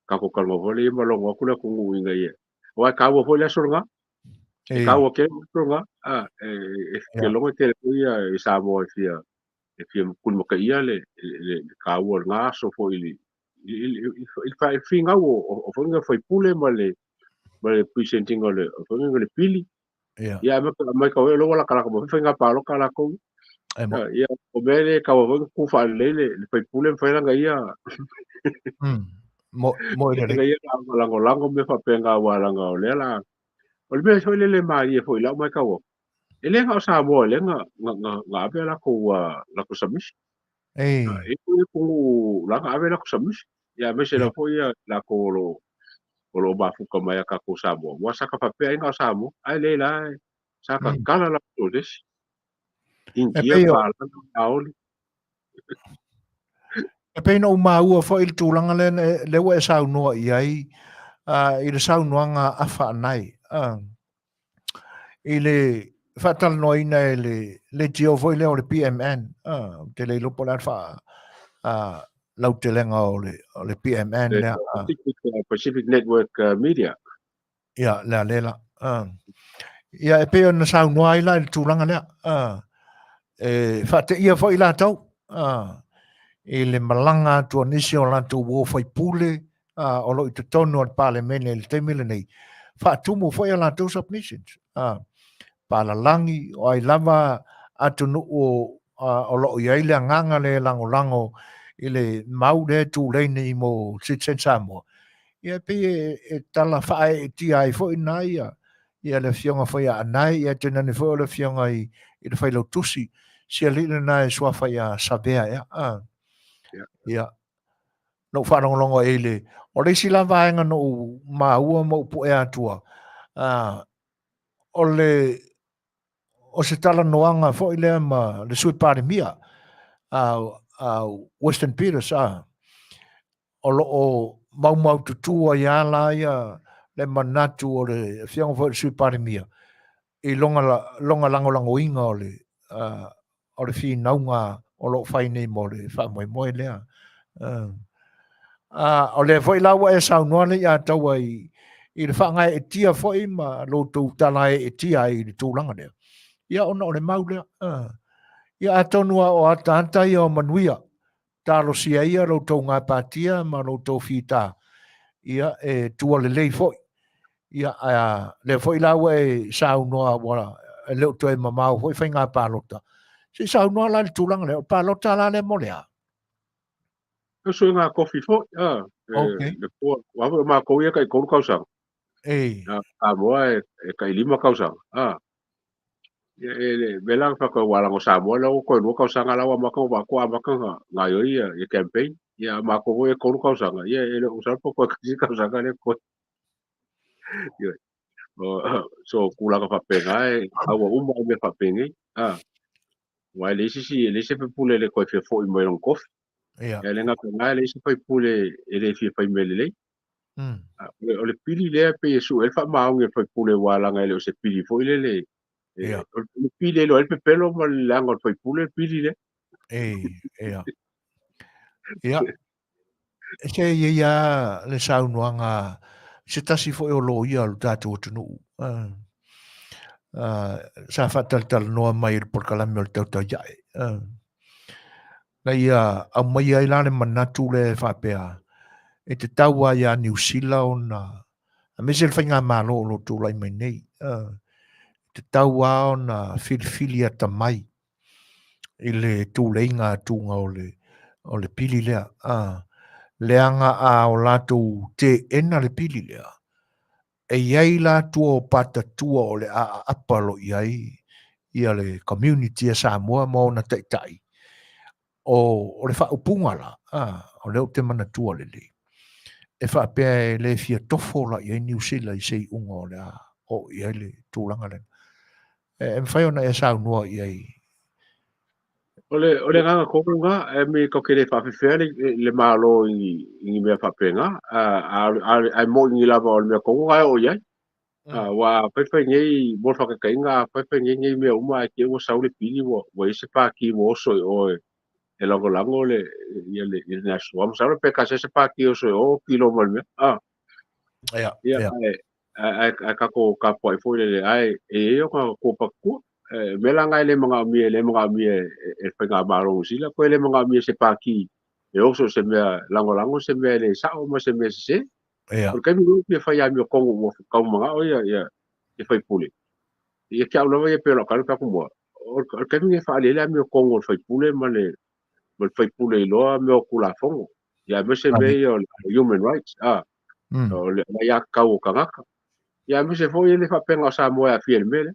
tatou talanoa foi lea ma logo atu le atunuu ina ia aua e taua foi le aso lena. E taua tele le aso lena. E ke logo tele foi ia i Samoa e fia kulimataia le taua o lena aso foi i le finau o foi nga faipule ma le presenting o le foi nga le pili. Ia mai kau e loa lakalaka ma faiga palota latou. Ia o mea le taua foi ku faalelei le faipule ma fai lana ia mo mo le ia lagolago mea faapena aua leaga o lea la O le mea foi lele e malie foi i lau matau atu, e le na o Samoa lea na na ave a latou submission. Ei. E i ai foi atunuu la na ave latou submission. Ia aemaise lava foi latou o lo o mafuta mai ia tatou Samoa. Aua sa ta faapea ai na o Samoa, ae le la sa tatala lava o le isi. India, Palagi, Maoli. E pei ona ou maua foi i le tulaga lea, lea ua e saunoa i ai i le saunoaga a Afa Anae, i le faatalanoaina e le leitio foi lea o le PMN, ou te le iloa po o le a le faalautelega o le PMN lea. Pacific Network Media. Ia, lea le la. Ia, e pei ona saunoa ai la i le tulaga lea. E faateia foi latou i le malaga atu a nisi o latou uo faipule o lo o i totonu o le Palemene i le taimi lenei, faatumu foi a latou submissions. Palalagi, o ai lava atunuu o lo o i ai le agaga lea e lagolago i le mau lea e tulei nei mo Citizen Samoa, ia e pei e tala faaeetia ai foi na ia ia le afioga foi a Anae, ia tainane foi o le afioga i le Failautusi, si alii lena e suafa ia Savea ea. Ia, na ou faalogologo i le, o le isi la vaega na ou maua ma ou pue atua, o le o se talanoaga foi lea ma le Sui Palemia a Western Peters a o lo o maumaututu ai lava la ia le manatu o le afioga foi i le Sui Palemia i lona lagolagoina o le o le finauga o lo o fai nei mo le faamoemoe lea. O lea foi la ua e saunoa Leiataua i le faagaeetia foi ma lo outou talaeetia ai i le tulaga lea, ia ona o le mau lea. Ia atonu lava o ataata ia o manuia, talosia ia lo outou gapatia ma lo outou fita, ia e tua lelei foi. Ia, a lea foi la ua e saunoa ua e le o toe mamao foi faiga palota. Se i saunoa la i le tulaga lea, o le palota la lea mo le a? O suiga kofi foi, a, Okay. le pua, ua foi o matou ia tai 3 tausaga. Ei. A, Samoa e tai 5 tausaga, a. Ia, e le mea la na fai atu, aua leaga o Samoa lea ua toe 2 tausaga la ua amata ona vaatua amata ona gaoioi ia campaign. Ia, a o matou foi e 3 tausaga, ia e le o masalo po o toe tasi tausaga lea totoe. So tulaga faapena e aua uma i mea faapenei. A, aua e leai se isi, e leai se faipule e le toe fia foi mai lona tofi. Ia. E le gata i lena, e leai se faipule e le fia fai mea lelei. O le pili lea e pei e sue ai le faamaoni a le faipule aua leaga e le o se pili foi lele. Ia. O le pili e iloa ai le pepelo ma le leaga o le faipule le pili lea. Ia. Ia. Se i ai lava le saunoaga se tasi foi o loia o le tatou atunuu sa faatalatalanoa mai i le polokalame o le Tautaiae, na ia aumaia ai la le manatu lea e faapea, e tatau lava ia Niu Sila ona, aemaise le faigamalo o lo o tulai mai nei, e tatau lava ona filifili atamai i le tuleiga atuga o le pili lea. A, leaga a o latou teena le pili lea, e i ai la tua o patatua o le a aapa lo i ai ia le community a Samoa ma ona taitai. O le faaupuga la, a, o lea ou te manatua lelei, e faapea e le fia tofo la i ai Niu Sila i se iuga o le a oo i ai le tulaga lea. E mafai ona e saunoa i ai. O le agaga tonu lena, e me tatou te le faafefea le Malo i ni mea faapena, ae moni lava o le mea tonu lena e oo i ai. Aua a faifai nei, mo le faataitaiga, a faifai nei nei mea uma ae te i ua sau le pili ua i ai se pati ua oso i o e lagolago le National. Masalo pe tasi lava se pati e oso i o kilo ma le mea. Ia, Ia, ia. Ae tatou tapuai foi lele, ae e i ai ona tua patatua. E mea la na e le manaomia, e le manaomia e le faigamalo o Niu Sila, toe le manaomia se pati e oso se mea lagolago se mea e le sao ma se mea sese. Ia. O le taimi lenei fia fai amiotonu ua tau manao ia faipule. Ia te au lava ia pei o lau tala fai atu mua. O le taimi lenei e faaali ai le amiotonu o le faipule ma le faipule iloa mea o Tulafono. Ia aemaise mea ia o le human rights, o le aiatatau o tagata. Ia aemaise foi e le faapea o Samoa e aafia i le mea lea.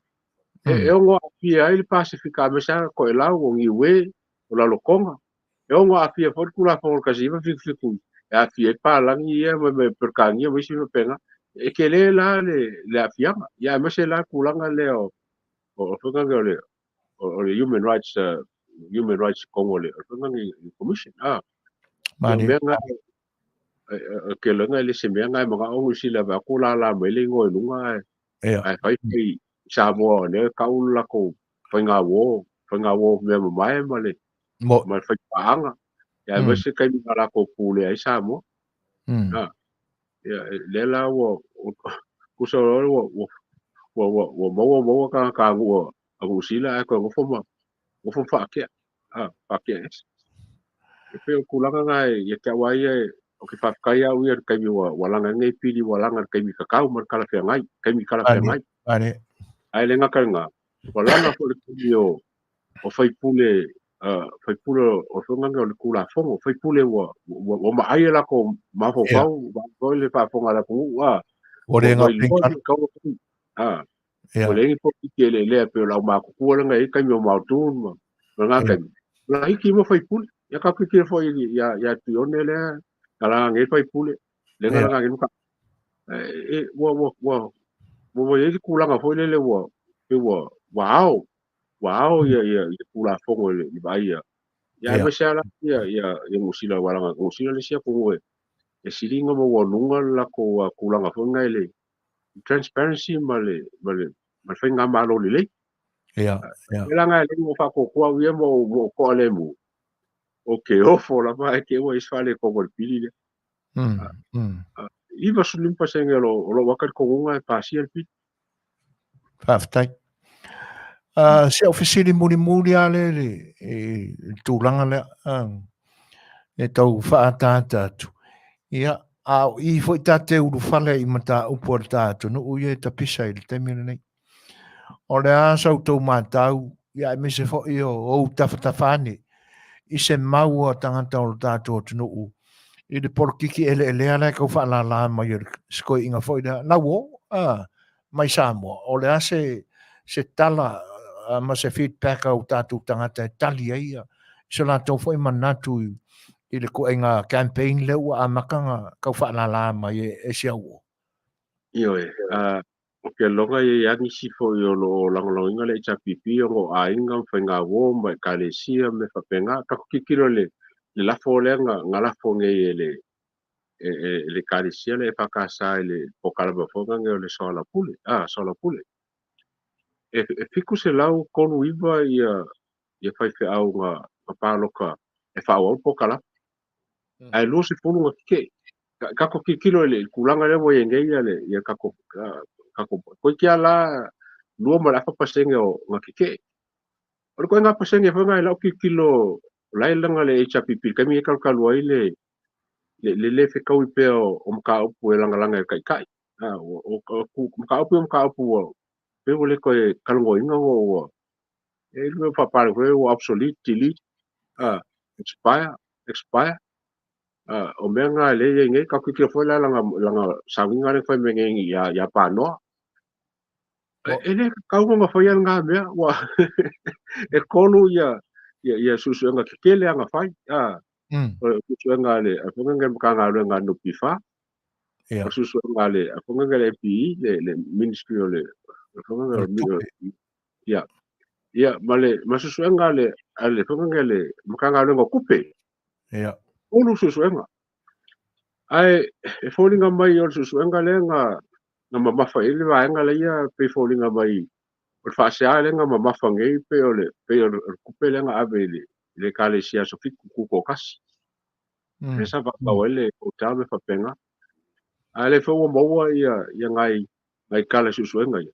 E ono aafia ai le Pasefika aemaise lava Toelau, o Niue, o Lalotoga. E ono aafia foi le Tulafono o le 1977 e aafia ai palagi ia ma Peretania ma isi faapena. E tele la le aafiaga. Ia aemaise la le tulaga lea o o le human rights human rights totonu o le commission. O mea na ke loga e le se mea na e manao Niu Sila vaai atu lala mai le igoa i luga ae fai fai Samoa o lea e tau le latou faiga uo mea mamae ma le fai paaga. Ia aemaise taimi na latou pulea ai Samoa. Ia lea la ua tusa ua maua maua tagata a Niu Sila ae toe nofo ma faatea faatea ese. E pei o tulaga na ia te au lava ia o ke faafetai au ia i le taimi ua laga ai lenei pili ua laga i le taimi tatau ma le talafeagai, taimi talafeagai. Ae le gata i lena, ua laga foi le taimi o faipule faipule o le o le Tulafono, faipule ua maai e latou mafaufau, foi le faafofoga a le atunuu, ua le ua leai ni polokiki e eleelea pei o le aumatutua lea na i ai taimi o Mao Tun ma lena taimi. Na hiki mo faipule. Ia ka kikilo foi ia Tuione lea, na laga nei faipule, lea na laga nei maka. E ua ua ua ua i ai le tulaga foi lele ua ua ua ao ua ao ia ia ia Tulafono i le vaai ia. Ia aemaise lava ia ia ia Niu Sila ua laga Niu Sila le isi atunuu e sili ona maualuga le latou tulaga foi lena i le transparency ma le faigamalo lelei. Ia, ia. E laga e le mo faatoatoa au ia ma o toa le mu. O ke ofo lava e te ua is fale ko le pili le. 95% o lo waka kogonga e pasia le pili. Faafetai. Se au fesili mulimuli lava lea i le tulaga lea e tau faaataata atu. Ia, a o i foi ta te ulufale i mataupu a le ta atunuu ia e tapisa i le taimi lenei. O le a sa outou matau, ia aemaise foi o ou tafatafa ane i se mau a tagata o le tatou atunuu i le polokiki eleelea la e tau faalala mai e le sikoiina foi lea, lauo, mai Samoa. O le a se tala ma se feedback a o tatou tagata e tali ai i so latou foi manatu i le ituaiga campaign lea ua amata ona tau faalala mai e si au uo? Ioe, o ke aloga ia i nisi foi o lo o lagolagoina le HRPP ona o aiga ma faigauo ma ekalesia ma mea faapena. Tatou tilotilo i le lafo lea na lafo nei e le ekalesia le EFKS i le polokalame foi lea o le soalaupule. Soalaupule. E 739 ia faifeau na palota e faaauau le polokalame. Ae 20 na tetee. Tatou tilotilo i le tulaga lea ua i ai nei ia tatou toeitiiti lava la 2.5% o na tetee. O le ituaiga pasene foi lena i lau tilotilo la e laga le HRPP i le taimi e talutalu ai le le fetaui pea o mataupu e lagalaga e le taitai. O mataupu ia o mataupu ua pei ua le toe talanoaina ua e le mea faapalagi foi ua obsolete, delete, expire. O mea na lea e i ai nei, tatou tilotilo foi la lana sauniga lea na fai mai nei ia Panoa. E le tatau ona faia lena mea, ua e tolu ia suesuega tetele lava na fai. O le suesuega a le Matagaluega a le NPF, o le suesuega a le MPE, le Ministry o le ia, ma le suesuega a le Matagaluega o Tupe. Tolu suesuega. Ae e foliga mai o le suesuega lea na mamafa i ai le vaega lea pei foliga mai o le faasea lea na mamafa nei pei o le tupe lea na ave i le ekalesia Aso Fitu Tutoatasi. Lea sa faatau ai le hotel ma faapena. Ae lea foi ua maua ia nai tala suesuega ia.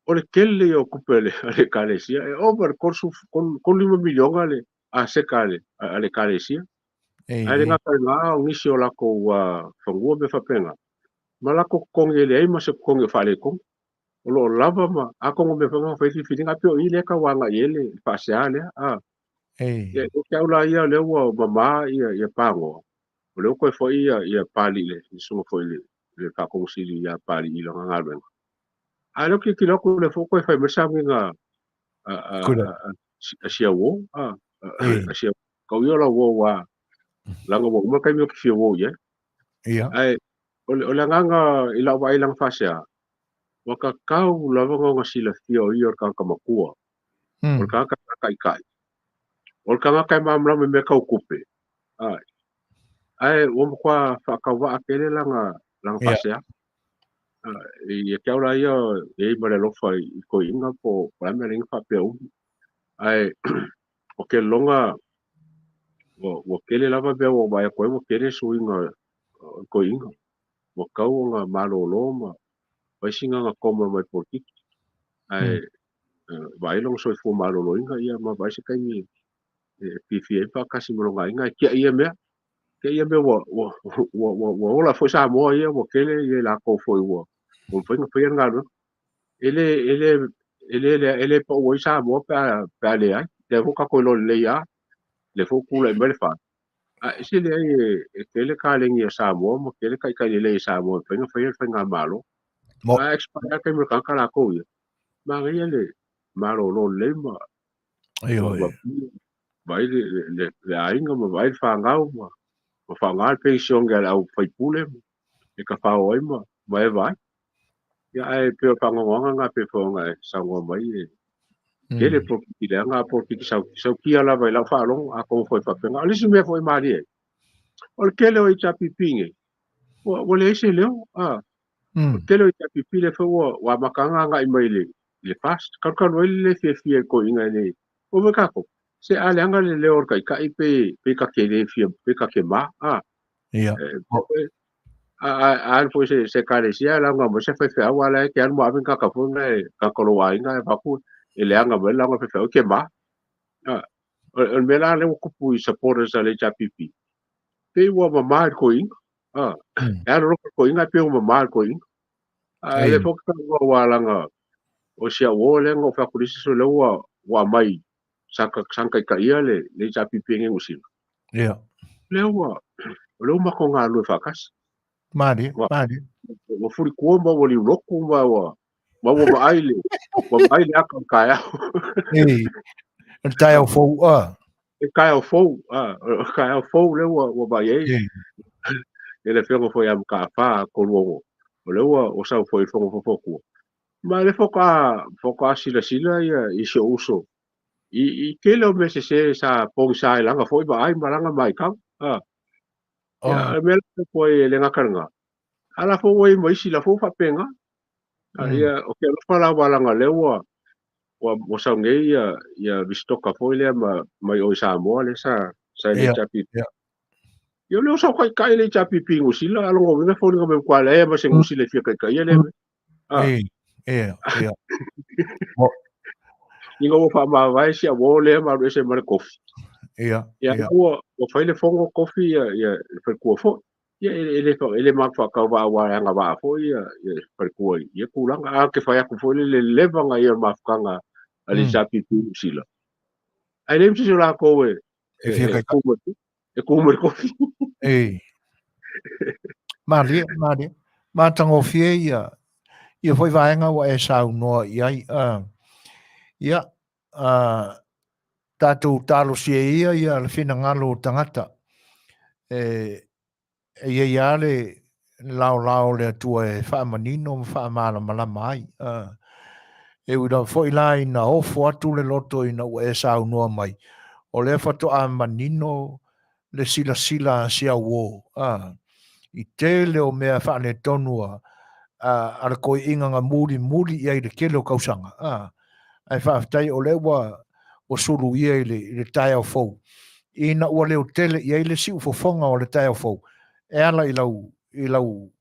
O le tele ia o tupe a le ekalesia e ova i le 35 miliona le aseta a le ekalesia. Ae le gata i lena o nisi o latou fanua ma faapena. Ma latou totogi e leai ma se totogi o faaletonu. O lo o lava ma atonu o mea foi na fai filifiliga ae pei o i lea e tau agai i ai le faasea lea. Ia o ke au la ia lea ua mama ia Panoa. O lea ua toe foi ia Papalii le susuga foi i le le Faakonosili ia Papalii i lana galuega. A lea ou te tilotilo atu o lea foi ua toe fai mai le sauniga a sia uo, a sia tau ia o lau uo aua leaga ua uma le taimi ou te fia uo i ai. Ae o le agaga i lau vaai i lana faasea, ua tatau lava ona silafia o ia o le tagata matua, o le tagata taitai, o le tagata e malamalama i mea tau tupe. Ae ua matua faatauvaa tele lana faasea. Ia te au la ia e i ai ma le alofa i toeaiina po o le a le mea e ala ai ona faapea umi. Ae o ke lona ua tele lava mea ua ou vaai atu ai ua tele suiga o le toeaina. Ua tau ona malolo ma fai sina gatoma mai polokiki. Ae vaai lona soifua maloloina ia ma vaai se taimi e fiafia ai ma faatasi ma lona aiga. E tiai ia mea, tiai ia mea ua ua ua ua ua ola foi Samoa ia ua tele ia i latou foi ua ua mafai ona faia le galuega. E le e le e le e le pau ai Samoa pe a pe a leai. Lea foi tatou iloa lelei lava, lea foi ua tulai mai le FAST. Ae se leai e tele kalegi a Samoa ma tele taitai lelei a Samoa e mafai ona faia le faigamalo. A expire le taimi o le tagata latou ia, manaia le malolo lelei ma vaai le aiga ma vaai le fanau ma faaaoga le penisione a le au faipule e tafao ai ma e vaai. Ia, ae pei o le faanoanoaga lena pei foi ona e saunoa mai e tele polokiki leaga, polokiki saukia lava i lau faalogo, atonu foi faapena. O le isi mea foi malie ai, o le tele o HRPP nei, ua leai se leo. O le tele o HRPP lea foi ua amata ona agai mai i le FAST. Kalukalu ai le le fiafia i le toeaina e le ua mai tatou. Se a leaga le leo o le taitai pe ta te le fia, pe ta te ma. A alu foi se ekalesia e lauga mai se faifeau, a la e te alu ma ave ni tagata foi na e tagata o lou aiga e avatu e leaga mai le lauga a le faifeau e te ma. O le mea la lea ua tupu i supporters a le HRPP, pei ua mama i le toeaina. E alolofa i le toeaina ae pei ua mama i le toeaina. A lea foi ou te talanoa aua leaga o si au uo lea na ou fai atu i le isi aso lea ua aumai sa taitaia le HRPP i Niu Sila. Lea ua o lea ua matou galulue faatasi. Malie, malie. Ua fulitua ma ua liulotu ma ua ma ua vaai le ua vaai le aka o le taeao. Ei, o le taeao fou a. Le taeao fou, a, o le taeao fou lea ua vaai ai. E le afioga foi ia Mataafa Koluogo, o lea ua sau foi i le Fono Faufautua. Ma lea faatoa silasila ia i si ou uso i tele o mea sese sa pogisa ai lana foi vaai ma lana matau. Ia, o le mea la foi e le gata i lena, a la foi ua i ai ma isi la foi ua faapena. Ia, o ke alofa la aua leaga o lea ua sau nei ia Visitoka foi lea mai o i Samoa lea sa i le HRPP. Ia o lea ua sau taitai le HRPP i Niu Sila, a lona uiga e foliga mai matua leai ma se Niu Sila e fia taitaia lea mea. Ia. Ina ua faamavae si au uo lea ma alu ese ma le kofi. Ia, ua fai le fono kofi ia le faletua foi. Ia, e le matou faatauvaa aua e agavaa foi ia le faletua i ia tulaga. A ke fai atu foi le lelevaga ia o le mafutaga a le HRPP i Niu Sila. Ae leai ma se isi o latou e e ku mai le kofi. Ei. Malie, malie. Matagofie ia foi vaega ua e saunoa i ai. Ia, tatou talosia ia ia le finagalo o tagata. E i ai lava le laolao o le Atua e faamanino ma faamalamalama ai. E ui lava foi la ina ofo atu le loto ina ua e saunoa mai, o lea faatoa manino le silasila a si au uo, i tele o mea faaletonu a le toeaina na mulimuli i ai i le tele o tausaga. Ae faafetai o lea ua suluia i le taeao fou, ina ua leotele i ai le siufofoga o le taeao fou, e ala i lau i lau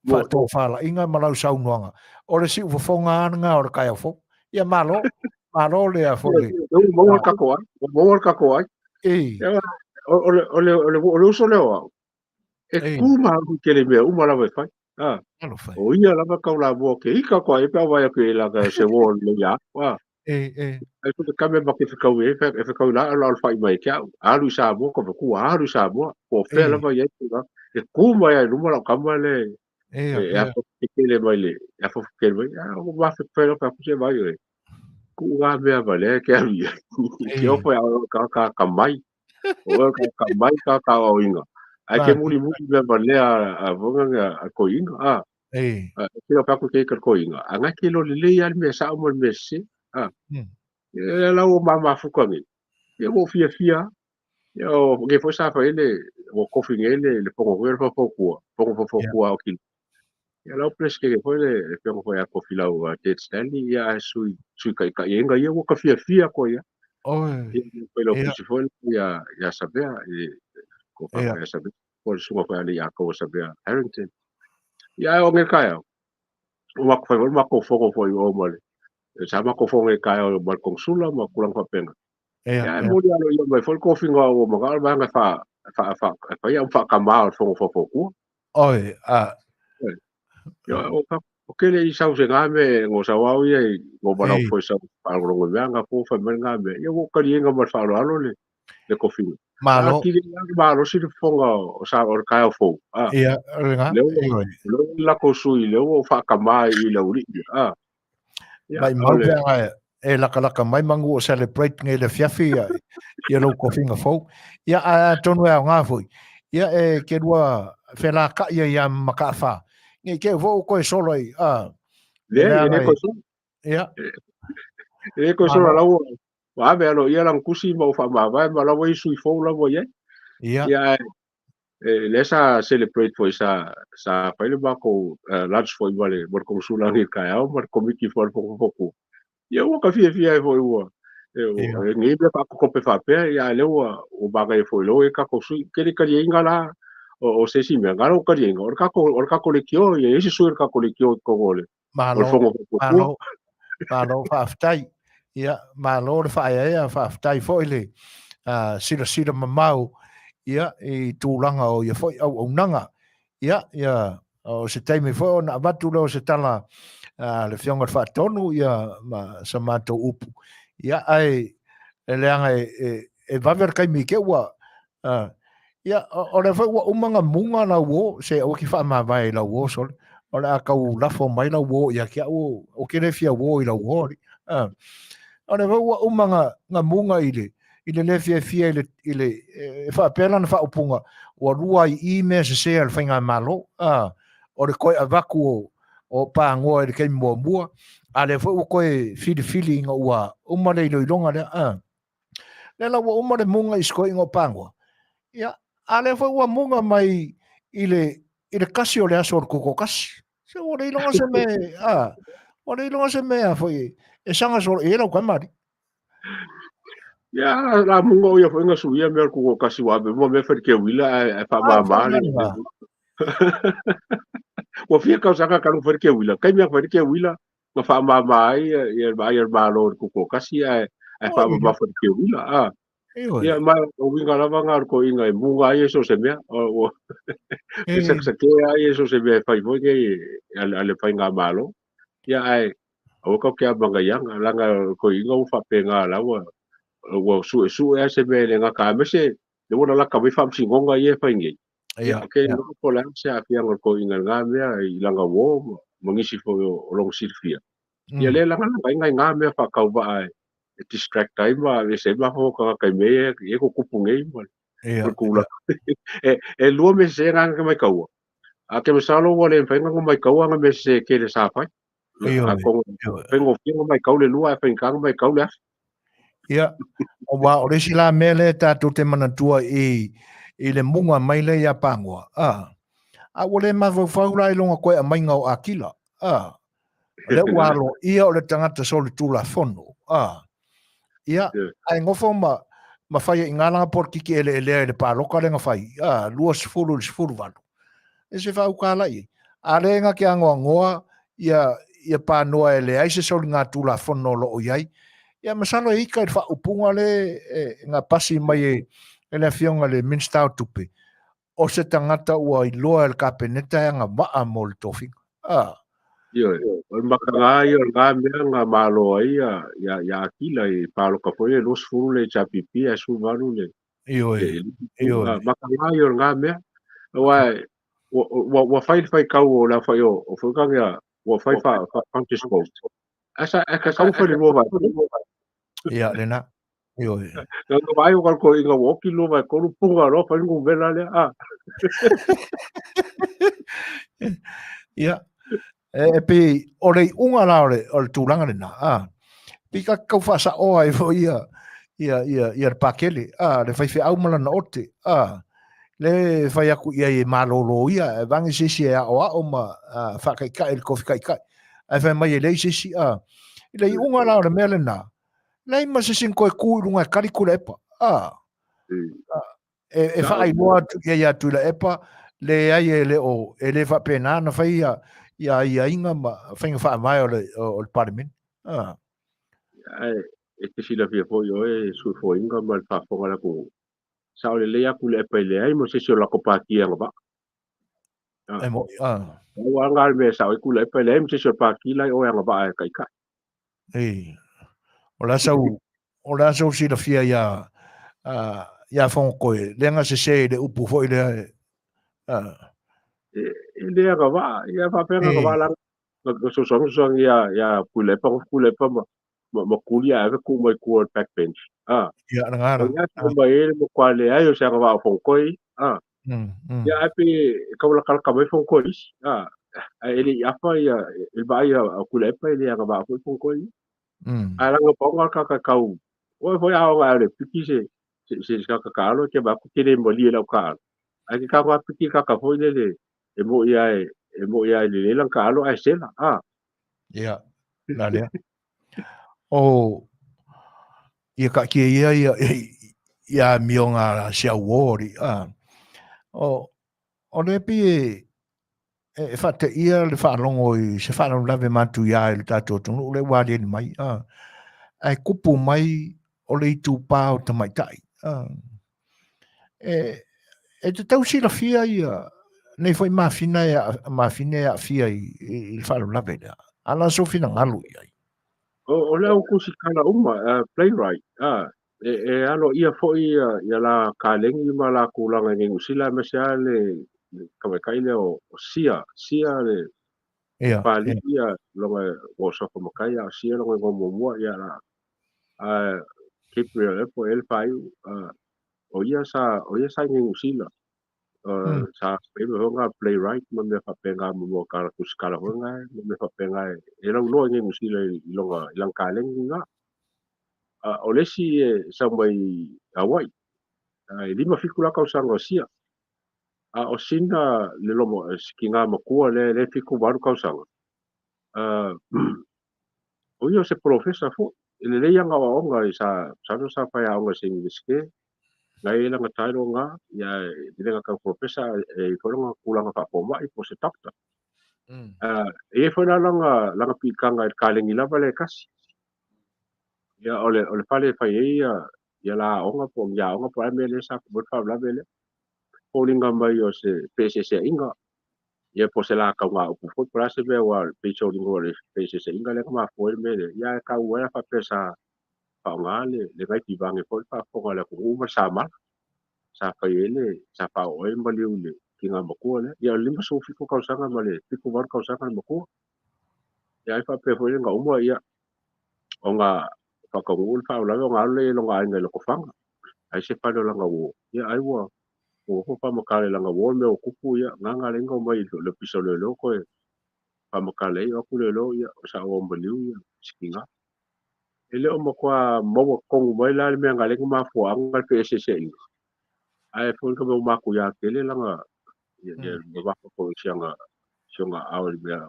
faatofalaiga ma lau saunoaga. O le siufofoga lava lena o le taeao fou. Ia malo, malo le a foi. Ua maua le tatou ai, ua maua le tatou ai. O le uso lea o au, e tu ma au tele mea uma lava e fai. O ia lava kau la mua ke ika koa e pe au vai atu i la ka se wo le ia. Ai ko te kame ma ke whakau e, e whakau la ala o le whai mai ke au. Alu i Samoa, ko whaku alu i Samoa. Ko whea lava ia i e ku mai ai luma lau kama le. Ia, E afu kele mai le, afu kele mai, a o mafefea fa ku se vai oe. Ku ga mea va le ke alu ia. Ke opo ia o ka ka ka mai. O ka ka mai ka ka o inga. Ai ke muli muli mea va le a vonga nga a ko inga a. Ke o pa ku ke ka ko inga. A nga ke lo le le ia me sa o mo me se. A. E la o ma ma fuka ngi. Ia mo fia fia. Ia o ke fo sa fa ele o kofi nge le le pongo ko fa fo kua. Pongo fo fo kua o ki. Ia lau peresetene foi le le afioga foi ia Tofilau Ted Stanley, ia ae sui sui taitai ai ia ua ka fiafia koe ia. Oi. Ia foi lau pusi foi ia ia Savea i ko fa ia Savea po le susuga foi a le Iakobo Savea Harrington. Ia ae o nge taeao. O makou fai foi le makou fono foi o ma le sa makou fono i taeao ma le konesula ma tulaga faapena. Ia ae momoli aloaia mai foi le tofiga ua manao le vaega e fa fa fa e fai au faatamā o le fono faufautua. Oi, a. Ia, o ka o kele i sau se ngā me ngo sau au ia i ngo marau foi sau whaalongo mea ngā pō whai mai ngā mea. Ia wo kari enga ma whaaloalo le le kofinga. Malo. A kiri ngā malo si le fonga o sa o le kaeo fou. A. Ia, o le ngā. Leo, leo lako sui, leo o whakamā i le uri. A. Ia, Mai mau pea ngai e lakalaka mai mangu o celebrate ngai le fiafi ia, ia lou kofinga fou. Ia, a, tonu e ao ngā foi. Ia, e ke rua whelā ka ia ia makaawha. Ngai ke fo o koe solo i, a. Le, e le koe solo. Ia. E le koe solo lau, wa ave alo ia lang kusi ma o whaamavae ma lau e sui fou lau ia. Ia. Ia, e lea sa celebrate foi sa sa fai le makou lunch foi ma le ma le konesula i le taeao ma le komiti foi a le fokofoku. Ia ua ka fiafia ai foi ua e e nei mea faakokope faapea ia a lea ua ua manaia foi loa e tatou sui. Ke le taliaiga la o o se isi mea, na o taliaiga o le tatou o le tatou leitio ia i ai se sui o le tatou leitio i totonu o le o le Malo, fono faufautua. malo, malo faafetai. Ia, malo le faaeaea, faafetai foi le silasila mamao ia, i tulaga o ia foi auaunaga. Ia, ia, o se taimi foi ona avatu lea o se tala a le Afioga i le Faatonu ia, ma sa matou upu. Ia, ae e leaga e, e, e vave le taimi i te ua, Ia, o lea foi ua uma ona muga lau uō, se aua e te faamavae i lau uō, sole. O le a tau lafo mai lau uō ia te au, ou te le fia uō i lau uō, alii. O lea foi ua uma ona muga i le, i le le fiafia i le, i le, e faapea lana faaupuga, ua lua ai i i mea sese a le faigamalo, o le toe avatu o, o Pagoa i le taimi muamua, a lea foi ua toe filifili ina ua uma le iloiloga lea. Lea la ua uma le muga i si toeaina o Pagoa. Ia, a lea foi ua muga mai i le, i le kasi o le aso o le Tutoatasi. Se ua le iloga se mea, a, ua le iloga se mea foi e saga solo i ai lau tama, alii. Ia, la muga o ia foi na suia mea o le Tutoatasi ua ave uma mea fai le keuila ae, ae faamama le. Ua fia tausaga talu fai le keuila. Taimi a fai le keuila, na faamama ai ia le vaai a le Malo i le Tutoatasi ae ae faamamafa i le keuila a. Ia ma o uiga lava na o le toeaina e muga ai e so o se mea o e sakasakē ai e so o se mea e fai foi nei a le faigamalo. Ia ae aua tatou te amanaiaga leaga o le toeaina ua faapena la ua ua suesue lava se mea e le gata aemaise lea ua lalata mai faamasinoga ia e fai nei. Ia, ke iloa po o le a se aafiaga o le toeaina i lena mea i lana uō ma nisi foi o lona silafia. Ia lea e lagalaga ai nai na mea faatauvaa e distract ai ma aveese ai mafaufau o tagata i mea ia e tutupu nei ma le tulaga. E lua mea sese na ke maitaua. A ke masalo ua le mafai ona maitaua ana mea sese tele sa fai. Atonu faigofie ona maitau le lua ae faigata ona maitau le afi. Ia, aua o le isi la mea lea tatou te manatua i, i le muga mai lea ia Pagoa, a, a ua le mafaufau la i lona toe aumaiga o Akila, a, o lea ua aloaia o le tagata solitulafono, a, ia, ae nofo ma, ma fai ai i ina lana polokiki eleelea i le palota lea na fai, a, 20 i le 18. E se faauka la i ai. A lea na te anoanoa ia, ia panoa e leai se soligatulafono o lo o i ai. Ia masalo e ika i le faaupuga le e, na pasi mai e, e le Afioga i le Minisita o Tupe, o se tagata ua iloa e le Kapeneta e agavaa mo le tofiga. Ah. Ioe, o le makaga ia o lena mea na malo ai ia, ia, ia Akila i paloka foi le 20 le HRPP ae 18 le Ioe, ioe. Makaga ia o lena mea. Aua Ua fai le faitau o le aofai o foi kage ua fai fa Francisco. Asa e ka kau fai le lua vai. Ia lena. Ioe. Na ka vai o ko inga wo ki lua vai kolu punga ro fai ngu vela le a. Ia. E pe o le unga la o le tulaga lena. A. Pi ka kau whaasaoa ai fo ia ia ia ia le pakele a le faifeau ma lana ote a le fai aku ia e malolo ia e vange se isi e aoao ma whaakaikai le kofi kaikai ai fai mai e leai se isi a i le iuga la o le mea lena leai ma se isi na toe ku i luga e kali Tuilaepa a e faailoa atu ia ia Tuilaepa leai e le o e le faapena na fai ia ia aiaiga ma faiga faavae o le o le Palemene a Ae e te silafia foi oe suefoinga ma le faafofoga a le atunuu, sao lelei atu Tuilaepa e leai ma se isi o latou pati e agavaa. E mo'i, a. Ua aga le mea e sao ai Tuilaepa e leai ma se isi o le pati la i o e agavaa e taitai. Ei, o le a sau, o le a sau silafia ia, ia Fogotoe, lea na sese i le upu foi lea e, a. E le agavaa, ia faapea na agavaa la, na sosogi sosogi ia, ia Tuilaepa, Tuilaepa ma, ma, ma kuli ae ave tuu mai tua o le backbench. Ah. Ia, na ngara. Ia, ah. mai e le matua leai o se agavaa o Fogotoe. Ah. Ia, ae pe e tau lakalaka mai Fogotoe isi. Ah. Ae e le i afa ia, e vaai a Tuilaepa e le agavaa foi Fogotoe. Ae laga pau ngā kaka kau. Oe foi a onga le piki se se se kaka kaalo ke ba ku tele malie lau kaalo. Ai ke ka piki kaka foi le le e mo ia e e mo ia le le lang kaalo ai sela. Ah. Ia, la lea. O, ia ka kia ia ia ia mionga si au ori. Ah. O, o le pi e, e whate ia le whaalongo i se whaalau matu ia i le tātou atunuu le wā lieni mai. Ah. Ai kupu mai o le itu pā o tamaitai. Ah. E, e te tau silafia ia nei foi mafina e mafina e aafia i, i, i le faalavelave lea. A la sou finagalo i ai. O, o le au kusikala uma, playwright, e, e alo ia foi ia, ia la kalengi ma la kulaga i Niu Sila aemaise lava le, le tamaitai lea o, o Sia, Sia le Ia, pali ia longa o sofa makai a o Sia longa igoa muamua ia la a Gabriel e po e le faaiu o ia sa o ia sa i Niu Sila sa fai mai foi nga playwright ma mea faapena ma mo kala tusikala foi nga ma mea faapena e lauloa i Niu Sila i longa i lana kaleni nga. O le isi e sau mai Hawaii e 57 la tausaga o Sia. A o sina le lomo ki ngā matua le le 78 tausaga. O ia o se polofesa foi. E lelei ana aoaoga i sa sa sa fai aoga i se Iunivesite, ngai e lana title nga, ia e le tau polofesa e i foi lona tulaga faafomai po o se doctor. E i ai foi la lana lana piitaga i le kalegi lava lea e tasi. Ia o le o le fale e fai ai ia ia la aoga po o ni aoga po o le a le mea lea sa tupu ai le faalavelave lea. Foliga mai o se feeseeseaiga ia po o se la tauga upu foi po o le a se mea aua pei se oliga o le feeseeseaiga lea na mafua ai le mea lea. Ia ae taua ai a faapea sa faaaoga le le gaitivage foi le faafofoga a le atunuu ma le samala sa fai ai le sa faaoo ai le maliu i le tina matua lea. Ia o le 57 tausaga ma le 78 tausaga le matua. Ia ai faapea foi lea na uma ia ona faataunuu le faalavelave ona alu lea i lona aiga i Lotofaga. Ai se fale o lana uo, ia ai ua ua nofo faamatala i lana uo le mea ua tupu, ia gaga le ina omai i le ofisa o leoleo toe faamatala ai, o atu leoleo, ia o sa o maliu ia si tina. E le o matua maua tonu mai la le mea na ala ai ona mafuaaga le feeseeseaiga, ae foi ka mea ua matuia tele lana ia ia mavafa foi i siana si ona aao i le mea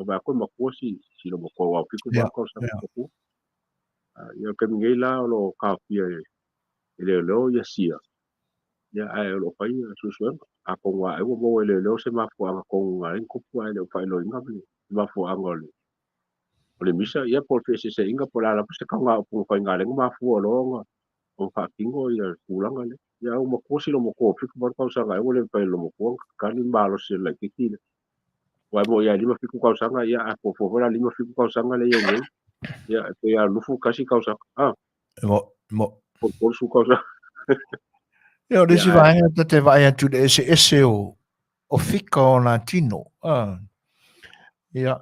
o vaai atu e matua si si lo matua aua 78 tausaga matua. Ia o le taimi nei la o lo o taofia e e leoleo ia sia, ia ae o lo o fai ia suesuega. Atonu lava ai ua maua e leoleo se mafuaaga tonu na ala ai ona tupu ae le o faailoaina le mafuaaga o le o le misa, ia po o le feeseeseaiga po o le a lava se tauga-upu na fai na ala ai ona mafua loa ona ona faatino ia le tulaga lea. Ia ae ua matua si loma matua 78 tausaga ea ua le mafai e le loma matua ona tatali le malosi o le laitiiti lea. Aua e moni lava e 57 tausaga, ia a fuafua foi la 57 tausaga lea e i ai nei, ia e pei lava 21 tausaga. Ah. E mo, mo. Po o 30 tausaga. Ia, o le isi vaega ta te vaai atu i le eseese o o fika o ona tino. Ia,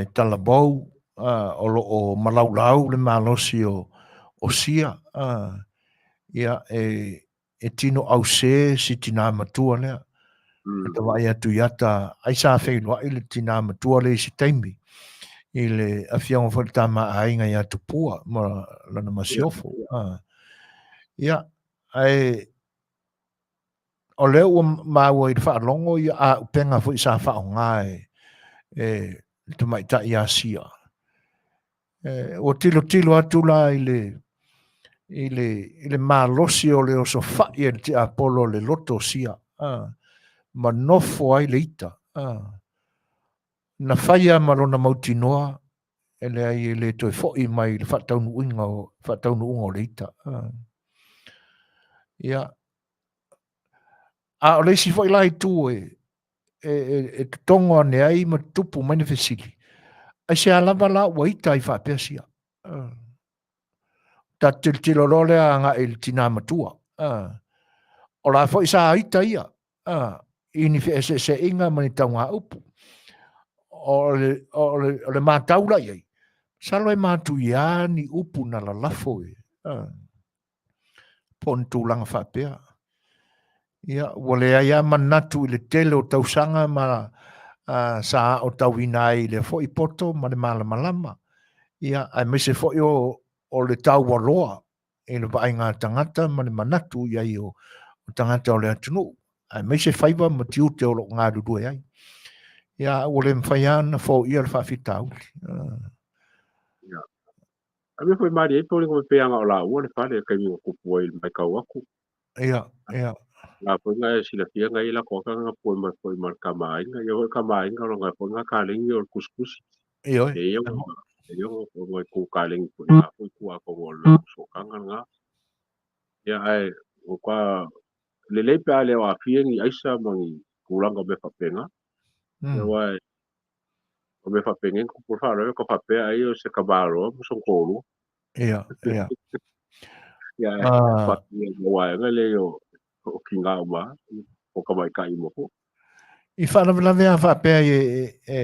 e talavou, o lo o malaulau le malosi o Sia, ia, e tino ause si tinā matua lea. E tavaai atu i ata, ai sa feiloai le tinā matua lea i se taimi, i le afioga foi le tama a aiga ia Tupua ma lana masiofo. Ia, ae o lea ua maua i le faalogo ia auupega foi sa faaaoga e le tamaitai ia Sia. Ua tilotilo atu la i le, i le, i le malosi o le osofai e le tiapolo o le loto o Sia, ma nofo ai le ita. Na faia ma lona mautinoa, e leai e le toe foi mai i le faataunuuina o, faataunuuga o le ita. Ia, a o le isi foi la itu e, e, e, e totogo ane ai ma tupu mai le fesili, aisea lava la ua ita ai faapea sia? Ta tilotilo loa lea agai i le tinā matua. O la foi sa ita ia i ni feeseeseaiga ma ni taugaupu. O le, o le, o le matau la i ai, masalo e matuia ni upu na lalafo e. Po o ni tulaga faapea. Ia, ua leai lava manatu i le tele o tausaga ma sa aotauina ai i lea foi poto ma le malamalama. Ia, aemaise foi o, o le taualoa i le vaaiga a tagata ma le manatu i ai o, o tagata o le atunuu, aemaise faiva ma tiute o lo o galulue ai. Ia, ua le mafai lava ona foia le faafitauli. Ia. A mea foi malie ai foliga mai pei ana o laua le fale i le taimi na tupu ai i le matau atu. Ia, ia. La foi na e silafia na i lako aka na pue mai foi ma le tama aiga. Ia foi le tama aiga o lana foi na kalegi o le tusitusi. Ioe. E ia e ia o ku kalegi foi la foi ku atonu o le sootaga lena. Ia ae o ka lelei pe a le o aafia ni aisa ma ni tulaga o mea faapena. Ia aua o mea faapenei na tupu le faalavelave ka faapea ai o se tamaloa ma sona toalua. Ia, ia. Ia, faapea ma vaega lea o o tina uma o tamaitai uma foi. I faalavelave lava faapea e, e,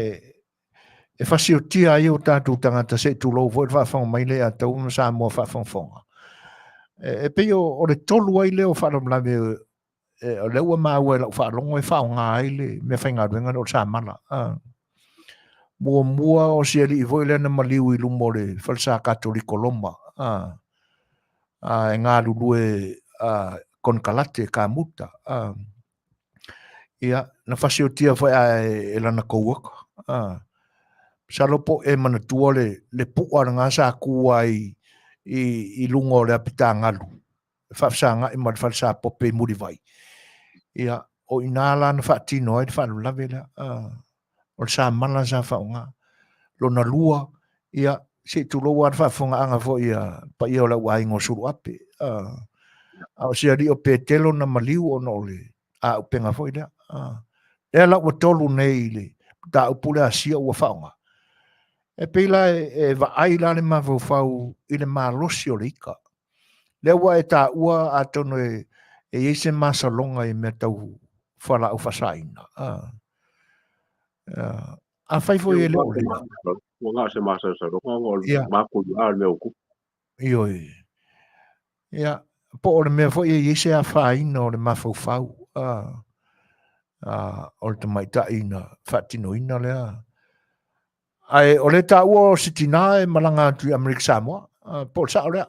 e fasiotia ai o tatou tagata se i tulou foi le faafofoga mai lea ia Taua ma Samoa faafogafoga. E, e pei o, o le tolu ai lea o faalavelave e, o lea ua maua e lau faalogo e faaaoga ai le meafaigaluega lea o le samala. Muamua o si alii foi lea na maliu i luma o le falesa Katoliko Roma, e galulue konekarate kamuta. Ia, na fasiotia foi a e lana coworker. Masalo po o e manatua le, le pu'a lena sa ku ai i, i luga o le apitagalu faafesagai ma le falesa pope i Mulivai. Ia, o i ina la na faatino ai le faalavelave lea. O le samala sa faaaoga. Lona lua, ia, se i tulou lava le faafofogaaga foi a le paia o le au aiga o Suluape. A o si alii o Petelo na maliu ona o le auupega foi lea. Lea la ua tolu nei i le mataupu lea a Sia ua faaaoga. E pei la e vaai la le mafaufau i le malosi o le ika. Lea ua e taua atonu e i ai se masaloga i mea tau fualaau faasaina. Afai foi e le o lea. Ua na o se masalosaloga ona o le matuia o le mea ua tupu. Ioe. Ia, po o le mea foi e i ai se afaina o le mafaufau o le tamaitai na faatinoina lea. Ae o lea taua o se tinā e malaga atu i Amerika Samoa, po o le sao lea?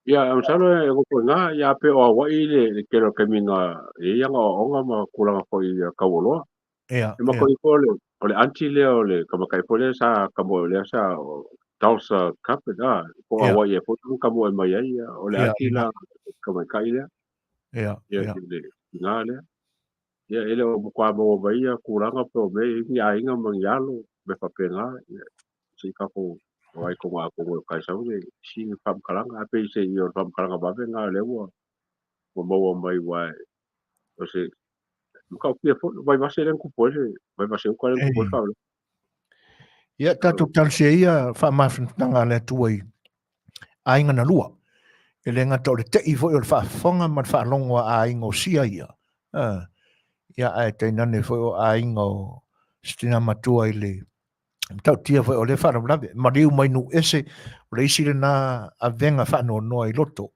Ia, masalo e nofo i ina, ia pe o Hawaii le, le tele o taimi na i ai ana aoaoga ma tulaga foi taualoa. Ia, E mako ifo o le, o le aunty lea o le tamaitai foi lea sa tamoe lea sa Tulsa Carpet, po o Hawaii ea foi na tamoe mai ai, ia, o le aunty la tamaitai lea. Ia, ia. Le tina lea. Ia, e le o matua maua mai ia tulaga pe o mea e i ai ni aiga ma ni alo, mea faapena, ia, se i tatou vaai tonu atonu e kai sau le isi faamatalaga. Ae pei se i o le faamatalaga vave lena lea ua ua maua mai aua o se matautia foi, o Vaivase lea na tupu ai le Vaivase uta lea na tupu ai le faalavelave. Ia, tatou talosia ia faamafanafanaga a le Atua i aiga na lua. E le gata o le tei foi o le faafofoga ma le faalogo a aiga o Sia ia. Ia, ae tainane foi o aiga o si tina matua i le matautia foi o lea faalavelave. Maliu mai nuu ese, o le isi lena avega faanoanoa i loto.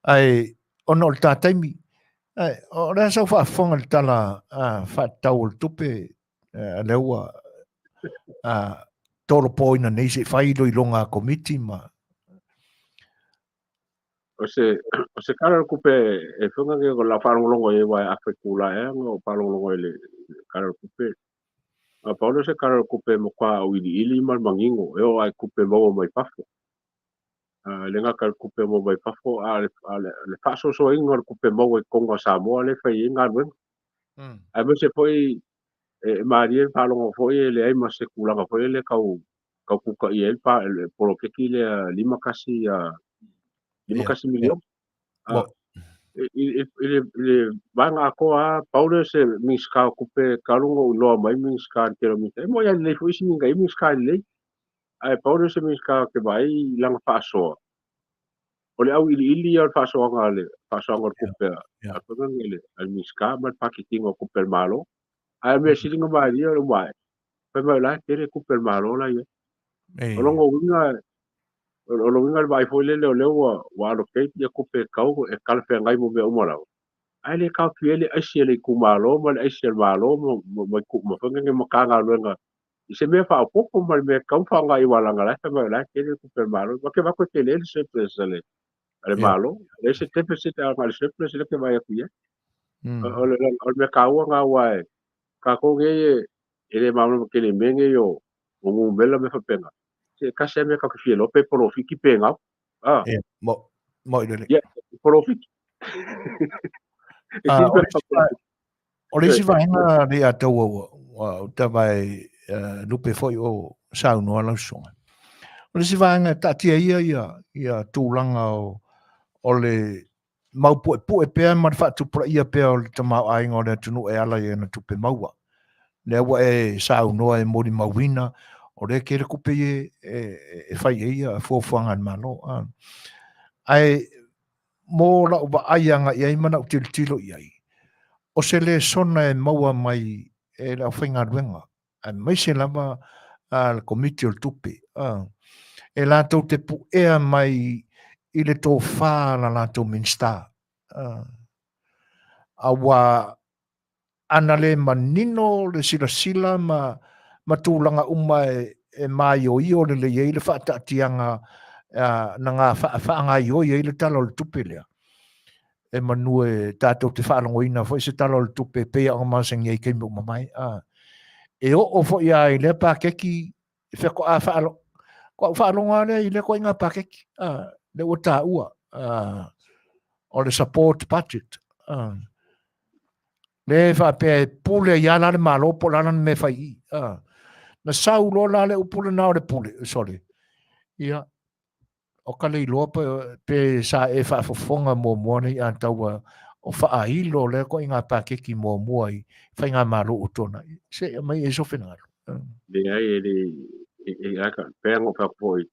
Ae ona o le ta taimi, ae, o le a sau faafofoga i le tala faatatau o le tupe, lea ua tolopoina nei se i fai iloiloga a komiti ma. O se tala o le tupe e fai nei o lau faalogologo i ai, aua e afa itula ea ona ou faalogologo i le tala o le tupe. A pau lea o se tala o le tupe e matua auiliili ma le manino e oo lava i tupe maua mai fafo. E le gata i le tupe maua mai fafo, a o le faasoasoaina o le tupe maua i totonu o Samoa lea e fai ai galuega. Aemaise foi e malie le faalogo foi e leai ma se tulaga foi lele tau tutaia ai le poloketi lea 51 miliona. I le vaega atoa lava, pau lea o se Minisita o Tupe talu ona ou iloa mai Minisita, le tele o Minisita. E moni lava e lelei foi isi Minisita lelei, ae pau lea o se Minisita ou te vaai i lana faasoa, o le auiliili ia o le faasoaga o le tupe a le Minisita ma le paketiina o tupe a le Malo. Ae o le mea sili ona malie o le uma ae, fai mai o la e tele tupe a le Malo la e i ai. O lona uiga, o lona uiga le vaai foi lele o lea ua allocate ia tupe e tau e talafeagai mo mea uma lava, ae le taofia ai le aisi a le itumalo ma le aisi a le Malo ma foi nei Matagaluega i se mea faaopoopo ma le mea e tatau ona faaaoga i aua leaga o la e fai mai o la e tele tupe a le Malo. Ou te vaai atu e tele le surplus a le Malo. E leai se deficit ae na o le surplus lea ou te vaai atu i ai. O le mea taua lena aua e tatou nei e le malamalama tele i mea nei o numera ma mea faapena. Se tasi lava mea tatou te fia iloa pe polofiti pe gau. Ia, mo i lele. Ia, polofiti. O le isi vaega le ia taua ua tava e lupe foi o saunoa lau susuga. O le isi vaega e taatia ia ia tulaga o le mau puepue pea ma le faatupulaia pea o le tamaoaiga o le atunuu e ala i ana tupe maua. Lea ua e saunoa e molimauina o lea tele tupe ia e fai ai ia fuafuaga a le Malo. Ae mo lau vaai agai i ai ma lau tilotilo i ai, o se lesona e maua mai e le aufaigaluega, aemaise lava le Komiti o le Tupe, e latou te puea mai i le tofa a la latou Minisita. Aua ana le manino le silasila ma tulaga uma e maioio lelei ai le faataatiaga na faagaoioi ai le Tala o le Tupe lea, e manu e tatou te faalogoina foi se Tala o le Tupe e pei ona masani ai i taimi ua mavae. E oo foi lava i lea paketi faatoa faalogo lava lea i lea ituaiga paketi lea ua taua o le support budget. Le faapea e pule ai lava la le Malo po o le a lana mea e fai i i. Na sau loa la le upu lena o le pule, sole, ia, o ka le iloa pe sa e faafofoga muamua nei a tau o faailo lea ituaiga paketi muamua i faigamalo ua tuanai. Se i aumai e so finagalo. Leai, e le, e pei ona ou fai atu foi,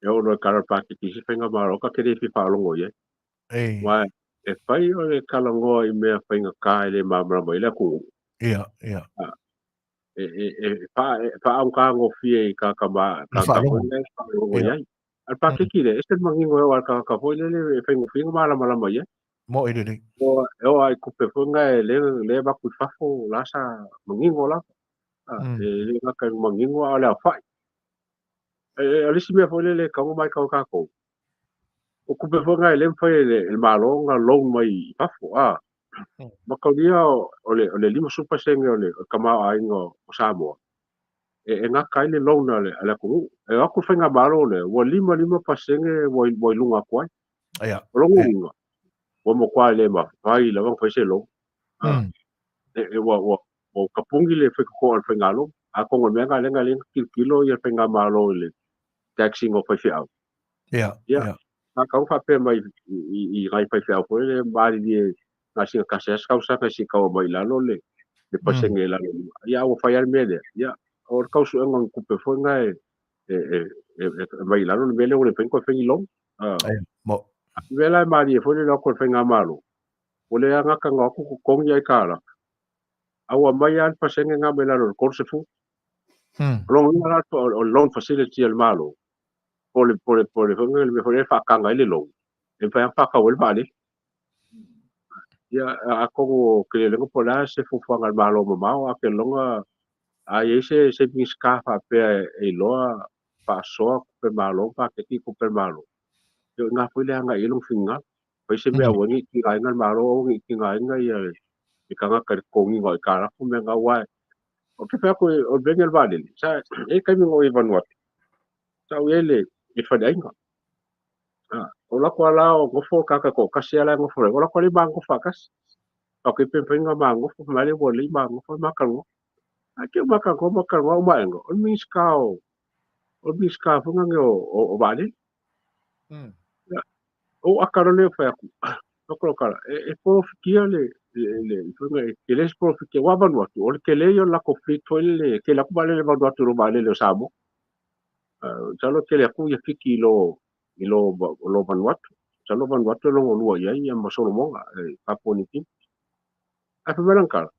e oo loa i tala o le paketi i isi faigamalo, ta te le fia faalogo i ai. Aua e fai o le talanoa i mea faigata e le malamalama ai le atunuu. Ia, ia. E faaaogagofie i tagata foi lea e faalogo i ai. A o le paketi lea, e ese le manino e oo lava i le tagata foi lele e faigofie ona malamalama i ai. Mo'i lelei. E oo lava i tupe foi na lea e avatu i fafo, o la sa manino lava. E le gata i le manino a o le aofai. O le isi mea foi lele e tatau ona matau e tatou, o tupe foi na e le mafai e le Malo ona loan mai i fafo. Mataulia o le 50% o le tamaoaiga o Samoa e gata ai le loan a le atunuu. E o atu le faigamalo lea, ua 55% ua i luga atu ai. O lona uiga, ua matua le mafai lava ona fai se loan. Ua tapuni le faitotoa o le faigaloan. Atonu o le mea lena lea na ala ai ona tilotilo le faigamalo i le tax ina o faifeau. Ia, sa tatau ona faapea mai i nai faifeau foi lea malilie na o sina tasi lava tausaga se i tau aumai i lalo le pasene i lalo. Ia, a ua fai lava le mea lea, ia, o le tau suega o ni tupe foi lena e aumai i lalo le mea lea ua le mafai ona toe fai ni loan. O le mea la e malie foi le o atu o le faigamalo, Ua le agataga atu totogi aitalafu, a ua aumai lava le pasene lena mai lalo o le 30. O lona uiga la o le loan facility a le Malo, po o le po o le po o le foi lea le mea foi lea e faataga ai le loan, e mafai lava ona faatau ai le vaalele. Ia, atonu ou te le iloa po o le a se fuafuaga a le Malo mamao, ae ou te lagona a i ai se se Minisita faapea e iloa faasoa tupe Malo ma paketi tupe a le Malo, ia o i ina foi le agai i ai lona finagalo. Fai se mea aua ne i tigaina le Malo, aua ne i tigaina ia le tagata i le totogiina o aitalafu ma mea na, aua ou te fai atu o le mea lenei o le vaalele, sa e i ai taimi na ou i ai i Vanuatu, sa ou i ai i le faleaiga. O alu atu lava la o nofo le tagata e toatasi lava la e nofo ai, o alu atu lava ma nofo faatasi. Fai atu pe mafai ona ma nofo, fai mai ua lelei ma nofo, ma talanoa. Ae te i ua ma talanoa, ma talanoa, uma aena, o le Minisita o, o le Minisita foi lea o vaalele. Ou ata loa lea fai atu, fai atu lau tala, e polofitia le, le, le, e le se polofitia, ua Vanuatu, o le tele ia o le latou fleet foi lele, e tele atu vaalele Vanuatu i lo vaalele o Samoa. Masalo e tele atu ia Fiti i lo, i lo, lo Vanuatu. Masalo Vanuatu e lona lua i ai ia ma Solomona, e Papua New Guinea. Ae fai mai lana tala,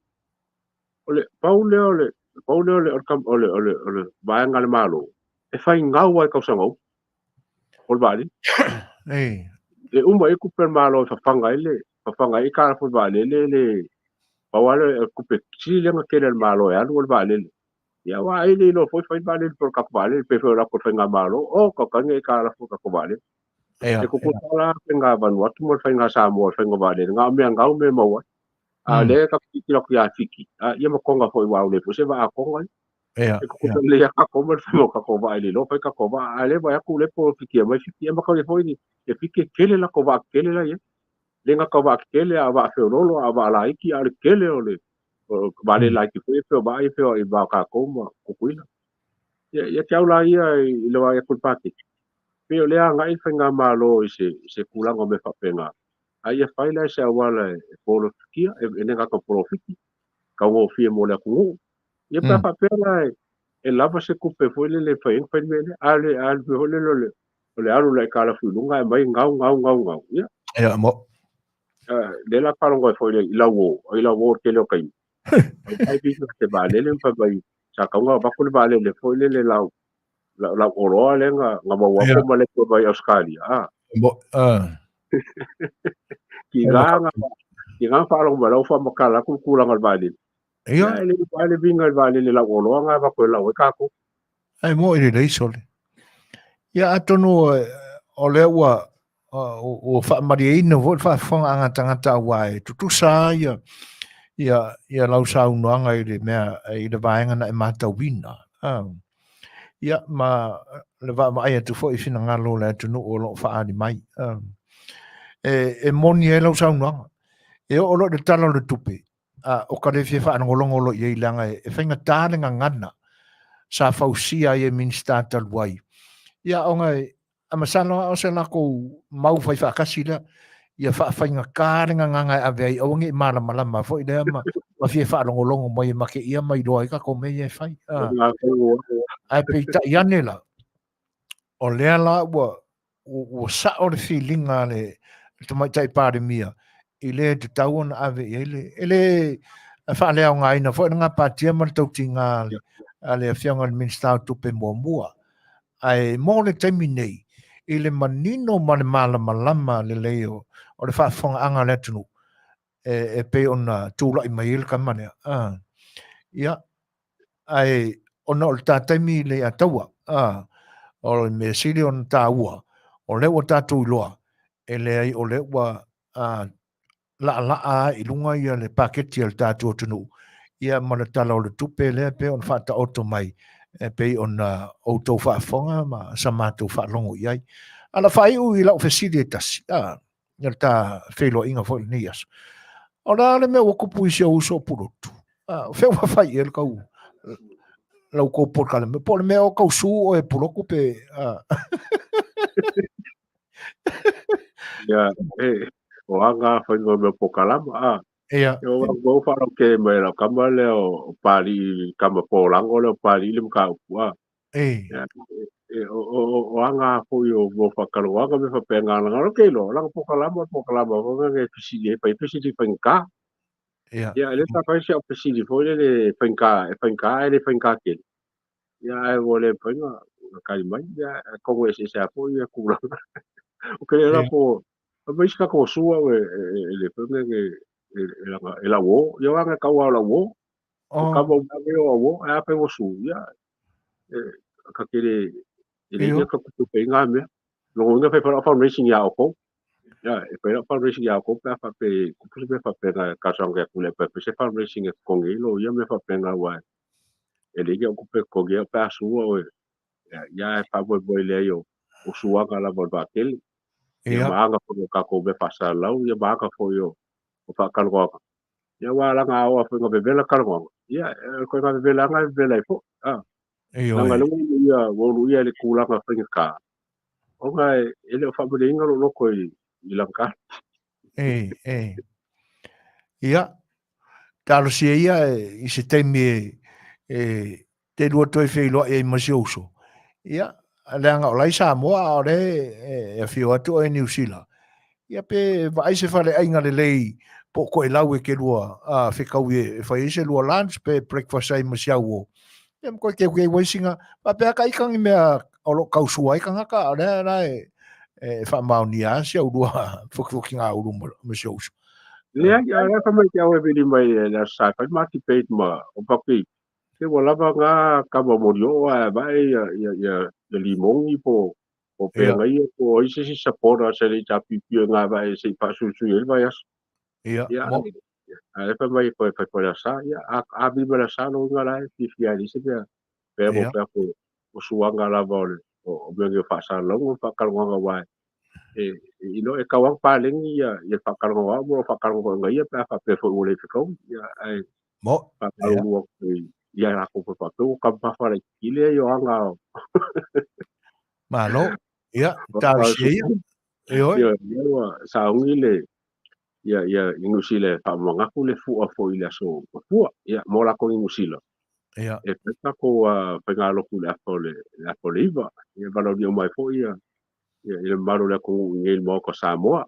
o le pau lea o le, pau lea o le, o le, o le, o le vaega a le Malo, e fai gau lava i tausaga uma. O le vaalele. E uma ai tupe a le Malo e fafaga ai le, fafaga ai aitalafu o le vaalele le, pau lava lea o le tupe sili lea ona tele a le Malo e alu o le vaalele. Ia aua ai le iloa foi fai le vaalele po o le tatou vaalele pei foi o latou faigamalo, oh tatou age aitalafu o le tatou vaalele. E tutusa la le faiga Vanuatu ma le faiga Samoa i le faiga vaalele, na o mea gau mea e maua ai. A o lea tatou te tilotilo atu ia Fiti, a ia ma Tonga foi aua ua leai foi se vaa a Tonga ia. E tutusa lelei lava tatou ma le faiga o tatou vaa i le iloa fai tatou vaa, a o lea e vaai atu o lea e polofitia mai Fiti. Ia mataulia foi e Fiti e tele latou vaa tetele la e i ai. E le gata o vaa tetele a o vaa feoloolo a o vaa laiti a o le tele o le vaalele laiti foi e pei o vaa ia e feoai i le va o tatou ma Tutuila. Ia, ia te au la ia i le vaai atu i le paketi, pei o lea e agai le faigamalo i se, i se tulaga o mea faapena, a ia fai la i se auala e polofitia, e le gata o polofiti, taugofie mo le atunuu. Ia pe a faapea la e lava se tupe foi lele e fai ai ona fai le mea lea, a o le, a o le mea foi lele o le, o le alu o le aitalafu i luga ae aumai gau, gau, gau, gau. Ia. Ia, mo. Lea la faalogo ai foi i lau uo, i lau uo i le tele o taimi. Ai bi te vaalele ma fai mai sa tatau ona avatu le vaalele foi lele lau lau oloa lea na na maua atu ma le mai Australia. Ah. Mo, ah. Ki ngā ki ngā faalogo mai lau faamatala atu le tulaga o le vaalele. Ia. E le mafai le viga i le vaalele lau oloa na avatu e lau ai tatou. Ai mo i lelei sole. Ia atonu o lea ua ua faamalieina foi le faafofogaaga a tagata aua e tutusa lava ia, ia, ia lau saunoaga i le mea, i le vaega na e matauina. Ia, ma le vaavaai atu foi i finagalo o le atunuu o lo o faaali mai. E, e moni ai lau saunoaga. E oo loa i le Tala o le Tupe, a, o ka le fia faalogologo loa i ai leaga e, e faigata le gagana sa fausia ai e Minisita talu ai. Ia, ona e, A masalo lava o se latou mau fai faatasi lea, ia faafaigata le gagana e ave ai, aua ne i malamalama foi lea ma, ma fia faalogologo mai e mateia ma iloa ai tatou mea ia e fai. Ae peitai ane la, o lea la ua, ua sao le filiga a le Tamaitai Palemia i le tatau ona ave i ai le, e le faaleaogaina foi le gapatia ma le tautiga a le, a le Afioga i le Minisita o Tupe muamua. Ae mo le taimi nei, i le manino ma le malamalama lelei o, o le faafofogaaga a le atunuu, e, e pei ona tulai mai ai le tama lea. Ah. Ia, ae ona o le ta taimi i le Ataua, ah, o le mea sili ona taua, o lea ua tatou iloa, e leai o lea ua ah, laalaa i luga ia le paketi a le tatou atunuu, ia ma le Tala o le Tupe lea pei ona faataoto mai e pei ona outou faafofoga ma sa matou faalogo i ai. A o le faaiu i lau fesili e tasi, a, ia le ta feiloaiga foi i lenei aso. O le a le mea ua tupu i si ou uso o Pulotu? A, o fea ua fai i ai le tau lau tou polokalame? Po o le mea o tau su oe e Pulotu pe... A. Ia, e, o aga faiga o mea polokalama, a. Ia. E o au faalautele mai e lau tama lea o Papalii, tama polago lea o Papalii le mataupu, a. E. Ia, e, o, o, o, o aga foi o mo whakaloanga me whapenga langa ro ke lo langa pokalama pokalama fo nge fisili e pai fisili whainga Ia. Ia le ta fai se o fisili fo le le whainga e whainga e le whainga ke Ia ai wo le whainga kai mai ia kongo e se se apo ia kula o ke la po o mai ska ko sua we e le whainga nge e langa e la wo ia anga kau la wo o ka mo ma o wo a pe wo su ia e ka kere e le ia ka kupu pe ngā mea. Longo inga whai whara fundraising ia o kou. Ia, e whai fundraising ia o kou pe a whape, kupu se me whape ngā kasanga ia kule pe se fundraising e kongi lo ia me whape ngā wai. E le ia kupe kongi ia pe a sua oe. Ia, ia e whamoi moi lea i o, o suanga lava o vaatele. Ia maanga foi o kako me whasalau, ia maanga foi o, o whakalongoanga. Ia wā langa aoa foi ngā vevela kalongoanga. Ia, e koe ngā vevela anga e vevela i fo. Ah. Langa lunga ia, wolu ia le kūlanga whainga kā. Onga e, e leo whaamere lo loko i, i langa. E, e. Ia, talosia ia e, i se taimi e, e te lua toe feiloai ai ma si ou uso. Ia, leaga o la i Samoa a o lea e, e afio atu oe i Niu Sila. Ia pe vaai se faleaiga lelei po o Koʻolau e ke lua a fekaui e, e fai ai se lua lunch pe breakfast ai ma si au o. Ia ma koe keukeu ai singa, faapea ka ika ni mea o lo o kausua ai kangaka, a o lea la e, e faamaonia a si au lua fokifokiga ulu ma, ma si ou uso. Leai, a lea fai mai te au e vili mai e le aso sa fai ma debate ma o paki Se ua lava ngā kama moli oo ae vae ia ia ia ia Limongi po po Peagaia po ai se isi supporter sa le HRPP o ngā vae se i faasuisui ai le vaiaso. Ia, Ia, mo. a le fai mai koe fai koe le asa, ia, a, a vili mai le asa lo inga la e fiafia ai le isi mea, pea mo pea ko o suaga lava o le o, o mea ngi o faasalalauga ma faakalogoga aua e, e, ino e kau lava paleni ia ia faakalogoga mo faakalogoga ia pe a faapea foi ua le fekaui, ia, ae Mo. Ia. Whakalulu atu i i a rākou koe whātou, o ka mawhara i te kile i o anga o. Malo. Ia, talosia ia. E oe. Ia, ia ua saongi le, ia, ia, i Niu Sila e whaamamagaku le fua fo i le aso mafua. Ia, mō lākou i Niu Sila. Ia. E whai tākou a whaingāloku le afa o le, le afa o le iva. Ia, valauli o mai fo ia, ia, i le mamalu o le atunuu i nei le Maota o Samoa,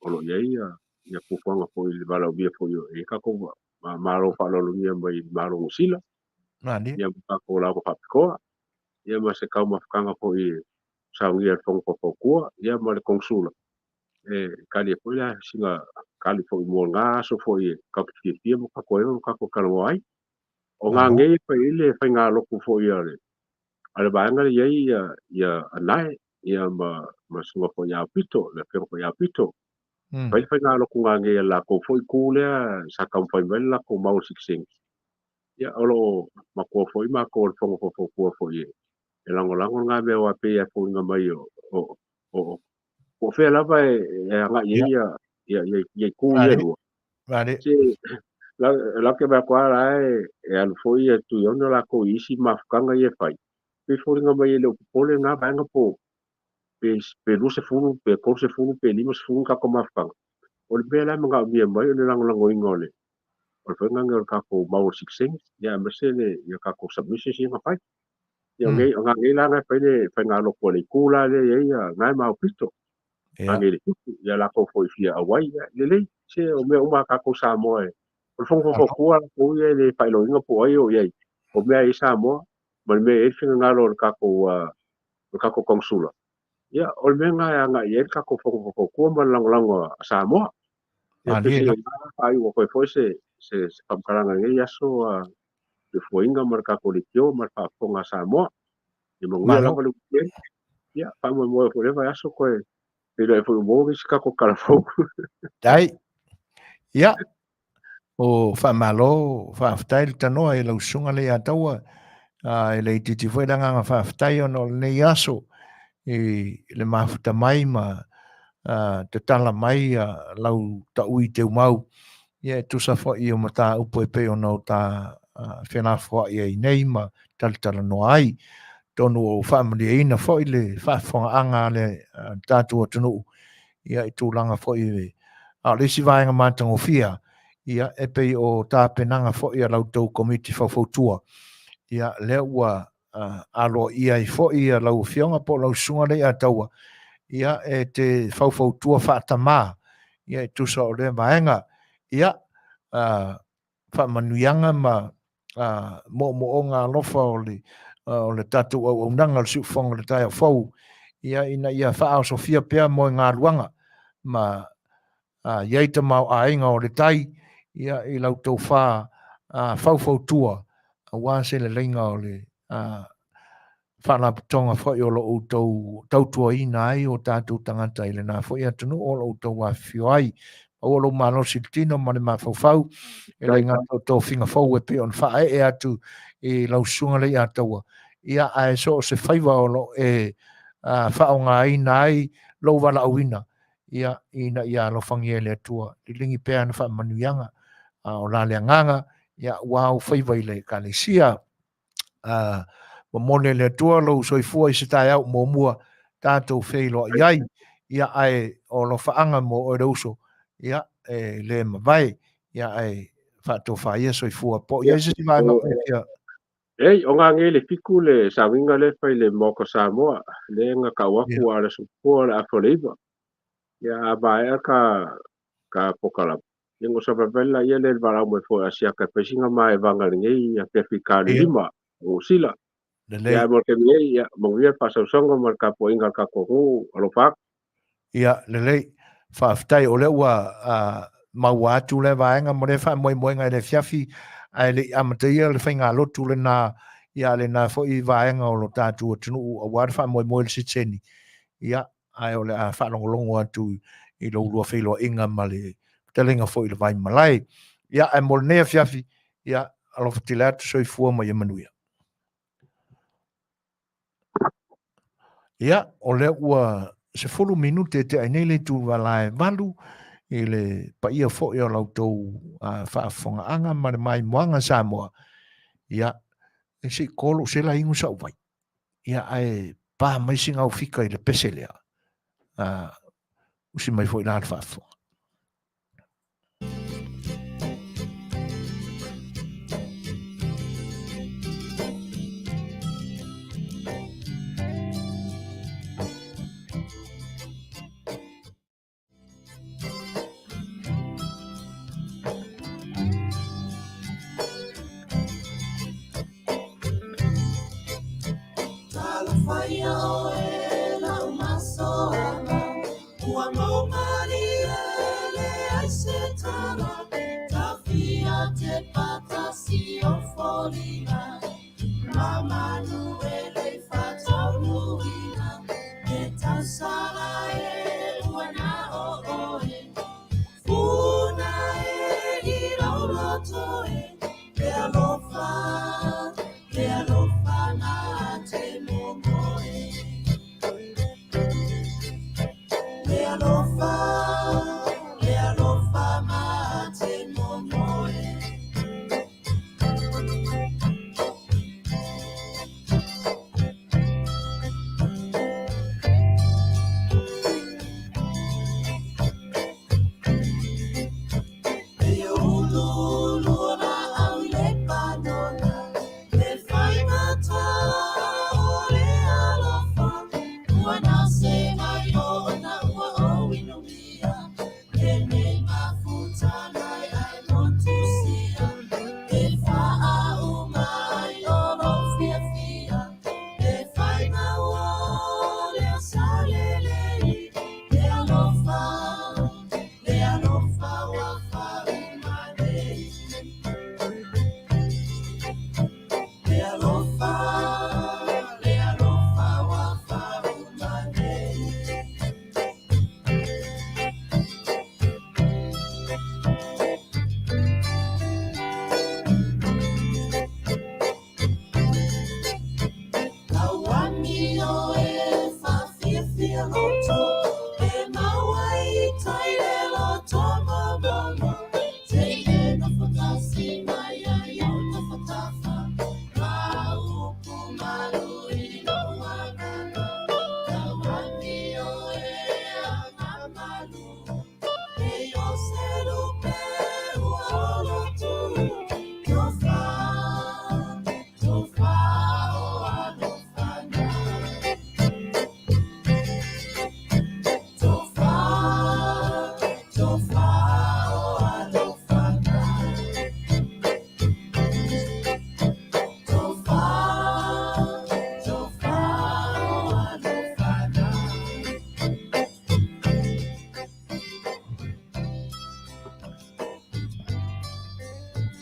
o lo o i ai ia, ia fuafuaga foi i le valaaulia foi o e tatou malo faaaloalogia mai i le Malo o Niu Sila, ia ma tatou lauga faapitoa, ia ma se taumafataga foi e saunia e le Fono Faufautua, ia ma le Konesula, e tali ai foi le sina tali foi mo lena aso foi e tatou te fiafia ma tatou ai ma tatou talanoa ai. O ngā nei e fai ai le faigalotu foi a le a le vaega lea i ai ia ia Anae, ia ma ma susuga foi ia Aupito, le afioga foi ia Aupito. Fai le faigalotu ngā nei a le latou foi itu lea sa taumafai mai le latou mau o le sitiseni. Ia o lo o matua foi matou o le Fono Faufautua foi e e lagolago ngā mea aua pei e foliga mai o o o po o fea lava e e agai ai ia ia ia ia itu ia e lua. Se la la ke mea koa la e e alu foi ia Tuiono lakou i isi mafutaga ia e fai. Pei foliga mai e le o popole ngā vaega po pe pe 20 pe 30 pe 50 ni tatou mafutaga. O le mea la e manaomia mai o le lagolagoina o le o le faiga lenei o le tatou mau o le sitiseni, ia aemaise le ia tatou submissions ia na fai. Ia o nei o ngā nei la na e fai le faigalotu a le itu la lea e i ai ia na e maopito. Ngā nei le tupu, ia latou foi fia auai, ia lelei, se o mea uma a tatou Samoa e. O le Fono Faufautua latou ia e le faailoaina po o ai o i ai. O mea e i ai Samoa, ma le mea e i ai le finagalo o le tatou o le tatou Konesula. Ia, o le mea lena e agai i ai le tatou Fono Faufautua ma le lagolago a Samoa. Ia, pei se faaiuga koe foi se se se faamatalaga i lenei aso le fuaina ma le tatou leitio ma le faafofoga a Samoa. Ia manuia lava le weekend. Ia, faamoemoe foi i le vaiaso koe feiloai foi ua maua nisi tatou tala fou. Dai. Ia, o faamalo, faafetai le tanoa i lau susuga le ia taua, a e le itiiti foi le agaga faafetai ona o lenei aso i le mafuta mai ma tatala mai lau taui teumau, ia e tusa foi o mataupu e pei ona o ta felafoai ai nei ma talatalanoa ai. Atonu ua ou faamalieina foi le faafofogaaga a le tatou atunuu ia i tulaga foi a o le isi vaega matagofie ia e pei o tapenaga foi a la outou Komiti Faufautua ia lea ua aloaia ai foi lau Afioga po o lau Susuga Leiataua, ia, e te faufautua faatamā, ia, e tusa o lea vaega. Ia, faamanuiaga ma moomooga alofa o le o le tatou auaunaga o le siufofoga o le taeao fou, ia, ina ia faaosofia pea moegaluaga ma i ai tamaoaiga o le tai, ia, i lau tofa faufautua aua se leleiga o le faalapotopotoga foi o lo o outou tautuaina ai o tatou tagata i lena foi atunuu o lo o outou afifio ai. Maua lou malosi i le tino ma le mafaufau e le gata o tofiga fou e pei ona faaee atu i lau susuga Leiataua, ia ae so o se faiva o lo o e faaaogaina ai lou valaauina, ia ina ia alofagia e le Atua, liligi pea ana faamanuiaga, a o la le agaga, ia ua au faiva i le Ekalesia. Momoli e le Atua lou soifua i se taeao muamua tatou feiloai ai, ia ae o alofaaga mo oe le uso, ia e le mavae, ia ae faatofa ia soifua. Po o i ai se isi vaega o e fia. Ei, o ngā ngei le fiku le sauiga le fai le Maoka Samoa, le nga kau aku a le soifua le afa o le iva. Ia a vaea ka ka pokalama. Ia ngo sa ia le valaau mai foi asiaka e fai ma e vanga lenei ia pe fi ka lima o sila. Ia mo te nei ia manuia faasausauga ma le tapuaiga a le tatou atunuu alofa atu. Ia lelei, faafetai o lea ua maua atu lea vaega mo lea faamoemoega i le afiafi ae le i amataia le faigalotu lena ia lena foi vaega o lo tatou atunuu aua le faamoemoe i le sitiseni. Ia ae o le a faalogologo atu i lo ulua feiloaiga ma le fetalaiga foi i le Vaimalae. Ia, ae mo lenei afiafi, ia, alofa tele atu, soifua ma ia manuia. Ia, o lea ua 10 minute e tea ai nei le itu valae 8 i le paia foi o la outou faafofogaaga ma le maimoaga Samoa. Ia, e se i kolo se la inu sau vai. Ia, ae pa mai sina au fika i le pese lea. Usi mai foi la le faafofoga.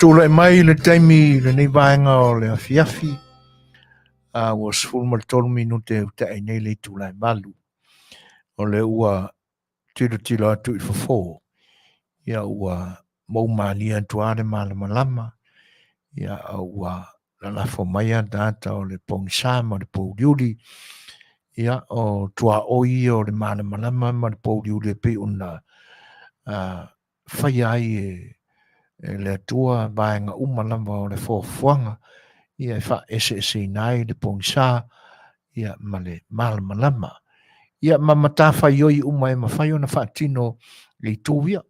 Tulai mai le taimi i lenei vaega o le afiafi, ua 13 minute e utae nei le itula e 8. O le ua tilotilo atu i fofo, ia ua moumalie atu lava le malamalama, ia ua lalafo mai ataata o le pogisa ma le pouliuli, ia o tuaoi ia o le malamalama ma le pouliuli e pei ona faia ai e le Atua vaega uma lava o le fuafuaga, ia e faaeseeseina ai le pogisa ia ma le malamalama. Ia ma matafaioi uma e mafai ona faatino i itu ia,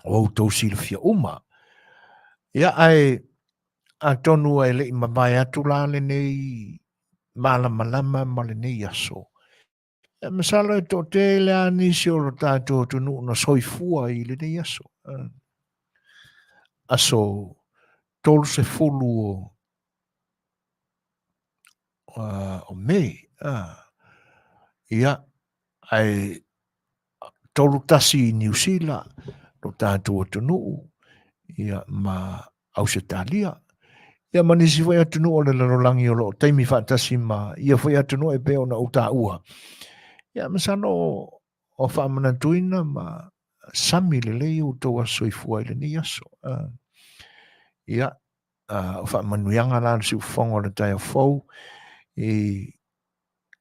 o outou silafia uma. Ia ae atonu e le i mavae atu la lenei malamalama ma lenei aso, ia masalo e toatele lava nisi o lo tatou atunuu na soifua i lenei aso. Aso 30 o Me. Ia, ae 31 i Niu Sila, lo tatou atunuu, ia, ma Ausetalia, ia ma nisi foi atunuu o le lalolagi o lo o taimi faatasi ma ia foi atunuu e pei ona ou taua. Ia masalo o faamanatuina ma sami lelei outou aso soifua i lenei aso. Ia, o faamanuiaga la le siufofoga o le taeao fou i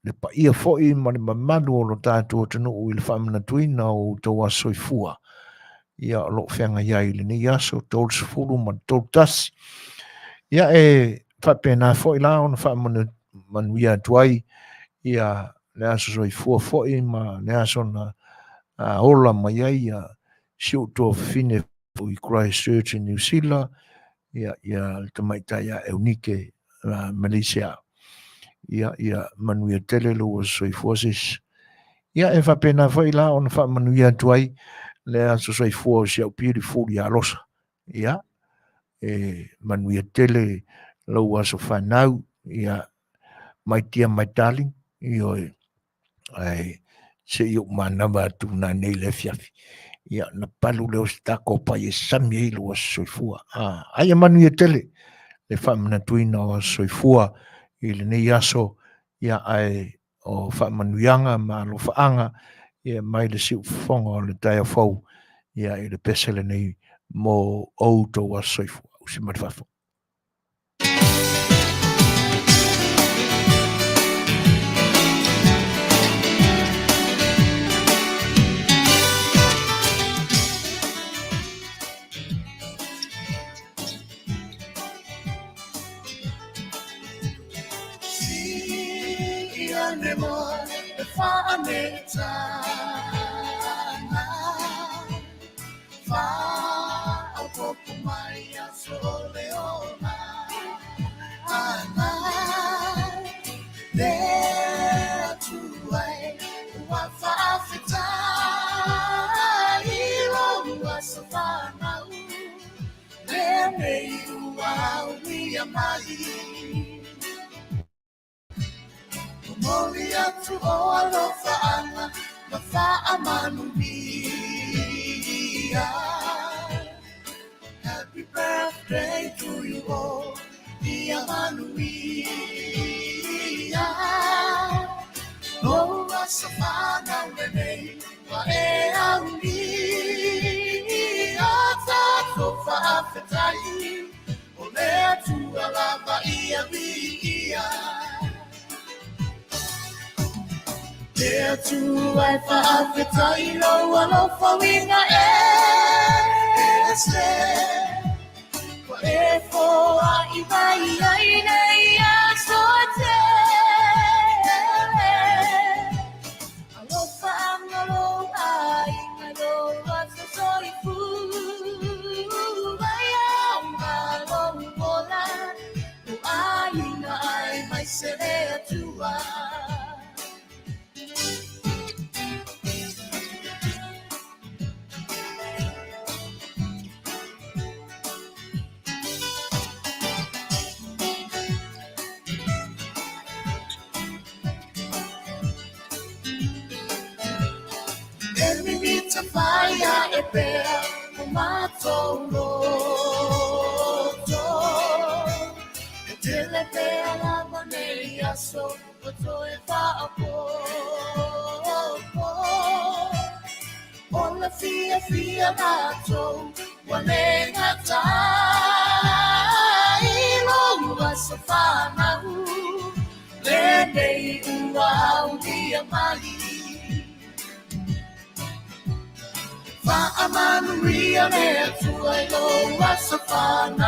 le paia foi ma le mamalu o lo tatou atunuu i le faamanatuina o outou aso soifua ia o lo o feagai ai i lenei aso 30 ma le 31. Ia e faapena foi la ona faamanuia atu ai ia le aso soifua foi ma le aso na ola mai ai ia si ou tuafafine i Christchurch i Niu Sila, ia, ia le tamaitai ia Eunike Malaysia. Ia, ia manuia tele lou aso soifua sis. Ia, e faapena foi la ona faamanuia atu ai le aso soifua o si au beautiful ia Losa. Ia, e manuia tele lou aso fanau, ia, my dear, my darling, ioe. Ae se i ou manava atu nanei le afiafi, ia na palu lea o se tako pai e sami ai lou aso soifua. Ai e manuia tele le faamanatuina o aso soifua i lenei aso, ia ae o faamanuiaga ma alofaaga ia mai le siufofoga o le taeao fou ia i le pese lenei mo outou aso soifua. Usi mai le fafo. toe faaopoopo. O le fiafia matou ua le gata i lou aso fanau, lenei ua aulia mai. Faamanuia le Atua i lou aso fanau,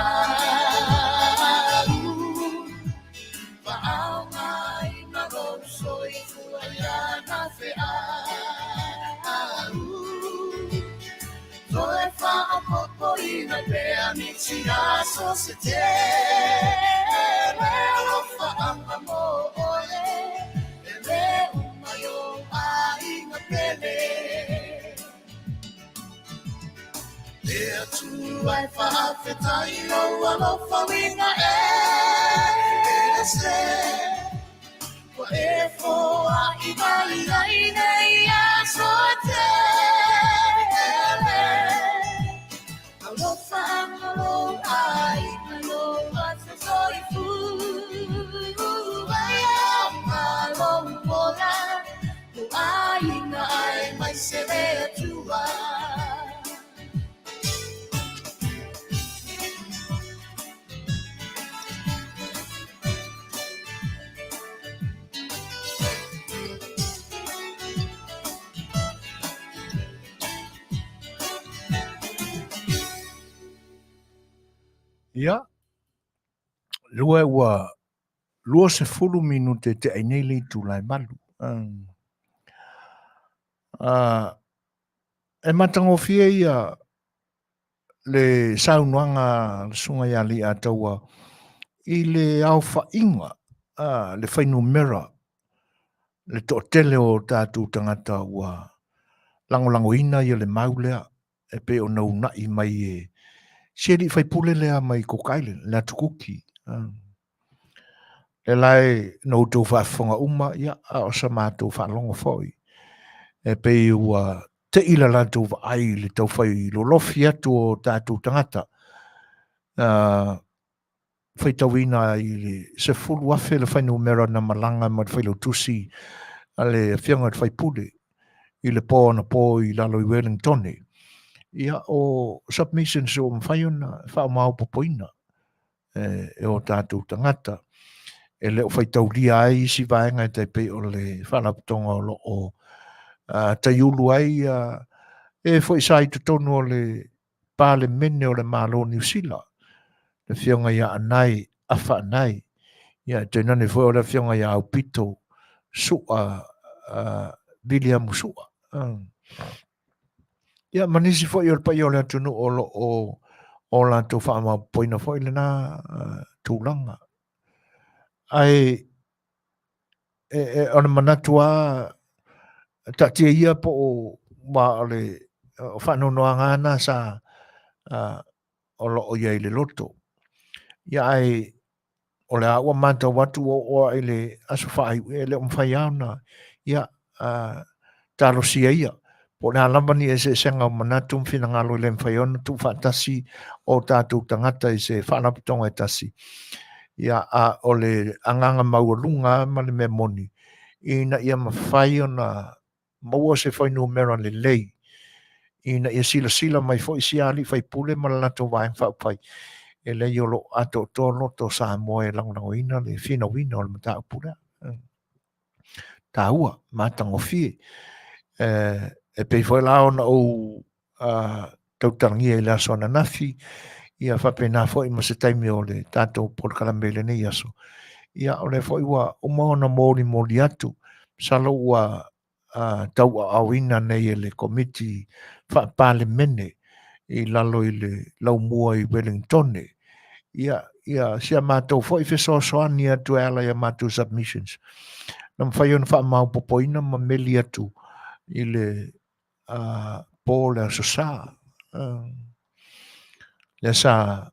faaaogaina lou soifua i ana feau. Toe faaopoopoina pea nisi aso se tele, alofaaga mo oe, e le uma i ou aiga pele. Le Atua e faafetai i lou alofa uiga ese, ua e foai mai ai nei aso e tele. Alofaga lou aiga, lou aso soifua, e aoga lou ola, lou aiga aemaise le Atua. Ia, lua ua 20 minute te ai nei le itula e 8. E matagofie ia le saunoaga a le Susuga ia Leiataua i le aofaiga, le fuainumera, le toatele o tatou tagata ua lagolagoina ia le mau lea e pei ona uunai mai e si alii faipule lea mai Cook Island, le Atu Kuki. Lea la e na outou faafofoga uma, ia, a o sa matou faalogo foi, e pei ua tei la latou vaai i le taufai lolofi atu o tatou tagata, faitauina i le 10,000 le fuainumera na malaga ma le failautusi a le afioga i le faipule i le po anapo i lalo i Wellingtone. Ia, o submissions ua mafai ona faamaopoopoina e o tatou tagata. E le o faitaulia ai isi vaega e tai pei o le faalapotopotoga o lo o taiulu ai e foi sa i totonu o le Palemene o le Malo o Niu Sila, le afioga ia Anae Afa Anae, ia e tainane foi o le afioga ia Aupito Sua, Viliamu Sua. Ia, ma nisi foi o le paia o le atunuu o lo o o latou faamaopoopoina foi lena tulaga. Ae e, e, o le manatu lava, taatia ia po o ma o le o faanoanoaga na sa o lo o i ai i le loto. Ia ae o le a ua matau atu ua oo lava i le aso faaiu, e le o mafai lava ona ia, talosia ia. Po o le a lava ni eseesega o manatu ma finagalo e le mafai ona tuufaatasi o tatou tagata i se faalapotopotoga e tasi. Ia, a o le agaga maualuga lava ma le mea moni, ina ia mafai ona maua se fuainumera lelei ina ia silasila mai foi sia alii faipule ma le latou Vaega Faaupufai, e leai o lo o atoatoa loto o Samoa e lagolagoina le finauina o le mataupu lea. Taua, matagofie. E pei foi la ona ou tautalagia i le aso ananafi, ia faapena foi ma se taimi o le tatou polokalame i lenei aso. Ia, o lea foi ua uma ona molimoli atu, masalo ua tauaaoina nei e le Komiti Faa-Palemene i lalo i le laumua i Wellingtone. Ia, ia si a matou foi fesoasoani atu e ala i a matou submissions. Na mafai ona faamaopoopoina ma meli atu i le po le Aso Sa. Lea sa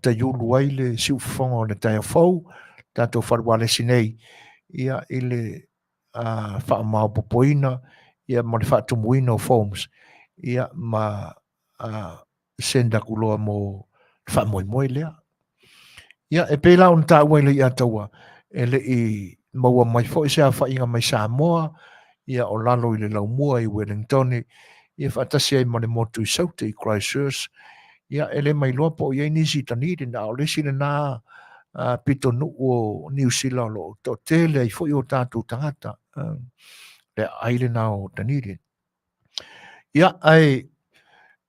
taiulu ai le siufofoga o le taeao fou, tatou fale ualesi nei, ia, i le faamaopoopoina ia, ma le faatumuina o forms ia, ma send atu loa mo le faamoemoe lea. Ia, e pei la ona taua i le Aiataua, e le i maua mai foi se aofaiga mai Samoa, ia o lalo i le laumua i Wellingtone, ia faatasi ai ma le motu i Saute i Christchurch. Ia e le mailoa po o i ai nisi i Dunedin, a o le isi lena pitonuu o Niu Sila o lo o toatele ai foi o tatou tagata, le aai lena o Dunedin. Ia, ae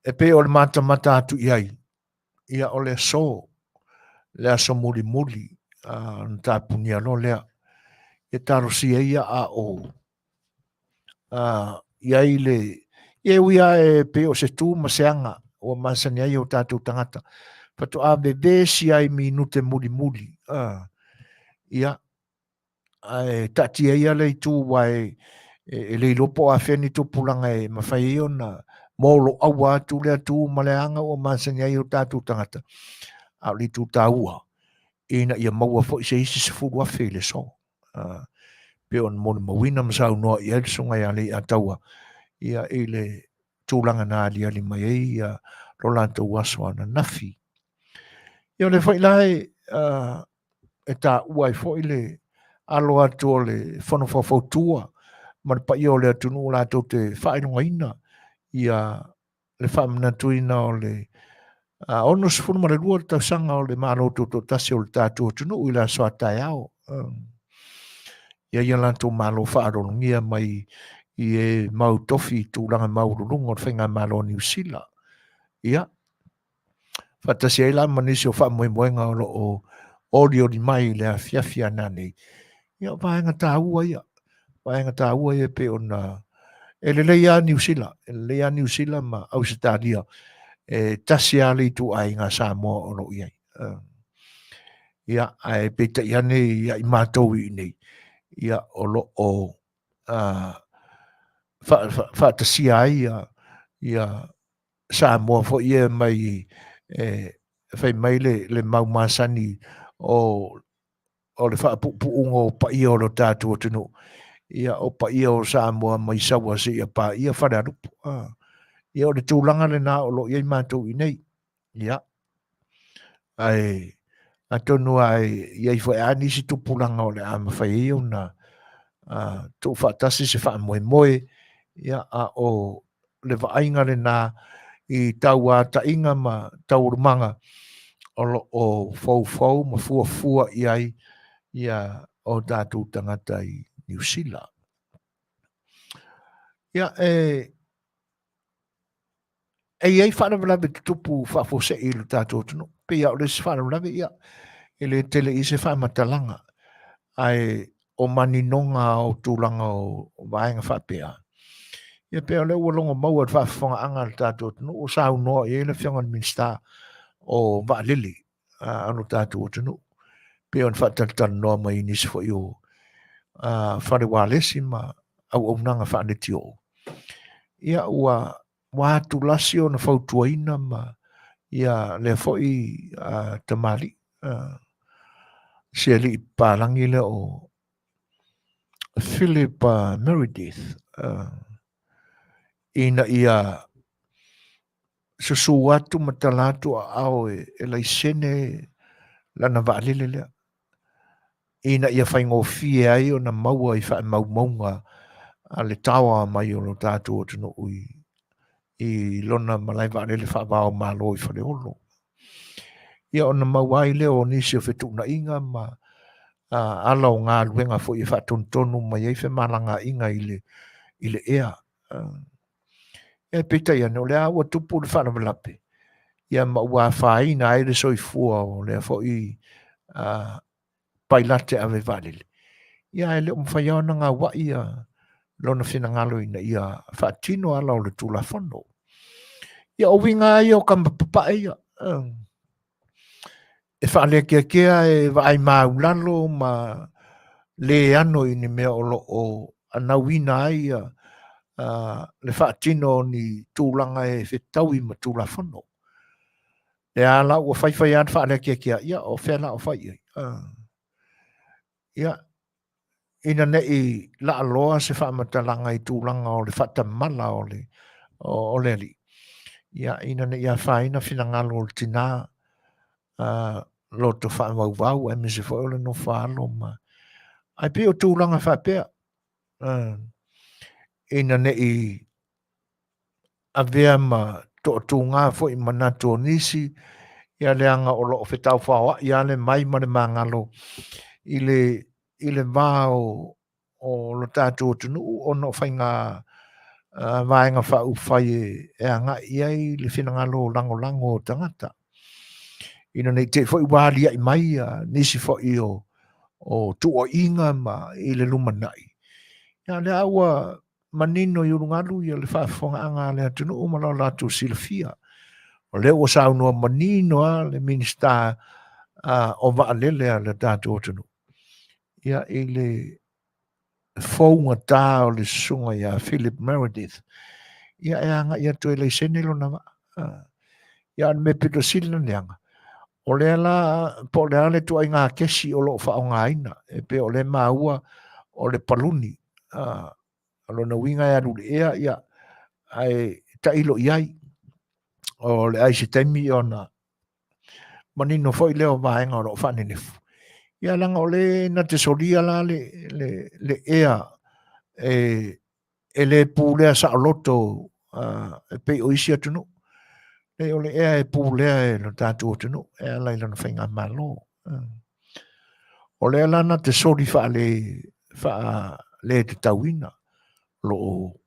e pei o le matamata atu i ai, ia o le aso, le aso mulimuli, ona tapunia loa lea. Ia talosia ia a o i ai le, ia e ui lava e pei o se tu ma se aga ua masani ai o tatou tagata, faatoa vevesi ai minute mulimuli, ia, ae taatia ia le itu aua e, e, e le iloa po o afea ni tupulaga e mafai ai ona moloaua atu lea tu ma le aga ua masani ai o tatou tagata, a o le itu taua ina ia maua foi se isi 10,000 i le aso. Pei ona molimauina ma saunoa i ai le susuga ia Leiataua ia i le tulaga na aliali mai ai ia lo latou aso ananafi. Ia o lea foi la e, e taua ai foi le alo atu o le Fono Faufautua ma le paia o le atunuu latou te faailogaina ia le faamanatuina o le 62 tausaga o le Malo Tutoatasi o le tatou atunuu i le aso a taeao. Ia ia latou malo faaaloalogia mai i e mau tofi i tulaga maualuluga o le Faigamalo a Niu Sila. Ia, faatasi ai la ma nisi o faamoemoega o lo o olioli mai i le afiafi a nanei. Ia, o vaega taua ia. Vaega taua ia pei ona e lelei lava Niu Sila, e lelei lava Niu Sila ma Ausetalia, e tasi lava le ituaiga Samoa o lo o i ai. Ia, ae peitai ane ia i matou i inei, ia, o lo o faatasia ai ia, ia Samoa foi ia mai e fai mai le mau masani o le faapuupuuga o paia o lo tatou atunuu, ia o paia o Samoa mai Saua seia paia Falealupo. Ia o le tulaga lena o lo o i ai matou i nei. Ia, ae atonu lava e i ai foi lava nisi tupulaga o le a mafai ai ona tuufaatasi se faamoemoe, ia, a o le vaaiga lena i tauataiga ma taualumaga o lo o foufou ma fuafua i ai ia o tatou tagata i Niu Sila. Ia, e, e i ai faalavelave tutupu faafuasei i lo tatou atunuu. Pei lava o le isi faalavelave, ia, e le tele i se faamatalaga, ae o maninoga o tulaga o vaega faapea. Ia pei o lea ua logo maua i le faafofogaaga a le tatou atunuu, ua saunoa i ai le Afioga i le Minisita o Vaalele a lo tatou atunuu, pei ona faatalatalanoa mai i nisi foi o fale ualesi ma auaunaga faaleitioo. Ia ua atulasi ona fautuaina ma ia lea foi tamalii, si alii papalagi lea o Philip Meredith, ina ia susu atu ma tala atu aao e laisene lana vaalele lea, ina ia faigofie ai ona maua i faamaumauga a le taoa mai o lo tatou atunuu i lona malae vaalele faava o Malo i Faleolo. Ia ona maua ai lea o nisi o fetuunaiga ma ala o galuega foi e faatonutonu mai ai femalagaaiga i le ea. Ia peitai ane, o lea ua tupu le faalavelave, ia ma ua afaina ai le soifua o lea foi pailate ave vaalele. Ia ae le o mafai lava ona gauai ia lona finagalo ina ia faatino ala o le Tulafono. Ia o uiga lava ia o kama papae ia. E faalekeakea e vaai maulalo ma le ano i ni mea o lo o anauina ai ia le faatino o ni tulaga e fetaui ma Tulafono. Lea la ua faifai lava le faalekeakea, ia o fea la o fai i ai. Ia, ina ne i laaloa se faamatalaga i tulaga o le faatamala o le, o le alii, ia, ina ne i afaina finagalo o le tinā, loto faavauvau aemaise foi o le nofo a alo ma. Ae pei o tulaga faapea, ina ne i avea ma toatuga foi manatu o nisi, ia leaga o lo o fetaufaoai lava le mai ma le magalo i le, i le va o, o lo tatou atunuu ona o faiga vaega faaupufai e agai i ai le finagalo lagolago o tagata. Ina ne i te i foi ua aliae mai nisi foi o tuuaiga ma i le lumanai, ia o lea ua manino i ulugalu ia le faafofogaaga a le atunuu ma lo latou silafia. O lea ua saunoa manino lava le Minisita o Vaalele a le tatou atunuu, ia i le fougata o le susuga ia Philip Meredith, ia e agai atu e laisene lona vaa. Ia o le mea pito sili ona leaga, o lea la, po o le a le ituaiga kesi o lo o faaaogaina, e pei o lea e maua o le paluni. O lona uiga e alu i le ea, ia, ae tailo i ai. O le ai se taimi ona manino foi lea o vaega o lo o faanenefu. Ia leaga o le na te solia la le ea e le pulea saoloto e pei o isi atunuu. Leai, o le ea e pulea e lo tatou atunuu e ala i lona faigamalo. O lea la na te soli faale tatauina lo o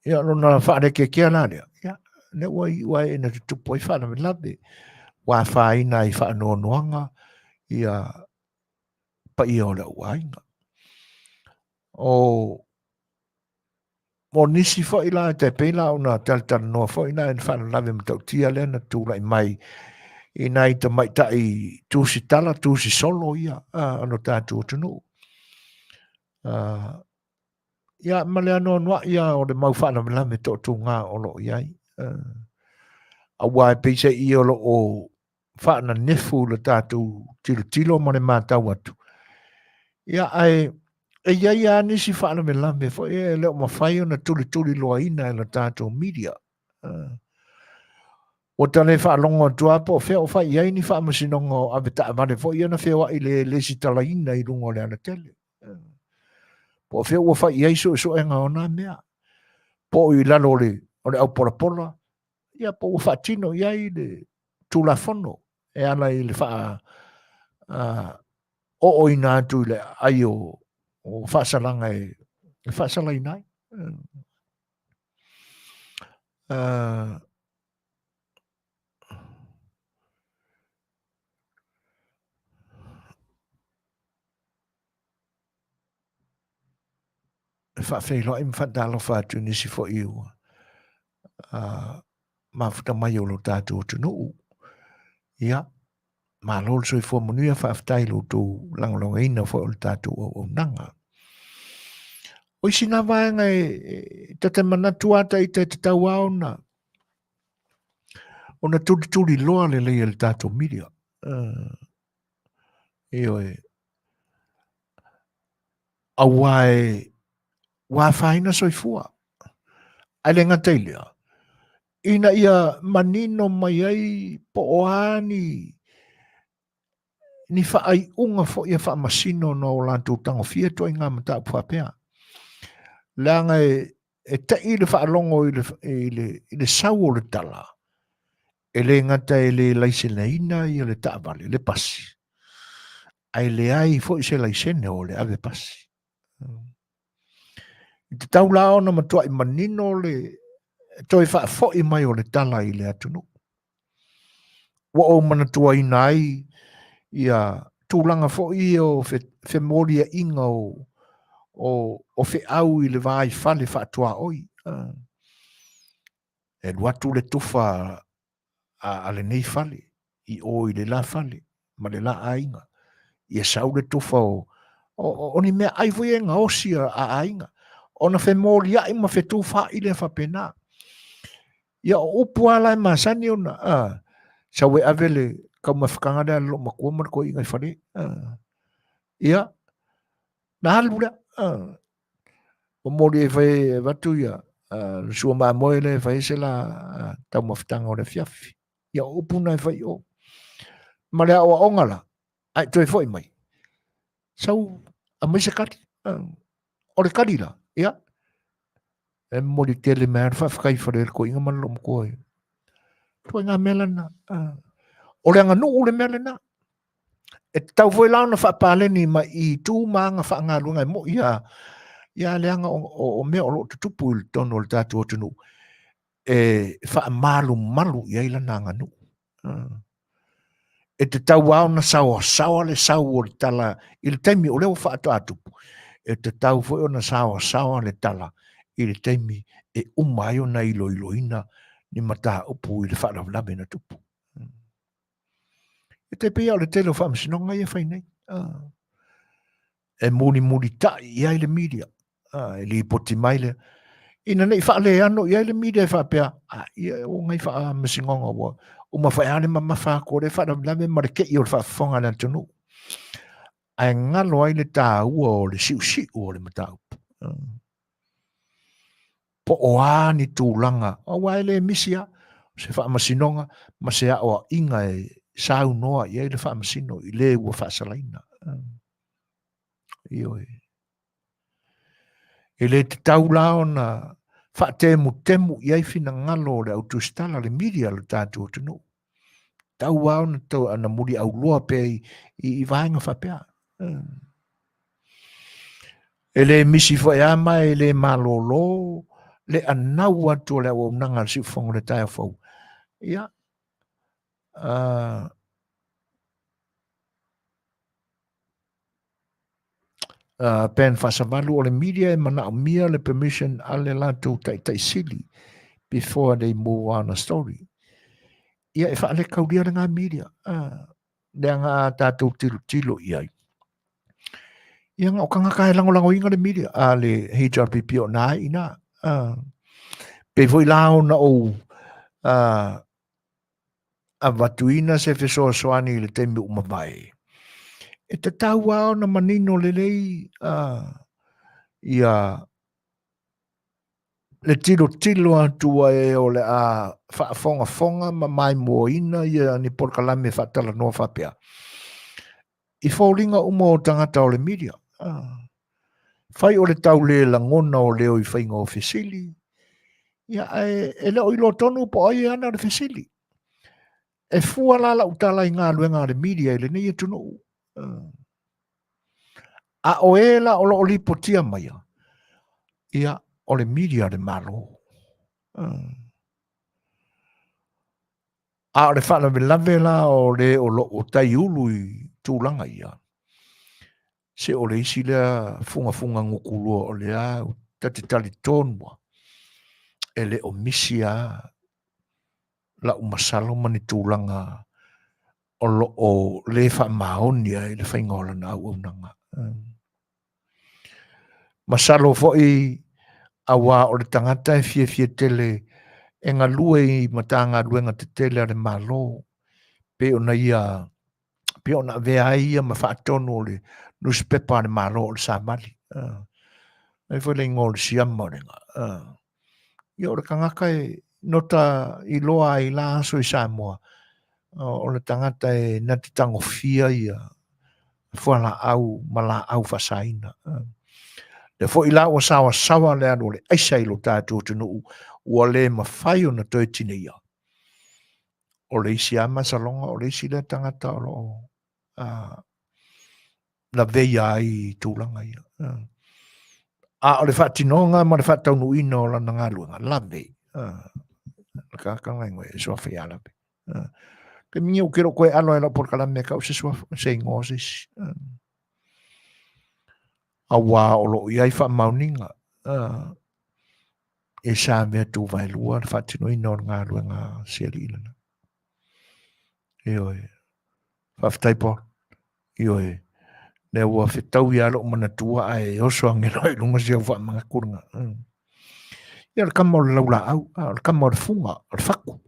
Ia, lona faalekeekea la lea, ia, lea ua iu ai ina tutupu ai faalavelave, ua afaina ai faanoanoaga ia paia o le au aiga. O o nisi foi la, e tai pei la ona talatalanoa foi la i le faalavelave matautia lea na tulai mai i nai tamaitai tusitala, tusisolo ia a lo tatou atunuu. Ia, ma le anoanoai lava o le mau faalavelave toatuga o lo o i ai. Aua e peiseai o lo o faananefu le tatou tilotilo ma le matau atu. Ia, ae e i ai lava nisi faalavelave foi e le o mafai ona tulituliloaina e le tatou media. Ua ta le faalogo atu lava po o fea o fai i ai ni faamasinoga o avetaavale foi ia na feoai le lesitalaina i luga o le alatele. Po o fea ua fai i ai suesuega o na mea. Po o i lalo o le, o le aupolapola, ia po ua faatino i ai le Tulafono e ala i le faa ooina atu i le ai o, o faasalaga e, e faasalaina ai. E faafeiloai ma faatalofa atu i nisi foi ua mafuta mai o lo tatou atunuu. Ia, malo le soifua manuia, faafetai i lo outou lagolagoina foi o le tatou auaunaga. O isi na vaega e ta te manatu lava ita e tatau lava ona ona tulituliloa lelei e le tatou media. Ioe. Aua e ua afaina soifua. Ae le gata i lea, ina ia manino mai ai po o a ni ni faaiuga foi a faamasino na o latou tagofia ituaiga mataupu faapea. Leaga e, e taʻi le faalogo i le, i le, i le sau o le tala, e le gata e le laiseneina ia le taavale, le pasi, ae leai foi se laisene o le ave pasi. I te tau la ona matuai manino le toe faafoi mai o le tala i le atunuu. Ua ou manatuaina ai ia tulaga foi ia o femoliaiga o feau i le va i fale faatuaoi. E alu atu le tufa a lenei fale i o i le la fale ma le la aiga. Ia sau le tufa o, o, o ni mea ai foi e gaosi a aiga. Ona femoliai ma fetufaai lea faapena. Ia o upu lava la e masani ona, a, sau e ave le taumafataga lea a le loomatua ma le toeaina i fale. A, ia, na alu lea. A, momoli e fai e avatu ia le sua mamoe lea e fai ai se la taumafataga o le afiafi. Ia o upu na e fai i o. Ma le aoaoga la, ae toe foi mai. Sau aumai se kali. O le kali la, ia, e momoli tele mai le faafetai i fale le toeaina ma le loomatua i ituaiga mea lena. O le aganuu le mea lena. E tatau foi la ona faapaleni mai i tu ma aga faagaluega e moi a ia leaga o mea o lo o tutupu i totonu o le tatou atunuu e faamalumalu i ai lana aganuu. E tatau lava ona saoasaoa le sau o le tala i le taimi o lea ua faatoa tupu, e tatau foi ona saoasaoa le tala i le taimi e uma ai ona iloiloina ni mataupu i le faalavelave na tupu. E tai pei o le tele o faamasinoga ia e fai nei. E mulimulitai i ai le media. E lipoti mai lea. Ina ne i faaleano i ai le media e faapea, a, ia, o ngai faamasinoga ua uma foi lava le mamafa atu o le faalavelave ma le kei o le faafofoga a le atunuu. Ae galo ai le taua o le siusiu o le mataupu. Po o a ni tulaga, aua e le misi lava se faamasinoga ma se aoaiga e saunoa i ai le faamasino i le ua faasalaina. Ioe. E le tatau la ona faatemutemu i ai finagalo o le au tusitala, le media o le tatou atunuu. Tau lava ona tau ana muliauloa pea i, i, i vaega faapea. E le misi foi lava ma e le malolo le anau atu o le auaunaga a le Siufofoga o le taeao fou. Ia, Ben Faasavalu o le media e manaomia le permission a le latou taitai sili before they move on a story. Ia e faalekaulia lena media. Leaga a tatou tilotilo i ai. Ia na o tagata e lagolagoina le media a le HRPP o na ai ina. Pei foi la ona ou avatuina se fesoasoani i le taimi ua mavae, e tatau lava ona manino lelei ia le tilotilo atu ai o le a faafogafoga ma maimoaina ia ni polokalame faatalanoa faapea i foliga uma o tagata o le media. Fai o le tau le lagona o leo i faiga o fesili, ia ae e le o iloa tonu po o ai e ana le fesili. E fua la lau tala i galuega a le media i lenei atunuu. A o e la o lo o lipotia maia, ia, o le media a le Malo. A o le faalavelave la o le o lo o taiulu i tulaga ia, se o le isi lea fugafuga gutulua o lea ta te talitonu lava, e le o misi lava lau masalo ma ni tulaga o lo o le faamaoni ai le faiga o lana auaunaga. Masalo foi aua o le tagata e fiafia tele e galue i Matagaluega tetele a le Malo, pei ona ia pei ona avea ai ia ma faatonu o le nusipepa a le Malo o le Savali. Ai foi le igoa o le siama o le Ia o le tagata e nota iloa ai la aso i Samoa, o le tagata e na te tagofia ia fualaau ma laau faasaina. Lea foi la ua saoasaoa le alu o le aisa i lo tatou atunuu, ua le mafai ona toe tineia. O le isi lava masaloga, o le isi lea tagata o lo o laveia ai i tulaga ia. A o le faatinoga ma le faataunuuina o lana galuega, lave. Le tagata na ingoa e suafa ia lave. Taimi nei ou te le o toe alo ai lau polokalame e tau se suafa, se igoa o se isi. Auā o lo o i ai faamaoniga e sa mea tuvaelua le faatinoina o le galuega a si alii lena. Ioe. Faafetai Paul. Ioe. Lea ua fetaui lava lou manatua ae oso ane loa i luga si au faamanatu lena. Ia o le kama o le laulaau, o le kama o le fuga, o le fatu.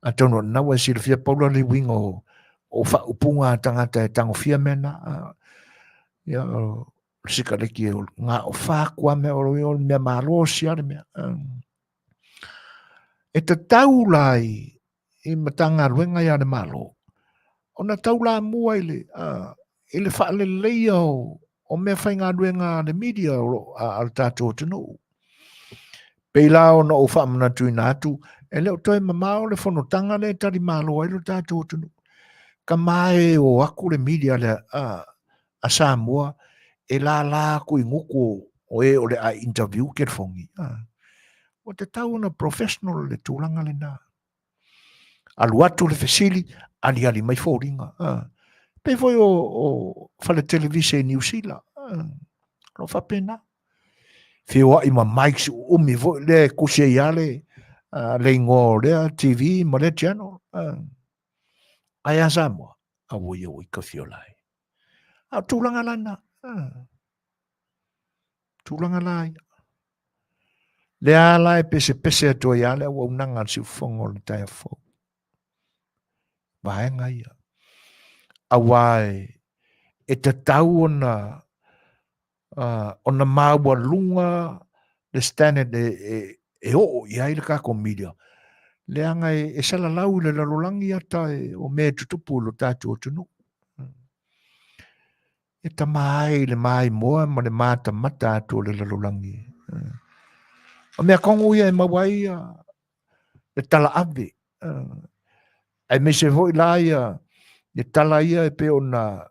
Atonu o lena ua e silafia Paula le uiga o, o faaupuga a tagata e tagofia mea na. Ia o le sikaleki o ngā o whākua mea o le mea malosi a le mea. E tatau la i, i Matagaluega ia le Malo, ona taulamua i le, i le faaleleia o mea faigaluega a le media a le tatou atunuu. Pei la ona ou faamanatuina atu, e le o toe mamao le fonotaga lea e talimalo ai lo tatou atunuu. Tama e o atu le media lea a Samoa e lala atu i gutu o e o le a interview telefoni. Ua tatau ona professional le tulaga lena. Alu atu le fesili, aliali mai foliga. Pei foi o fale televise i Niu Sila. O lo o faapena. Feoai ma mics uumi foi lea e tusi ai lava le igoa o lea TV ma lea channel. Ae a Samoa? Auoi auoi kafiola e. A o tulaga la na. Tulaga la ia. Lea la e pesepese atu ai lava le auaunaga a le siufofoga o le taeao fou. Vaega ia. Auā e tatau ona ona maualuga le standard e oo i ai le tatou media, leaga e salalau i le lalolagi ata o mea e tutupu i lo tatou atunuu. E tama ai i le maimoa ma le matamata atu o le lalolagi. O mea tonu ia e maua ai le talaave. Aemaise foi la ia le tala ia e pei ona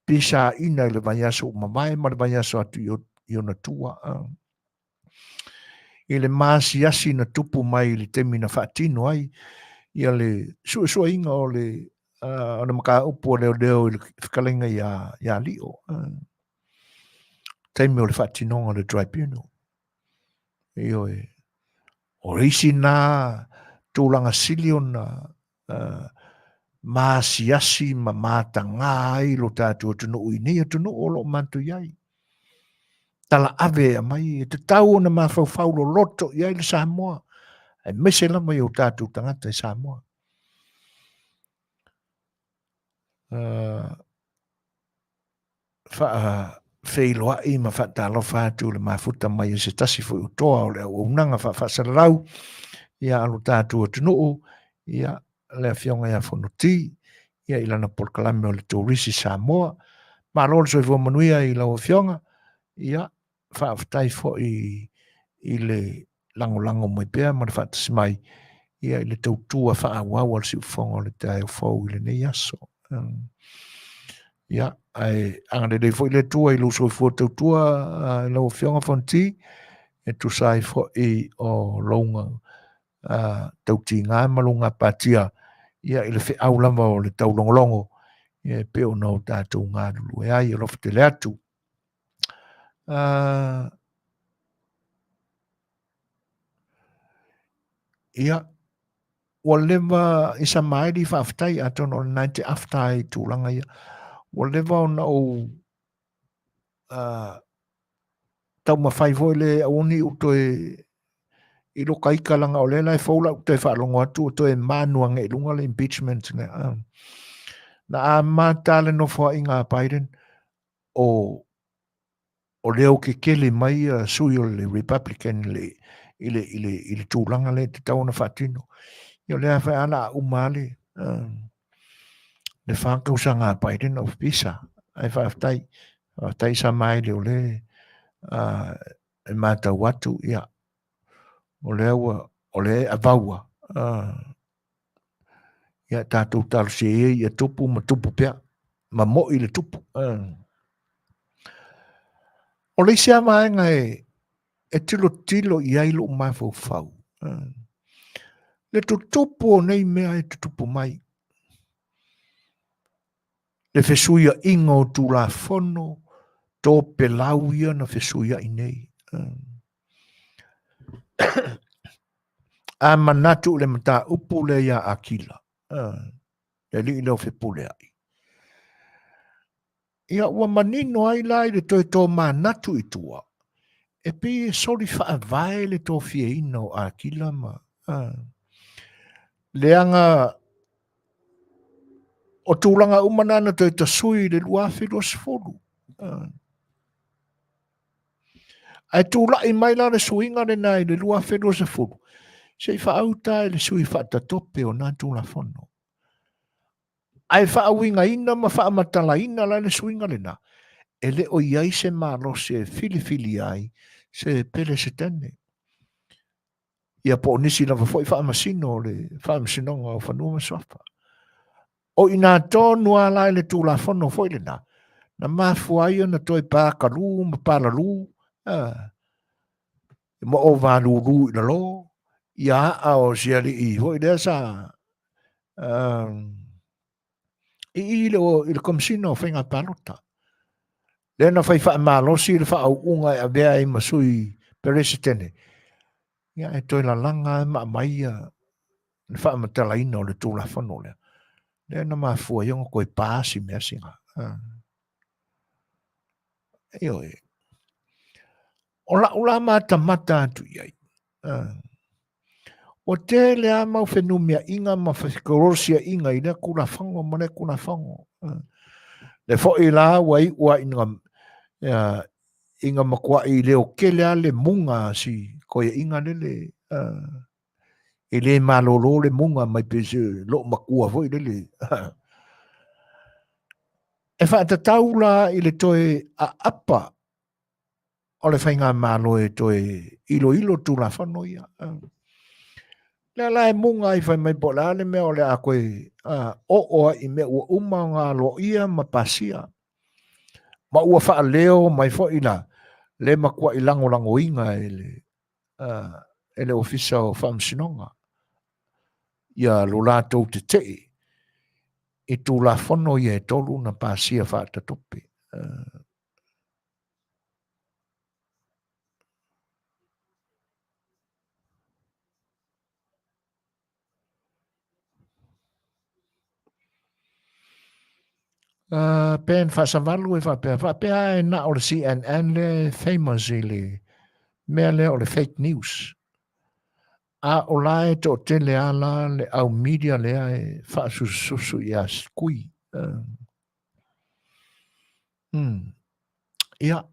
pisaina i le vaiaso ua mavae ma le vaiaso atu i ona tua. I le maasiasi na tupu mai i le taimi na faatino ai ia le suesueina o le o le mataupu a leoleo i le fetalaiga ia Lio. Taimi o le faatinoga o le tribunal. Ioe. O isi na tulaga sili ona maasiasi ma matagā ai lo tatou atunuu i nei atunuu o lo o matou i ai. Talaave e aumai, e tatau ona mafaufau loloto i ai le Samoa, aemaise lava i o tatou tagata i Samoa. Faafeiloai ma faatalofa atu i le mafuta mai e se tasi foi o toa o le auaunaga faafaasalalau ia a lo tatou atunuu, ia le Afioga ia Fonoti, ia i lana polokalame o le Turisi Samoa. Malo le soifua manuia i lau Afioga, ia faafetai foi i le lagolago mai pea ma le faatasi mai ia i le tautua faaauau a le siufofoga o le taeao fou i lenei aso. Ia, ae agalelei foi le Atua i lou soifua tautua i lau Afioga Fonoti, e tusa ai foi o louga tautiga ma lou gapatia ia i le feau lava o le taulogologo ia e pei ona o tatou galulue ai. Alofa tele atu. Ia, ua leva i Samaeli faafetai atonu o lena e te afta ai i tulaga ia. Ua leva ona ou taumafai foi le aua ne i ou toe i loka ika leaga o lea la e fou lau toe faalogo atu ua toe manu ane i luga le impeachment lea. Na amata le nofoaiga a Biden o o leo kekele mai ia sui o le Republican i le, i le, i le, i le tulaga lea e tatau ona faatino. Ia o lea fai ala a uma le, le fa tausaga a Biden o pisa. Ae faafetai, faafetai Samaele o le e matau atu, ia, o lea ua, o lea e avaua, ia tatou talosia ia ia tupu ma tupu pea, ma moi le tupu. O le isi lava vaega e tilotilo i ai lou mafaufau, le tutupu o nei mea e tutupu mai, le fesuiaiga o Tulafono, topelau ia na fesuiai nei. A manatu i le mataupu lea ia Akila, le alii lea o Fepuleai, ia ua manino ai la i le toe tomanatu i tua, e pei e soli faavae le tofiaina o Akila ma leaga o tulaga uma na na toe tasui i le 2020. Ae tulai mai la le suiga lena i le 2020, se i faauta e le sui faatatope o na Tulafono. Ae faauigaina ma faamatalaina la le suiga lena, e le o i ai se malosi e filifilia ai se Peresetene. Ia po o nisi lava foi faamasino o le Faamasinoga o Fanua ma Suafa. O i ina tonu lava la i le Tulafono foi lena, na mafua ai ona toe pakalu ma palalu, ma ovalulu i lalo, ia aa o si alii foi lea sa i i le, i le Komesina o Faiga Palota. Lea na fai faamalosi le faauuga e avea ai ma sui Peresetene, ia e toe lalaga ma aumai ia le faamatalaina o le Tulafono lea. Lea na mafua ai ona toe pa si mea sina. Ioe. O lau la matamata atu i ai, ua tele lava mau fenumiaiga ma fekolosiaiga i lea Tulafono ma lea Tulafono. Le foi la ua iu lava ina, ina matuai leotele lava le muga a si toeaiina lele, e le malolo le muga mai pei se loomatua foi lele. E faatatau la i le toe aapa o le faigamalo e toe iloilo Tulafono ia. Lea la e muga ai fai mai po o le a le mea o le a toe oo ai i mea ua uma ona aloaia ma pasia. Ma ua faaleo mai foi la le matuai lagolagoina e le, e le Ofisa o Faamasinoga ia lo latou tetee i Tulafono ia e tolu na pasia faatatope. Ben Faasavalu e faapea, faapea e na o le CNN lea e famous i le mea lea o le fake news. A o la e toatele a la le au media lea e faasusususu ia Kui. Ia,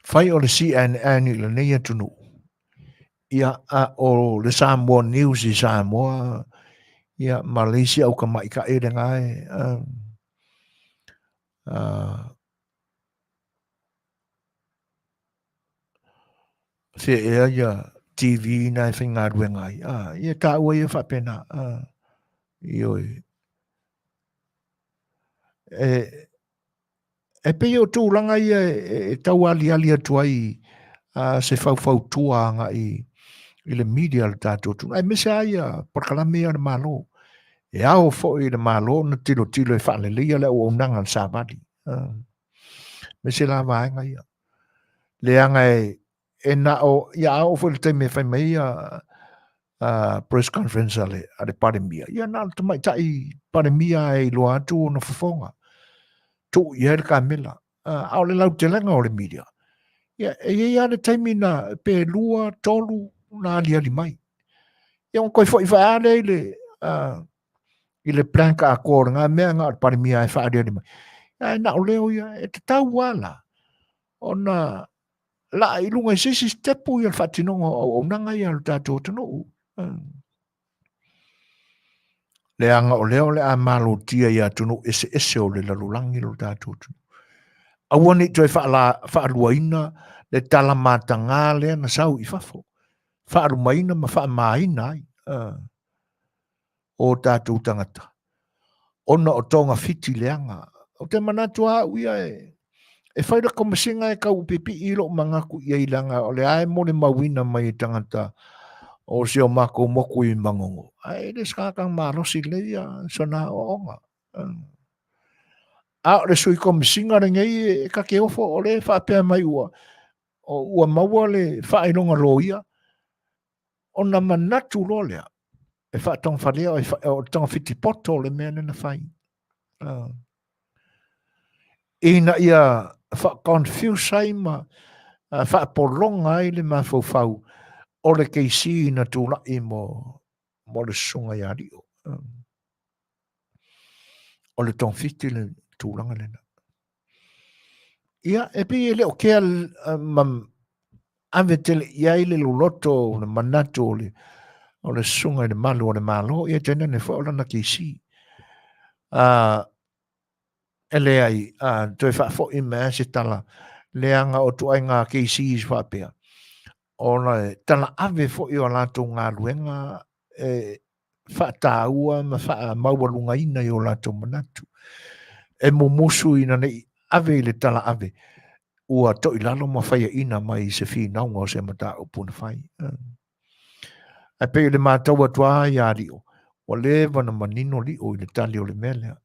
fai o le CNN i lenei atunuu, ia, a o le Samoa News i Samoa, ia, ma le isi au tamaitai lena e, fea ea ia TV na e faigaluega ai, ia taua ia faapena, ioe. E, e pei o tulaga ia e tau aliali atu ai se faufautua agai i le media a le tatou atunuu, aemaise lava ia polokalame ia a le Malo. E ao foi i le Malo ona tilotilo e faaleleia le auaunaga a le savali, aemaise la vaega ia. Leaga e, e na o, ia a oo foi i le taimi e fai mai ia press conference a le, a le Palemia, ia na o le tamaitai Palemia e iloa atu ona fofoga, tuu i ai le kamela. A o le lautelega o le media, ia e i ai lava le taimi na pe lua, tolu na aliali mai. Ia ona toe foi foi lava lea i le, i le blank atoa o lena mea na o le Palemia e faaaliali mai. Ae na o leo ia, e tatau lava la ona laa i luga i se isi sitepu ia le faatinoga o auaunaga ia a lo tatou atunuu. Leaga o lea o le a malotia i atunuu eseese o le lalolagi lo tatou atunuu. Aua ne i toe faaluaina le tala mataga lea na sau i fafo, faalumaina ma faamaina ai o tatou tagata ona o togafiti leaga. Ou te manatu lava au ia e, e fai le komesina e tau pipii i lou manatu i ai leaga o lea e molimauina mai e tagata o si o matou motu i Manono. Ae le se tagata malosi lelei ia sona aoaoga. A o le sui komesina lenei e ta te ofo o lea e faapea mai ua, ua maua le faailoga loia ona manatu loa lea e faatogafalea o le togafiti poto le mea lea na fai. Ina ia faa-confuse ai ma faapologa ai le mafaufau o le KC na tulai mo, mo le susuga ia Lio. O le togafiti le tulaga lena. Ia, e pei e le o kea ma ave tele i ai le loloto o le manatu o le, o le susuga i le malu o le Malo, ia tainane foi o lana KC. E leai, a, toe faafoi mai lava se tala, leaga o ituaiga KCs faapea, o le talaave foi o a latou galuega e faataua ma faamaualugaina i o latou manatu. E mumusu ina ne i ave i le talaave, ua toilalo ma faiaina mai i se finauga o se mataupu na fai. Ae pei o le matau atu lava ia Lio, ua leva ona manino Lio i le tali o le mea lea.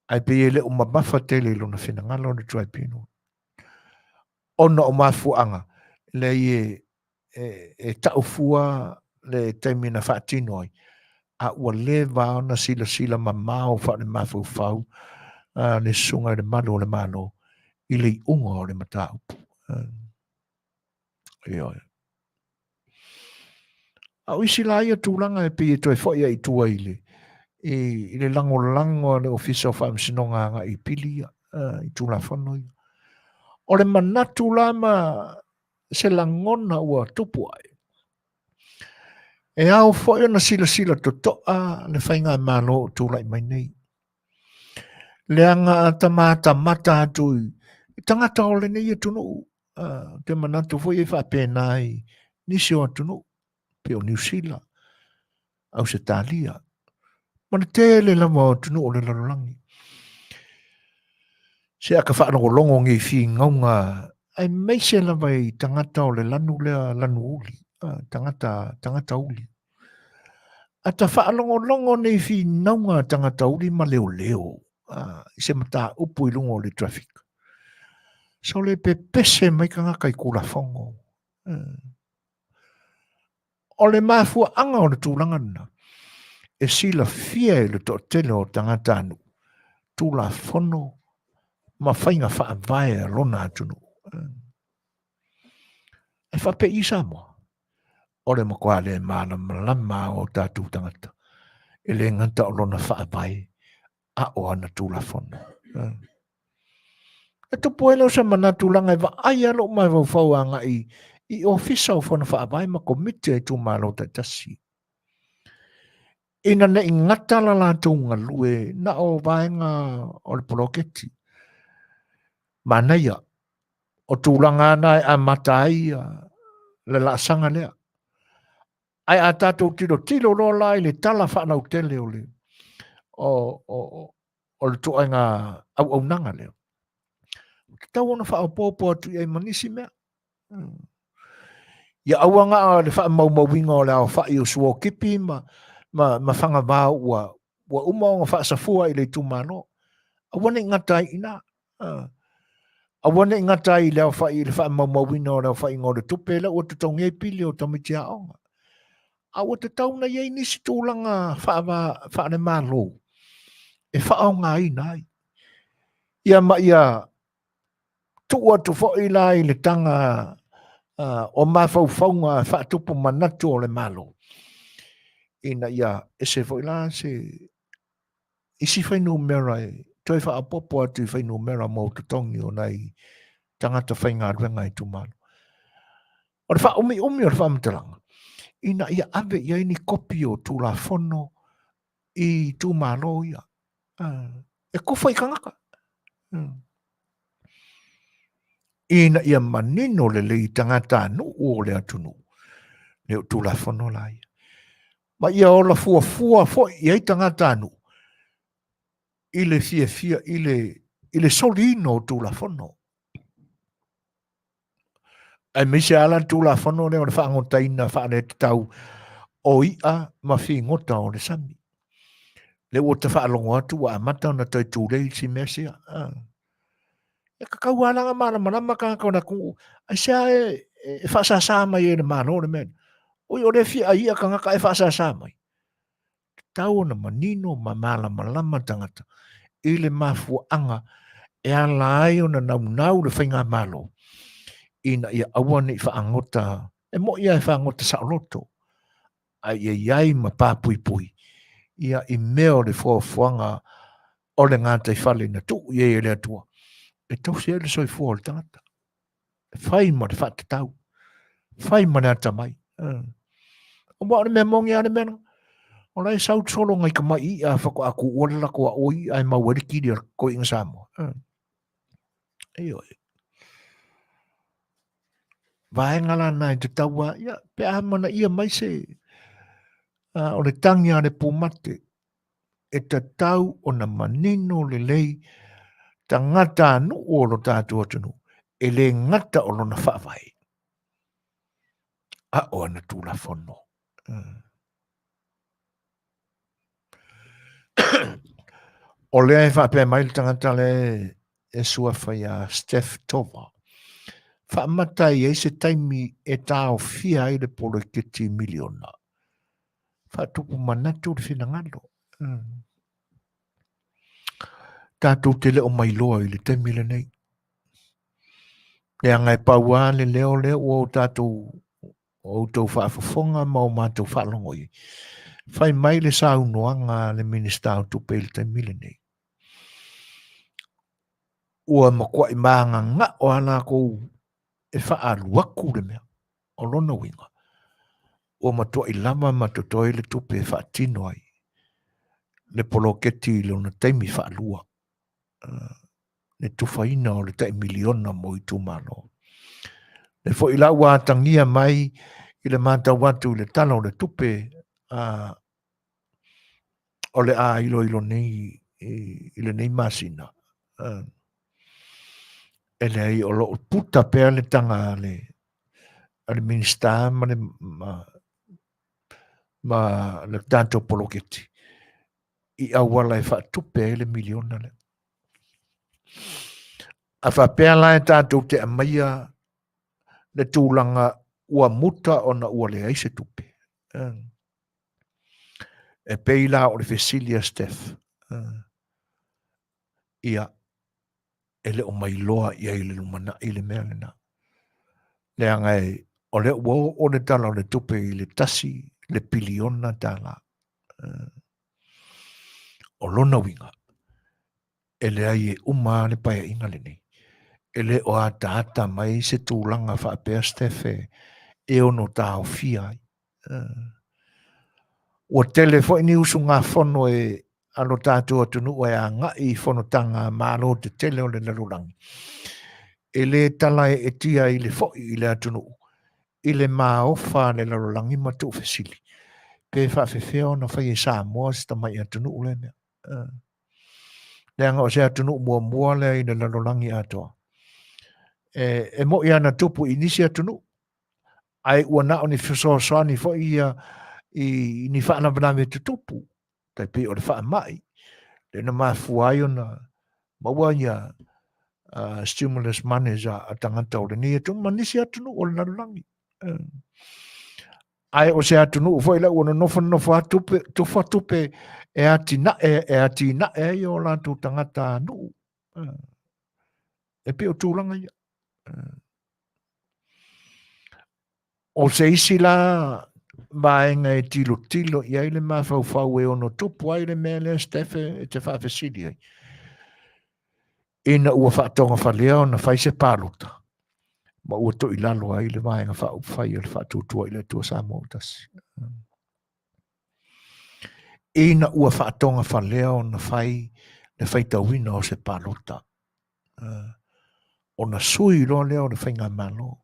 Ae pei e le o mamafa tele i lona finagalo le tribunal. Ona o mafuaaga, leai e, e, e tau fua le taimi na faatino ai, a ua leva ona silasila mamao faale-mafaufau le susuga i le malu o le Malo i le iuga o le mataupu. Ioe. A o isi la ia tulaga e pei e toe foi ai i tua i le, i, i le lagolago a le Ofisa o Faamasinoga agai i pili ia, i Tulafono ia. O le manatu la ma se lagona ua tupu ae, e ao foi ona silasila totoa le faigamalo o tulai mai nei. Leaga a ta matamata atu i tagata o lenei atunuu, ou te manatu foi e faapena i nisi o atunuu, pei o Niu Sila, Ausetalia, ma le tele lava o atunuu o le lalolagi. Se a ka faalogologo nei finauga, aemaise lava i tagata o le lanu lea, lanu uli, tagata, tagata uli. A ta faalogologo nei finauga a tagata uli ma leoleo i se mataupu i luga o le traffic, sole pepese mai tagata i Tulafono. O le mafuaaga o le tulaga lena, e silafia e le toatele o tagatanuu Tulafono ma faiga faavae a lona atunuu. E faapei i Samoa, o le matua le malamalama o tatou tagata, e le gata o lona faavae, a o ana Tulafono. E tupu ai lea o se manatu leaga e vaai lava lou mafaufau agai i Ofisa o Fono Faavae ma Komiti a itumalo taitasi. Ina ne i gata la latou galue na o vaega o le poloketi. Manaia, o tulaga na e amata ai le laasaga lea. Ae a tatou tilotilo loa la i le tala faalautele o le o, o, o le ituaiga auaunaga lea, ua tatau ona faaopoopo atu i ai ma nisi mea. Ia aua na o le faamaumauina o le aofai o suotipi ma, ma, ma fagavao ua, ua uma ona faasafua i le itumalo. Aua ne i gata ai i ina. Aua ne i gata ai i le aofai i le faamaumauina o le aofaiga o le tupe lea ua totogi ai pili o tamaiti aoga. A ua tatau ona i ai nisi tulaga faale-Malo e faaaogaina ai. Ia ma ia tuu atu foi la i le taga o mafaufauga faatupu manatu o le Malo, ina ia ese foi la se isi fuainumera e toe faaopoopo atu i fuainumera mo totogi o nai tagata faigaluega itumalo. O le faaumiumi o le faamatalaga, ina ia ave i ai ni kopi o Tulafono i itumalo ia. E kofa i tagata. Ina ia manino lelei i tagatanuu o le atunuu, le o Tulafono la ia. Ma ia ola fuafua foi i ai tagatanuu i le fiafia, i le, i le soliina o Tulafono. Aemaise lava la le Tulafono lea o le faagotaina faaletatau o i'a ma figota o le sami. Lea ua ta faalogo atu ua amata ona toe tulei si mea sia. E tatau lava la ona malamalama tagata o le atunuu, aisea e, e faasasa mai ai e le Malo le mea lea. Oi, o lea e fia ai i'a tagata ae faasasa mai. Tatau ona manino ma malamalama tagata i le mafuaaga e ala ai ona naunau le faigamalo ina ia aua ne i faagota, e moni lava e fagota saoloto, a ia i ai ma papuipui ia i mea o le foafoaga o le gataifale na tuu i ai e le Atua e tausi ai le soifua o le tagata. E fai ma le faatatau, fai ma le atamai. Aua o le mea moni lava le mea lena. O la e sau solo ngai ka mai i'a faatoa tuua le latou aʻo i'a e maua ai le kili a le toeaina Samoa. Ioe. Vaega la na e tatau lava, ia, pe a amanaia mai se, o le tagi a le pumate, e tatau ona manino lelei tagatanuu o lo tatou atunuu, e le gata o lona faavae, a o ana Tulafono. O lea e faapea mai le tagata lea e suafa ia Steph Tova, faamata e i ai se taimi e taofia ai le poloketi miliona. Faatupu manatu le finagalo. Tatou te le o mailoa i le taimi lenei. Leaga e pau lava le leo lea ua o tatou o outou faafofoga ma o matou faalogo i ai. Fai mai le saunoaga a le Minisita o Tupe i le taimi lenei. Ua matuai magagao lava latou e faaalu atu le mea. O lona uiga, ua matuai lava ma totoe le tupe e faatino ai le poloketi i lona taimi faalua. Le tufaina o le tai miliona mo itumalo. Le foi la ua atagia mai i le matau atu i le Tala o le Tupe a o le a iloilo nei i lenei masina. E leai o lo o puta pea le taga a le a le Minisita ma le ma le tatou poloketi i auala e faatupe ai le miliona lea. A faapea la e tatou te aumaia le tulaga ua muta ona ua leai se tupe. E pei la o le fesili a Steph, ia, e le o mailoa i ai i le lumanai le mea lena. Leaga e, o lea ua oo le Tala o le Tupe i le $1 le piliona. O lona uiga, e leai e uma lava le Paeaiga lenei, e le o ataata mai se tulaga faapea Steph e ono taofia ai. Ua tele foi ni usugafono e a lo tatou atunuu e agai i fonotaga a Malo tetele o le lalolagi, e le tala eetia i le foi i le atunuu i le maofa a le lalolagi ma tuufesili, pe faafefea ona fai e Samoa se tamai atunuu lea mea. Leaga o se atunuu muamua lea i le lalolagi atoa. E, e moi ana tupu i nisi atunuu, ae ua na o ni fesoasoani foi ia i, i ni faalavelave tutupu, tai pei o le faamai, lea na mafua ai ona maua ia stimulus monies a, a tagata o lenei atunuu ma nisi atunuu o le lalolagi. Ae o se atunuu foi la ua nonofo nonofo lava tupe, tufa tupe e atinae, e atinae ai o latou tagata nuu. E pei o tulaga ia. O se isi la vaega e tilotilo i ai le mafaufau e ono tupu ai le mea lea Steph e te faafesili ai, ina ua faatogafalea ona fai se palota ma ua toilalo ai le Vaega Faaupufai o le Faatuatua i le Atua Samoa ua Tasi. Ina ua faatogafalea ona fai le faitauina o se palota, ona sui loa lea o le faigamalo.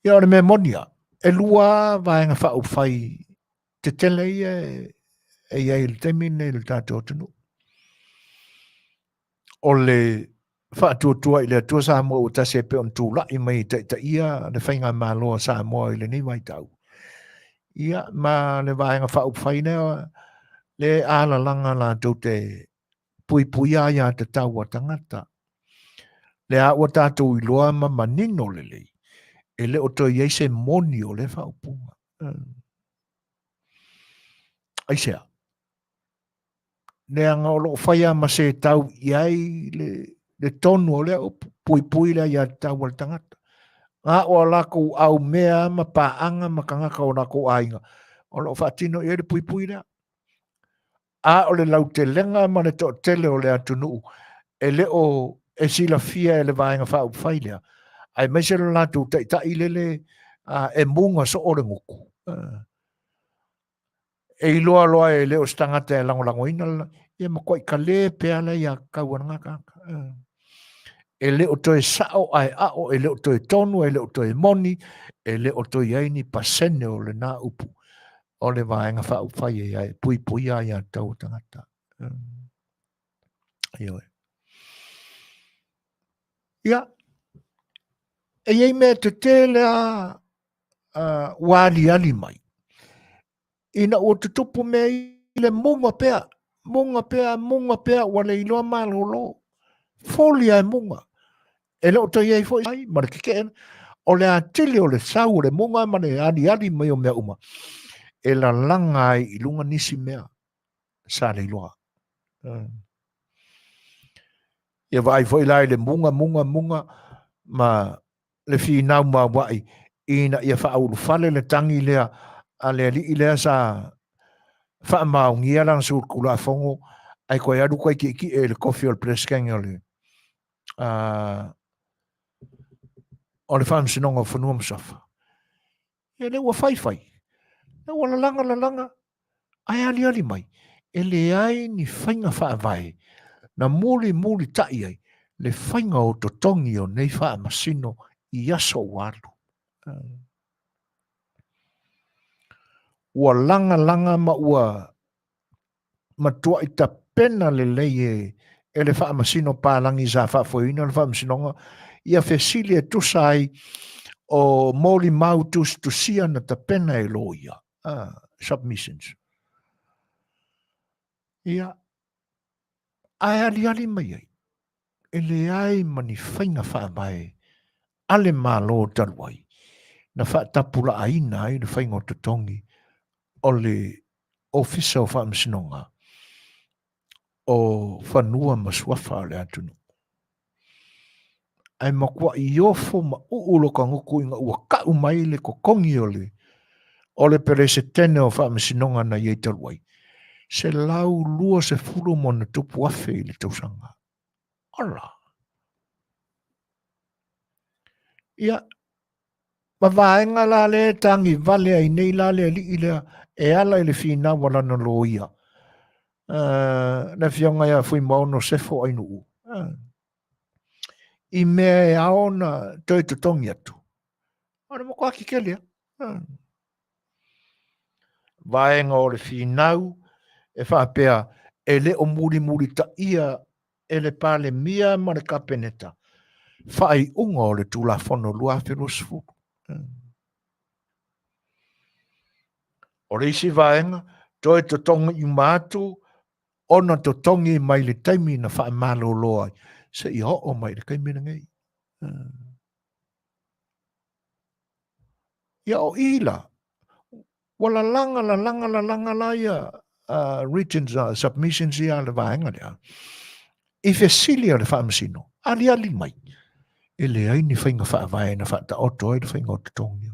Ia o le mea moni lava, e lua lava vaega faaupufai tetele ia e i ai i le taimi lenei i le tatou atunuu. O le faatuatua i le Atua Samoa ua tasi e pei ona tulai mai e taitaia le faigamalo a Samoa i lenei vaitau. Ia ma le vaega faaupufai lea le alalaga latou te puipuia aiatatau a tagata. Lea ua tatou iloa ma manino lelei, e le o toe i ai se moni o lea faaupuga. Aisea? Leaga o lo o fai lava ma setau i ai le, le tonu o lea upu, puipui le aiatatau a le tagata. Na o a latou aumea ma paaga ma tagata o latou aiga, o lo o faatino i ai le puipui lea. A o le lautelega ma le toatele o le atunuu e le o e silafia e le Vaega Faaupufai lea, aemaise lo latou taitai lele e muga soo le gutu. E iloa loa e le o se tagata e lagolagoina le, ia matuai kale pea le aiatatau a lena tagata. E le o toe sao ae ao, e le o toe tonu, e le o toe moni, e le o toe i ai ni pasene o lena upu o le Vaega Faaupufai e ia puipuia aiatatau a tagata. Ioe. Ia, e i ai mea tetele lava ua aliali mai, ina ua tutupu mea i le muga pea, muga pea, muga pea, ua le iloa malolo. Foli ae muga. E le o toe i ai foi ai ma le tetee. O le atili o le sau o le muga ma le aliali mai o mea uma, e lalaga ai i luga nisi mea sa le iloa. Ia vaai foi la i le muga, muga, muga, ma le finau maua'i ina ia faaulufale le tagi lea a le alii lea sa faamaonia lana solitulafono ae toe alu toe tietie i le tofi o le Peresetene o le o le Faamasinoga o Fanua ma Suafa. Ia lea ua fai fai, lea ua lalaga lalaga, ae aliali mai, e leai ni faiga faavae na mulimulita'i ai le faiga o totogi o nei faamasino i aso ua alu. Ua lagalaga ma ua matuai tapena lelei e, e le faamasino palagi sa faafoeina le faamasinoga ia fesili e tusa ai o molimau tusitusia na tapena e loia, submissions. Ia, ae aliali mai ai, e leai ma ni faiga faavae a le Malo talu ai na faatapulaaina ai le faiga o totogi o le Ofisa o Faamasinoga o Fanua ma Suafa o le atunuu. Ae matuai ofo ma uu lo ka gutu ina ua kau mai le totogi o le o le Peresetene o Faamasinoga na i ai talu ai, $120+ i le tausaga. Ola! Ia, ma vaega la lea e tagi vale ai nei la le alii lea e ala i le finau a lana loia, le afioga ia Fuimaono Sefo Ainuu, i mea e ao ona toe totogi atu. O le matua tetele lava. Vaega o le finau e faapea e le o mulimulitaia e le Palemia ma le Kapeneta faaiuga o le Tulafono 2020. O le isi vaega, toe totogi uma atu ona totogi mai le taimi na faamalolo ai seia oo mai i le taimi lenei. Ia o i la, ua lalaga, lalaga, lalaga la ia written submissions ia a le vaega lea, i fesili a le faamasino, aliali mai, e leai ni faiga faavae na faataoto ai le faiga o totogi.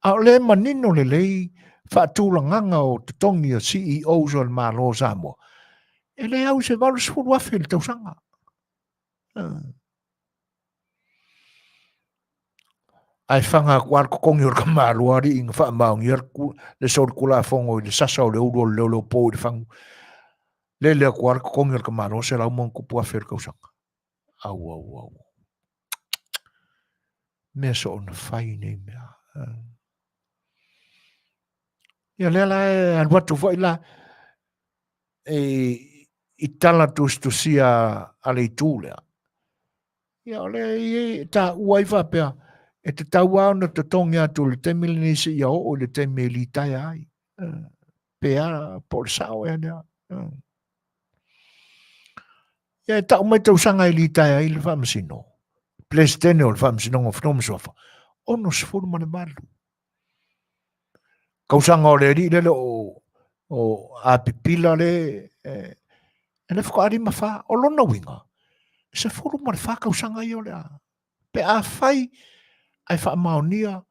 A o lea e manino lelei faatulagaga o totogi o CEOs o le Malo o Samoa, e le au i se $80,000 i le tausaga. Ae faga atu lava le totogi o le tamaloa alii na faamaonia le solitulafono i le sasa o le ulu o le leoleopo i le fagu. Lele atu lava le totogi o le tamaloa $100+ i le tausaga. Au, au, au. Mea soona fai nei mea. Ia lea la e alu atu foi la e, i tala tusitusia a le itu lea. Ia o lea e taua ai faapea, e tatau lava ona totogi atu i le taimi lenei seia oo i le taimi e litaea ai. Pe a, po o le sao ea lea. Ia e tau mai tausaga e litaea ai le faamasino, Peresetene o le Faamasinoga o Fanua ma Suafa, 68. Tausaga o le alii lele o, o Apipila le, e, e le faatoa 54. O lona uiga, 14 tausaga ia o le a. Pe a fai ae faamaonia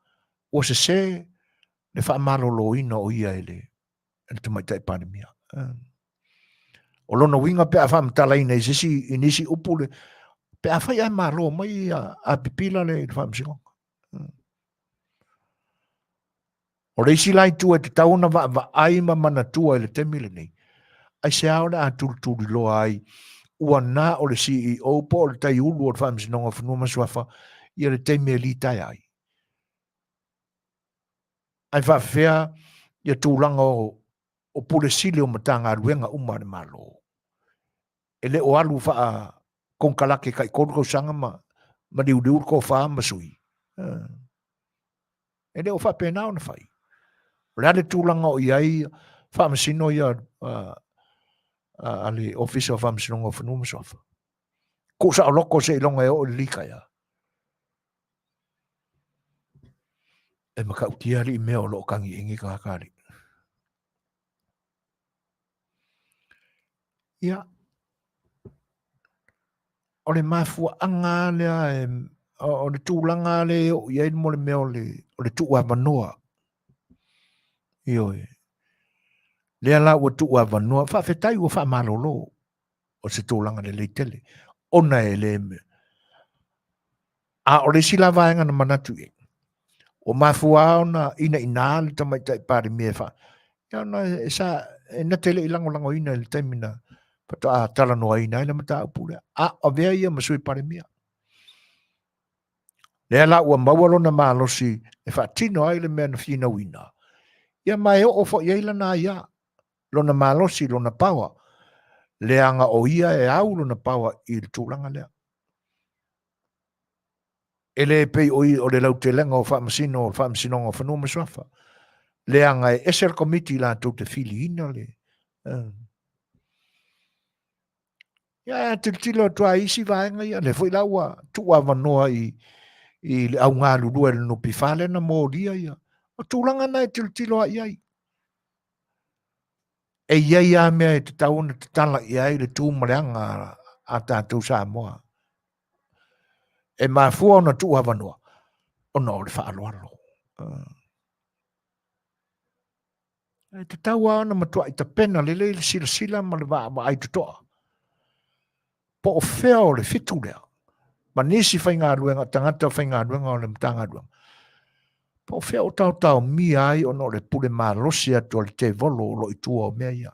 ua sese le faamaloloina o ia e le, e le Tamaitai Palemia. O lona uiga pe a faamatalaina i se isi, i nisi upu le, pe a fai ae malo mai ia Apipila le i le faamasinoga. O le isi la itu e tatau ona vaavaai ma manatua i le taimi lenei, aisea o le a tulituliloa ai ua na o le CEO po o le taiulu o le Faamasinoga o Fanua ma Suafa ia le taimi e litaea ai? Ae faafefea ia tulaga o Pule Sili o Matagaluega uma a le Malo? E le o alu faa konekarate tai 3 tausaga ma liuliu le tofa ma sui. E le o faapena ona fai. O le a le tulaga o i ai faamasino ia a le Ofisa o Faamasinoga o Fanua ma Suafa? Tuu saoloto seiloga e oo i le litaea. E matautia alii mea o lo o tagi ai nei tagata alii. Ia, o le mafuaaga lea e, o le tulaga lea e oo i ai mo le mea o le tuuavanoa. Ioe. Lea la ua tuuavanoa, faafetai ua faamalolo o se tulaga lelei tele, ona e le A o le isi la vaega na manatu i ai, ua mafua ona inaina le tamaitai Palemia e fa, ia ona e sa, e na te le i lagolagoina i le taimi na faatoa talanoaina ai le mataupu lea. A avea ia ma sui Palemia. Lea la ua maua lona malosi e faatino ai le mea na finauina. Ia ma e oo foi i ai lana aia, lona malosi, lona power, leaga o ia e au lona power i le tulaga lea. E le pei o, o le lautelega o faamasino o le Faamasinoga o Fanua ma Suafa, leaga e ese le komiti latou te filiina le... Ia, a tilotilo atu lava i isi vaega ia, lea foi la ua tuuavanoa i le au galulue i le NPF lea na molia ia. O tulaga na e tilotilo lava i ai. E i ai lava mea e tatau ona tatala i ai le tu ma le aga a tatou Samoa. E mafua ona tuuavanoa ona o le faaaloalo. E tatau lava ona matuai tapena lelei le silasila ma le vaavaai totoa. Po o fea o le fitu lea ma nisi faigaluega, tagata faigaluega o le Matagaluega. Po o fea o taotaomia ai ona o le pule malosi atu a le tevolo o lo o i tua o mea ia.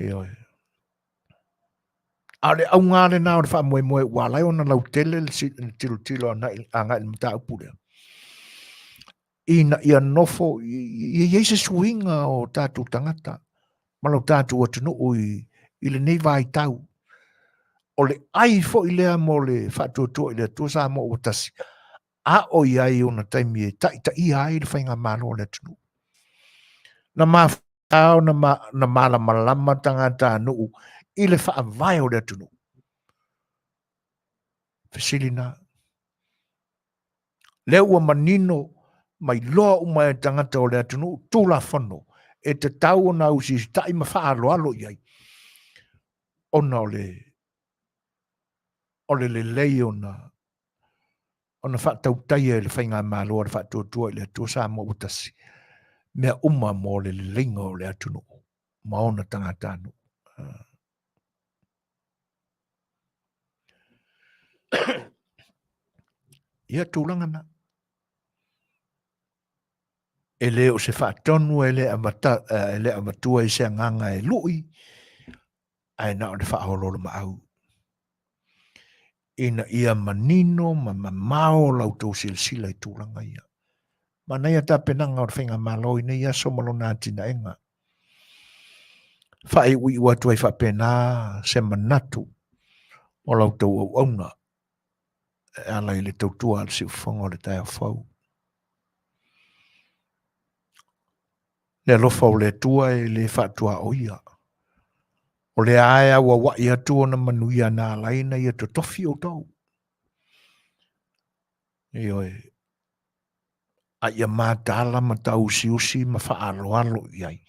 Ioe. A o le auga lena o le faamoemoe ua ala ai ona lautele le tilotilo agai i le mataupu lea, ina ia nofo, ia i ai se suiga o tatou tagata ma lo tatou atunuu i lenei vaitau. O le ai foi lea mo le faatuatua i le Atua Samoa ua tasi, a o i ai ona taimi e taitaia ai le faigamalo a le atunuu. Na mafua ona na malamalama tagatanuu i le faavae o le atunuu. Fesili na. Lea ua manino ma iloa uma e tagata o le atunuu Tulafono e tatau ona ausisitai ma faaaloalo i ai ona o le o le lelei ona ona faatautaia e le Faigamalo a le Faatuatua i le Atua Samoa ua tasi mea uma mo le leleiga o le atunuu ma ona tagatanuu. Ia tulaga na. E le o se faatonu e le avata, e le avatua i se agaga e lui, ae na o le faaoloolomaau. Ina ia manino ma mamao la outou silasila i tulaga ia. Manaia tapenaga o le Faigamalo i nei aso ma lona atinaega. Faaiuiu atu ai faapena se manatu o la outou auauna e ala i le tautua a le siufofoga o le taeao fou. Le alofa o le Atua e le faatuaoia. O lea lava e auauai atu ona manuia na ala ai ona ia totofi outou. Ioe, a ia mataala ma tauusiusi ma faaaloalo i ai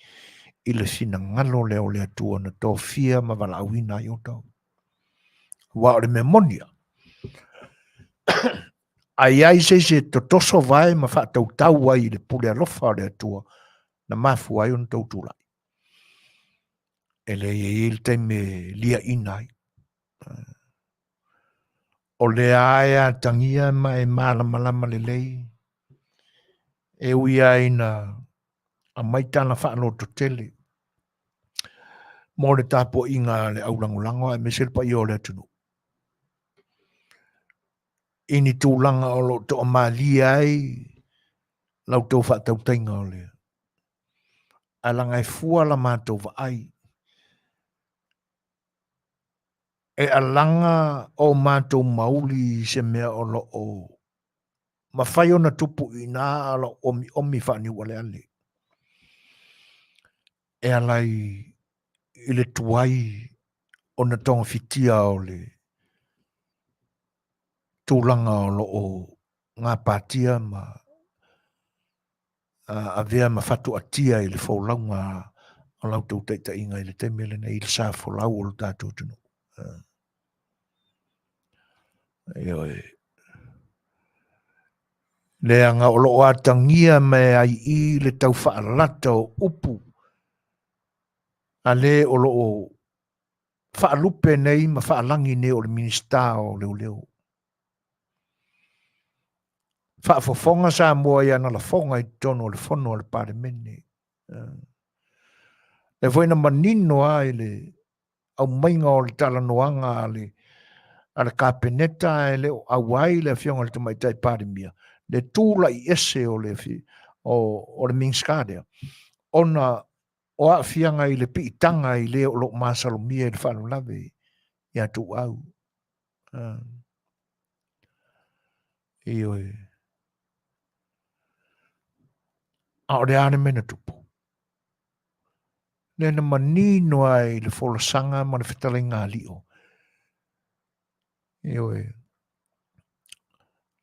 i le finagalo lea o le Atua na tofia ma valaauina ai outou. Aua o le mea moni lava, a i ai se isi e totoso vae ma faatautau ai i le pule alofa o le Atua na mafua ai ona tou tulai, e leai e i ai le taimi e liaina ai. O lea e atagia ma e malamalama lelei e ui ai ina aumai tala faalototele mo le tapuaiga a le aulagolago aemaise le paia o le atunuu i ni tulaga o lo o toamalie ai la outou faatautaiga o lea. Ae leaga e fua la matou vaai e alaga o matou mauli i se mea o lo o mafai ona tupu i ina a o lo o omiomi faaniualeale e ala i le tuai ona togafitia o le tulaga o lo o gapatia ma avea ma fatuatia i le folauga o la outou taitaiga i le taimi lenei i le sa folau o le tatou atunuu. Ioe. Leaga o lo o atagia mai ai i le tau faalata o upu a le o lo o faalupe nei ma faalagi nei o le Minisita o Leoleo. Faafofoga Samoa i ana lafoga i totonu o le fono a le Palemene. Lea foi na manino lava i le aumaiga o le talanoaga a le a le Kapeneta ae le o auai le Afioga i le Tamaitai Palemia, le tulai ese o le o le Minisita lea, ona o aafiaga i le piitaga i le o lo o masalomia i le faalavelave ia Tuuau. Ioe. A o le a le mea na tupu? Lea na manino ai le folasaga ma le fetalaiga a Lio. Ioe.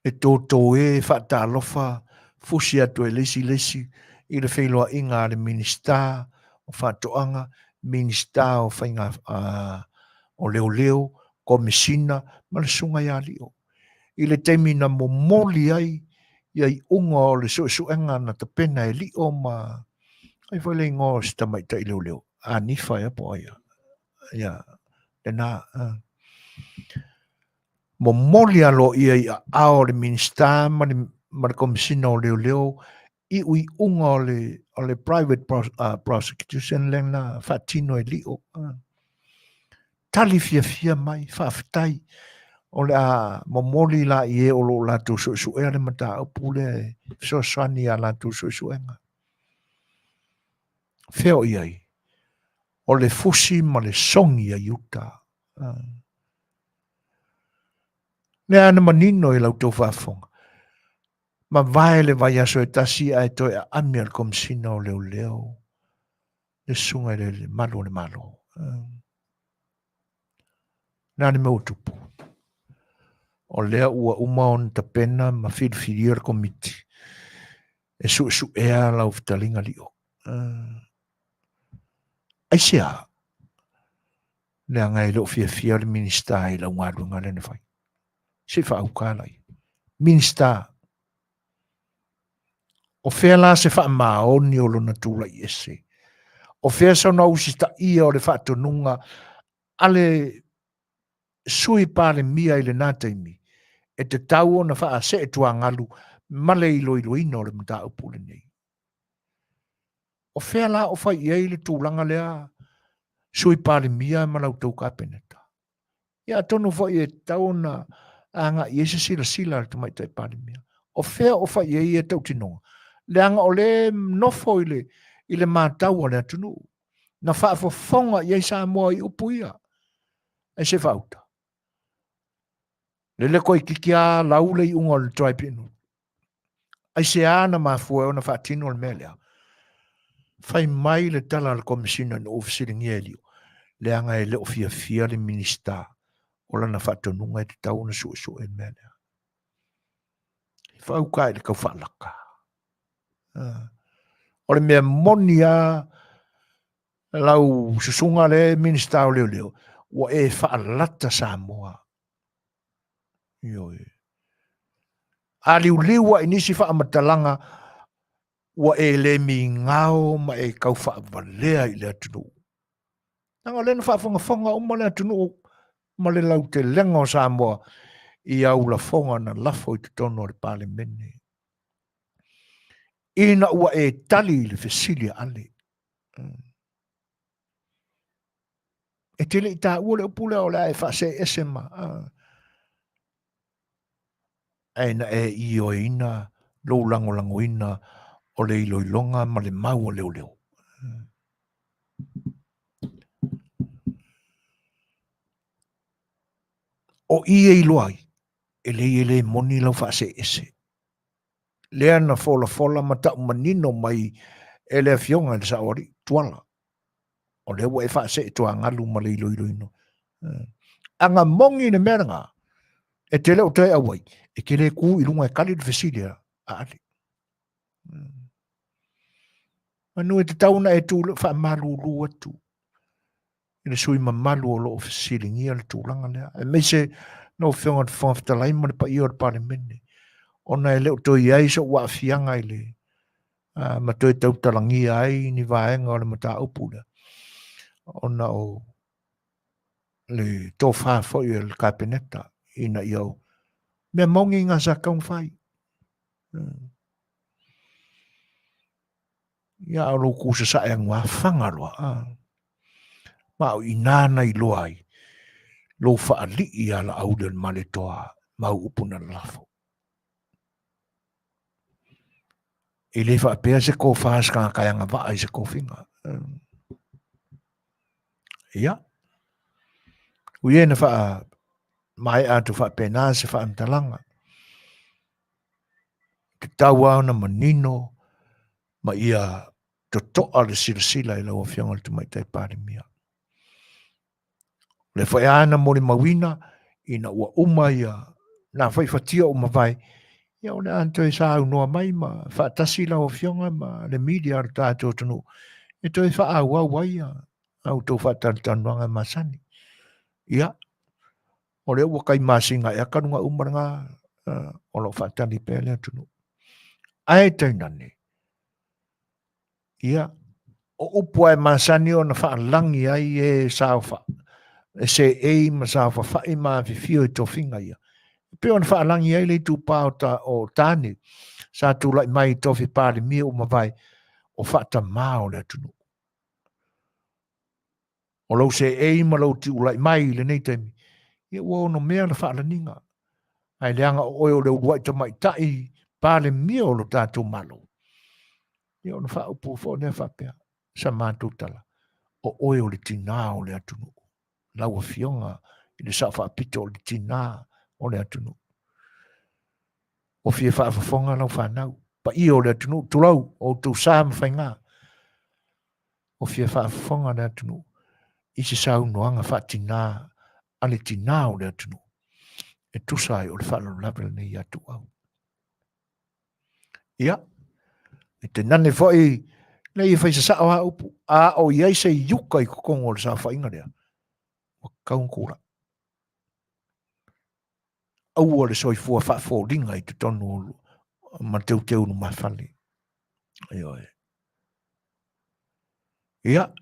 E tōtō e faatalofa fusi atu e le isi le isi i le feiloaiga a le Minisita o Faatoaga, Minisita o Faiga o Leoleo, Komesina ma le Susuga ia Lio. I le taimi na momoli ai ia iuga o le suesuega na tapena e Lio ma ai foi le igoa o si tamaitai leoleo, Anifa ea po o ai ia, lena. Momoli aloaia i aao o le Minisita ma le, ma le Komesina o Leoleo i uiuga o le, o le private prosecution lea na faatino e Lio. Tali fiafia mai, faafetai. O le a momoli la i e o lo o latou suesuea le mataupu lea e fesoasoani i a latou suesuega. Fea o i ai? O le fusi ma le sogi a Iuta. Lea na manino i la outou faafofoga. Mavae le vaiaso e tasi ae toe aami a le Komesina o Leoleo le susuga i le Malu o le Malo. Le a le mea ua tupu? O lea ua uma ona tapena ma filifilia le komiti e suesuea lau fetalaiga Lio. Aisea? Leaga e le o fiafia le Minisita i lau galuega lea na fai. Se i faauka laia. Minisita, o fea la se faamaoni o lona tulai ese? O fea sona usitaia o le faatonuga a le Sui Palemia i lena taimi e tatau ona faasee tuagalu ma le iloiloina o le mataupu lenei? O fea la o fai i ai le tulaga lea Sui Palemia ma la outou Kapeneta? Ia atonu foi e tatau ona agai i ai se silasila a le Tamaitai Palemia. O fea o fai i ai ia tautinoga? Leaga o lea e nofo i le, i le matau a le atunuu. Na faafofoga i ai Samoa i upu ia. Ae se faauta. Lele toeitiiti lava lau le iuga o le tribunal. Aisea na mafua ai ona faatino le mea lea? Fai mai le tala a le Komesina ina ua fesiligia e Lio, leaga e le o fiafia le Minisita o lana faatonuga e tatau ona suesue le mea lea. E faauka i le tau faalaka. O le mea moni lava lau susuga le Minisita o Leoleo, ua e faalata Samoa. Ioe. A liuliu ai nisi faamatalaga ua e le migao ma e tau faavalea i le atunuu. Leaga o lea na faafogafoga uma le atunuu ma le lautelega o Samoa. i au lafoga na lafo i totonu o le Palemene. Ina ua e tali i le fesili a Ale. E te le i taua le upu lea o le a e faaseese ma ae na e ioeina lou lagolagoina o le iloiloga ma le mau a leoleo. O i e iloa ai, e leai e le moni lau faaseese. Lea na folafola ma tau manino mai e le Afioga i le Saoalii, Tuala, o lea ua e faasee tuagalu ma le iloiloina. Aga moni le mea lena, e te le o toe auai, e te le ku i luga e tali le fesili a Ale. Manu e tatau ona e tu faamalulu atu i le sui mamalu o lo o fesiligia le tulaga lea, aemaise lau Afioga i le Fofoga Fetalai ma le paia o le Palemene, ona e le o toe i ai sou aafiaga i le ma toe tautalagia ai ni vaega o le mataupu lea, ona o le tofa foi o le Kapeneta ina ia mea moni ngā sa taumafai. Ia a o lou ku sasae anu a Fagaloa. Ma o inā na iloa ai lou faalii ia Laauli o le Malietoa ma au upu na lalafo. E le faapea se tofa se tagata e agavaa i se tofiga. Ia, ui e na faa maea atu faapena se faamatalaga. Tatau lava ona manino ma ia totoa le silasila i lau Afioga i le Tamaitai Palemia. O lea foi lava na molimauina ina ua uma ia nā faifatia ua mavae, ia o le a toe saunoa mai ma faatasi lau Afioga ma le media a le tatou atunuu e toe faaauau ai a outou faatalatalanoaga masani. Ia, o lea ua tai masina ea talu ona uma lena o lo o faatali pea le atunuu. Ae tainane, ia, o upu lava e masani ona faalagi ai e saofa, e seei ma saofafai ma afifio i tofiga ia. E pei ona faalagi ai le itupa o, ta, o tane sa tulai mai i tofi Palemia ua mavae o faatamā o le atunuu. O lou seei ma lou tiulai mai i lenei taimi, ia ua onomea le faalaniga, ae leaga o oe o le uluai tamaitai Palemia o lo tatou Malo. Ia ona faaupu foi lea faapea, sa matou tala, o oe o le tinā o le atunuu. Lau Afioga i le Sao Faapito o le tinā o le atunuu. Ua fia faafofoga lau fanau, paia o le atunuu, tulou, o outou sa ma faigā. Ua fia faafofoga le atunuu i se saunoaga faatinā a le tinā o le atunuu e tusa ai o le faalavelave lenei ia Tuuau. Ia, e te nane foi nei e fai sasao a upu, a o i ai se iuka i totonu o le saofaiga lea, ua tatau ona tulai. Aua le soifua faafoliga i totonu o ma teuteu lumafale. Ioe. Ia,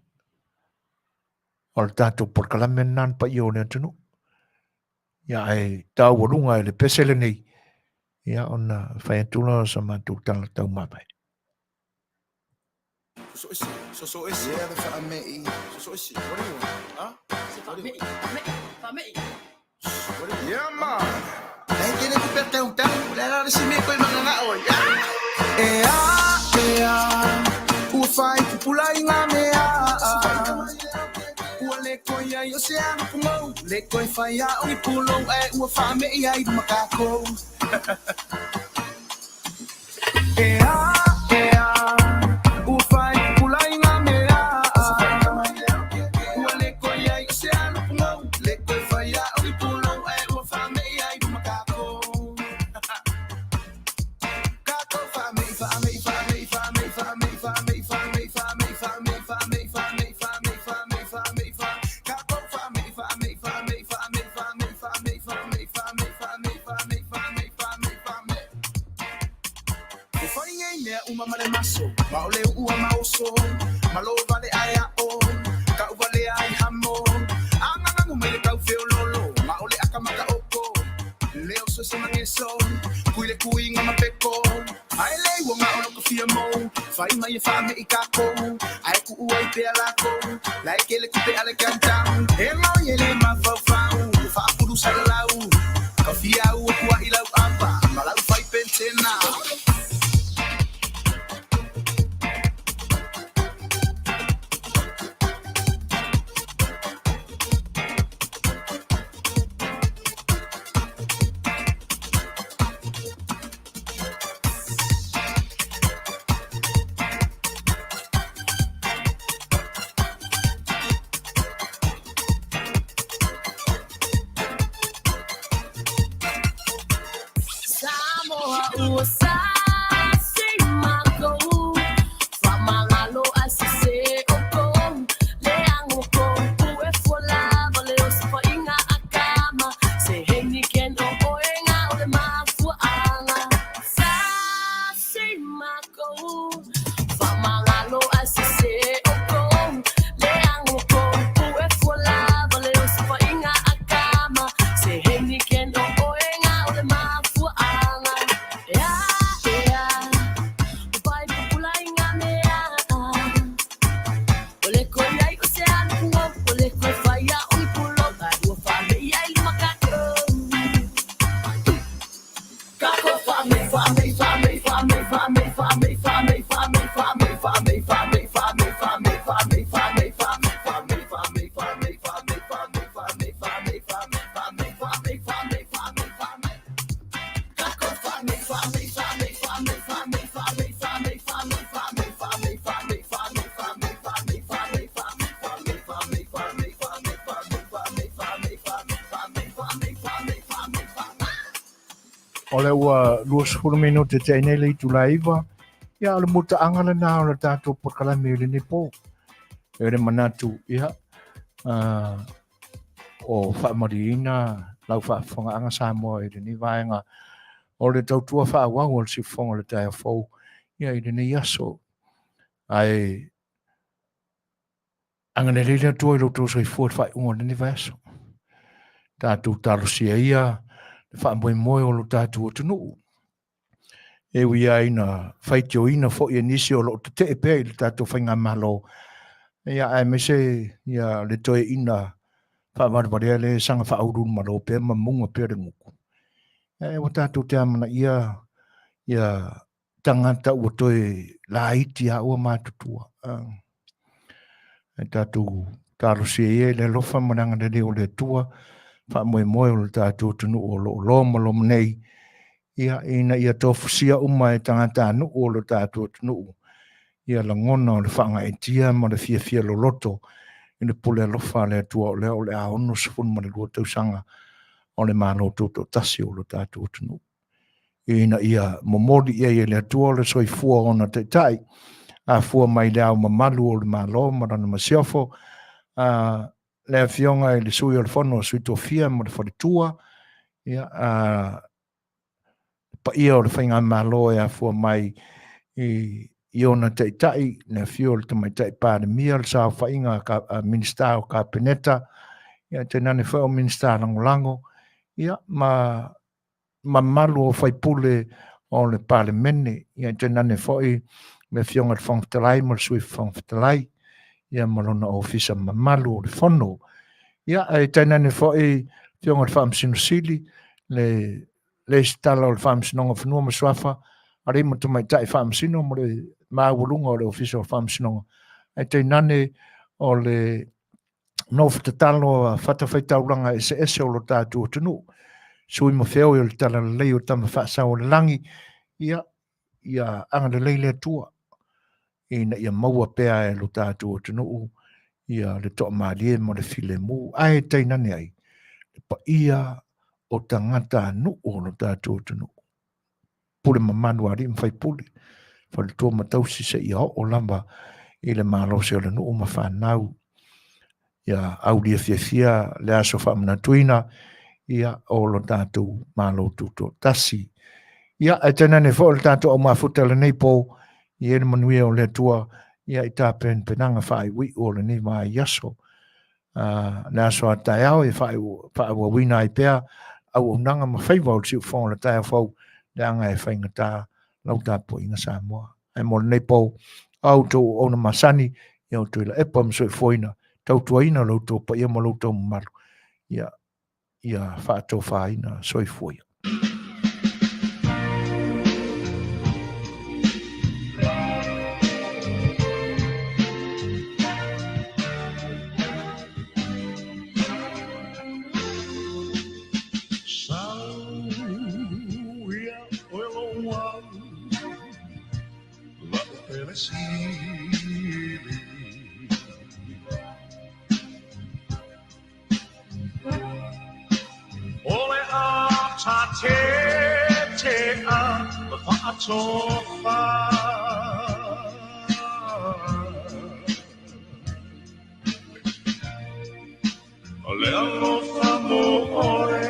o le tatou polokalame lena le paia o le atunuu. Ia, ae taualuga e le pese lenei, ia, ona fai atu lea o sa matou tala taumavae. O le ua 20 minute te nei le itula 9, ia o le mutaaga lena o le tatou polokalame i lenei po. E le manatu, ia, o faamalieina lau faafofogaaga Samoa i lenei vaega o le tautua faaauau o le siufofoga o le taeao fou, ia i lenei aso. Ae agalelei le Atua i lo outou soifua i le faaiuga o lenei vaiaso. Tatou talosia ia le faamoemoe o lo tatou atunuu. E ui lava ina faitioina foi e nisi o lo o tetee pea i le tatou faigamalo, ia aemaise ia le toeaina faavalevalea le saga faauluulumalo pea ma muga pea le gutu. Ia ua tatou te amanaia ia tagata ua toe laiti a ua matutua. E tatou talosia ia i le alofa ma le agalelei o le Atua, faamoemoe o le tatou atunuu o lo o lomaloma nei, ia, ina ia tofusia uma e tagatanuu o le tatou atunuu, ia lagona o le faagaeetia ma le fiafia loloto i le pule alofa a le Atua o lea o le a 62 tausaga o le Malo Tutoatasi o le tatou atunuu. Ina ia momoli i ai e le Atua le soifua o ona taitai, afua mai le ao mamalu o le Malo ma lana masiofo, a le Afioga i le Sui o le Fono a Sui Tofia ma le Faletua, ia, a paia o le Faigamalo e afua mai i ona taitai, le afio o le Tamaitai Palemia, le saofaiga a Minisita o Kapeneta, ia, tainane foi o Minisita Lagolago, ia, ma mamalu o faipule o le Palemene, ia tainane foi le Afioga i le Fofoga Fetalai ma le Sui Fofoga Fetalai, ia ma lona ofisa mamalu o le Fono. Ia, ae tainane foi Afioga i le Faamasino Sili, le Resitala o le Faamasinoga o Fanua ma Suafa, alii ma tamaitai faamasino ma le maualuga o le Ofisa o Faamasinoga, ae tainane o le nofo tatalo a fatafaitaulaga eseese o lo tatou atunuu, sui ma feoi o le talalelei o tama faasau o le lagi, ia, ia agalelei le Atua ina ia maua pea e lo tatou atunuu ia le toamalie ma le filemu, ae tainane ai le paia o tagatanuu o lo tatou atunuu. Pule mamalu a alii ma faipule, faletua ma tausi seia oo lava i le malosi o le nuu ma fanau. Ia aulia fiafia le aso faamanatuina ia o lo tatou Malo Tutoatasi. Ia, ae tainane foi o le tatou aumafuta lenei po, i le manuia o le Atua, ia i tapenapenaga faaiuiu o lenei vaiaso. Le aso a taeao e faaauauina ai pea auaunaga ma faiva o le siufofoga o le taeao fou, leaga e faigata lau tapuaiga Samoa. Ae mo lenei po, a outou auauna masani, ia outou ilaepa ma soifuaina, tautuaina lo outou paia ma lo outou mamalu, ia, ia faatofaina soifua ia. O le alofa mo oe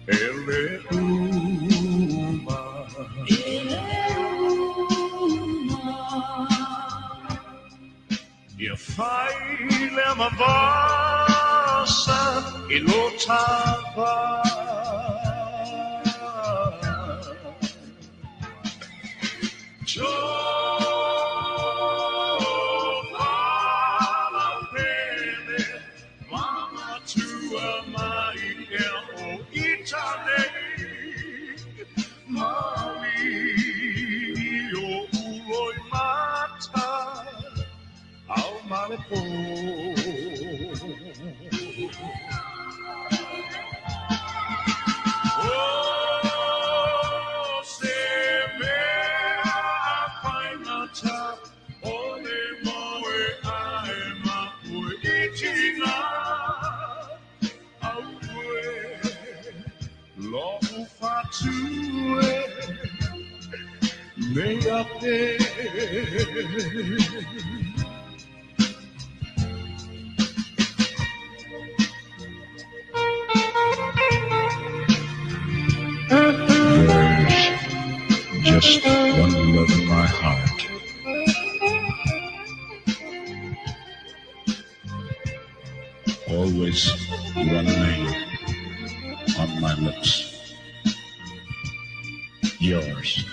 e le uma. Ia fai lea mavasa i lo tava. There's just one love in my heart. Always one name on my lips. Yours.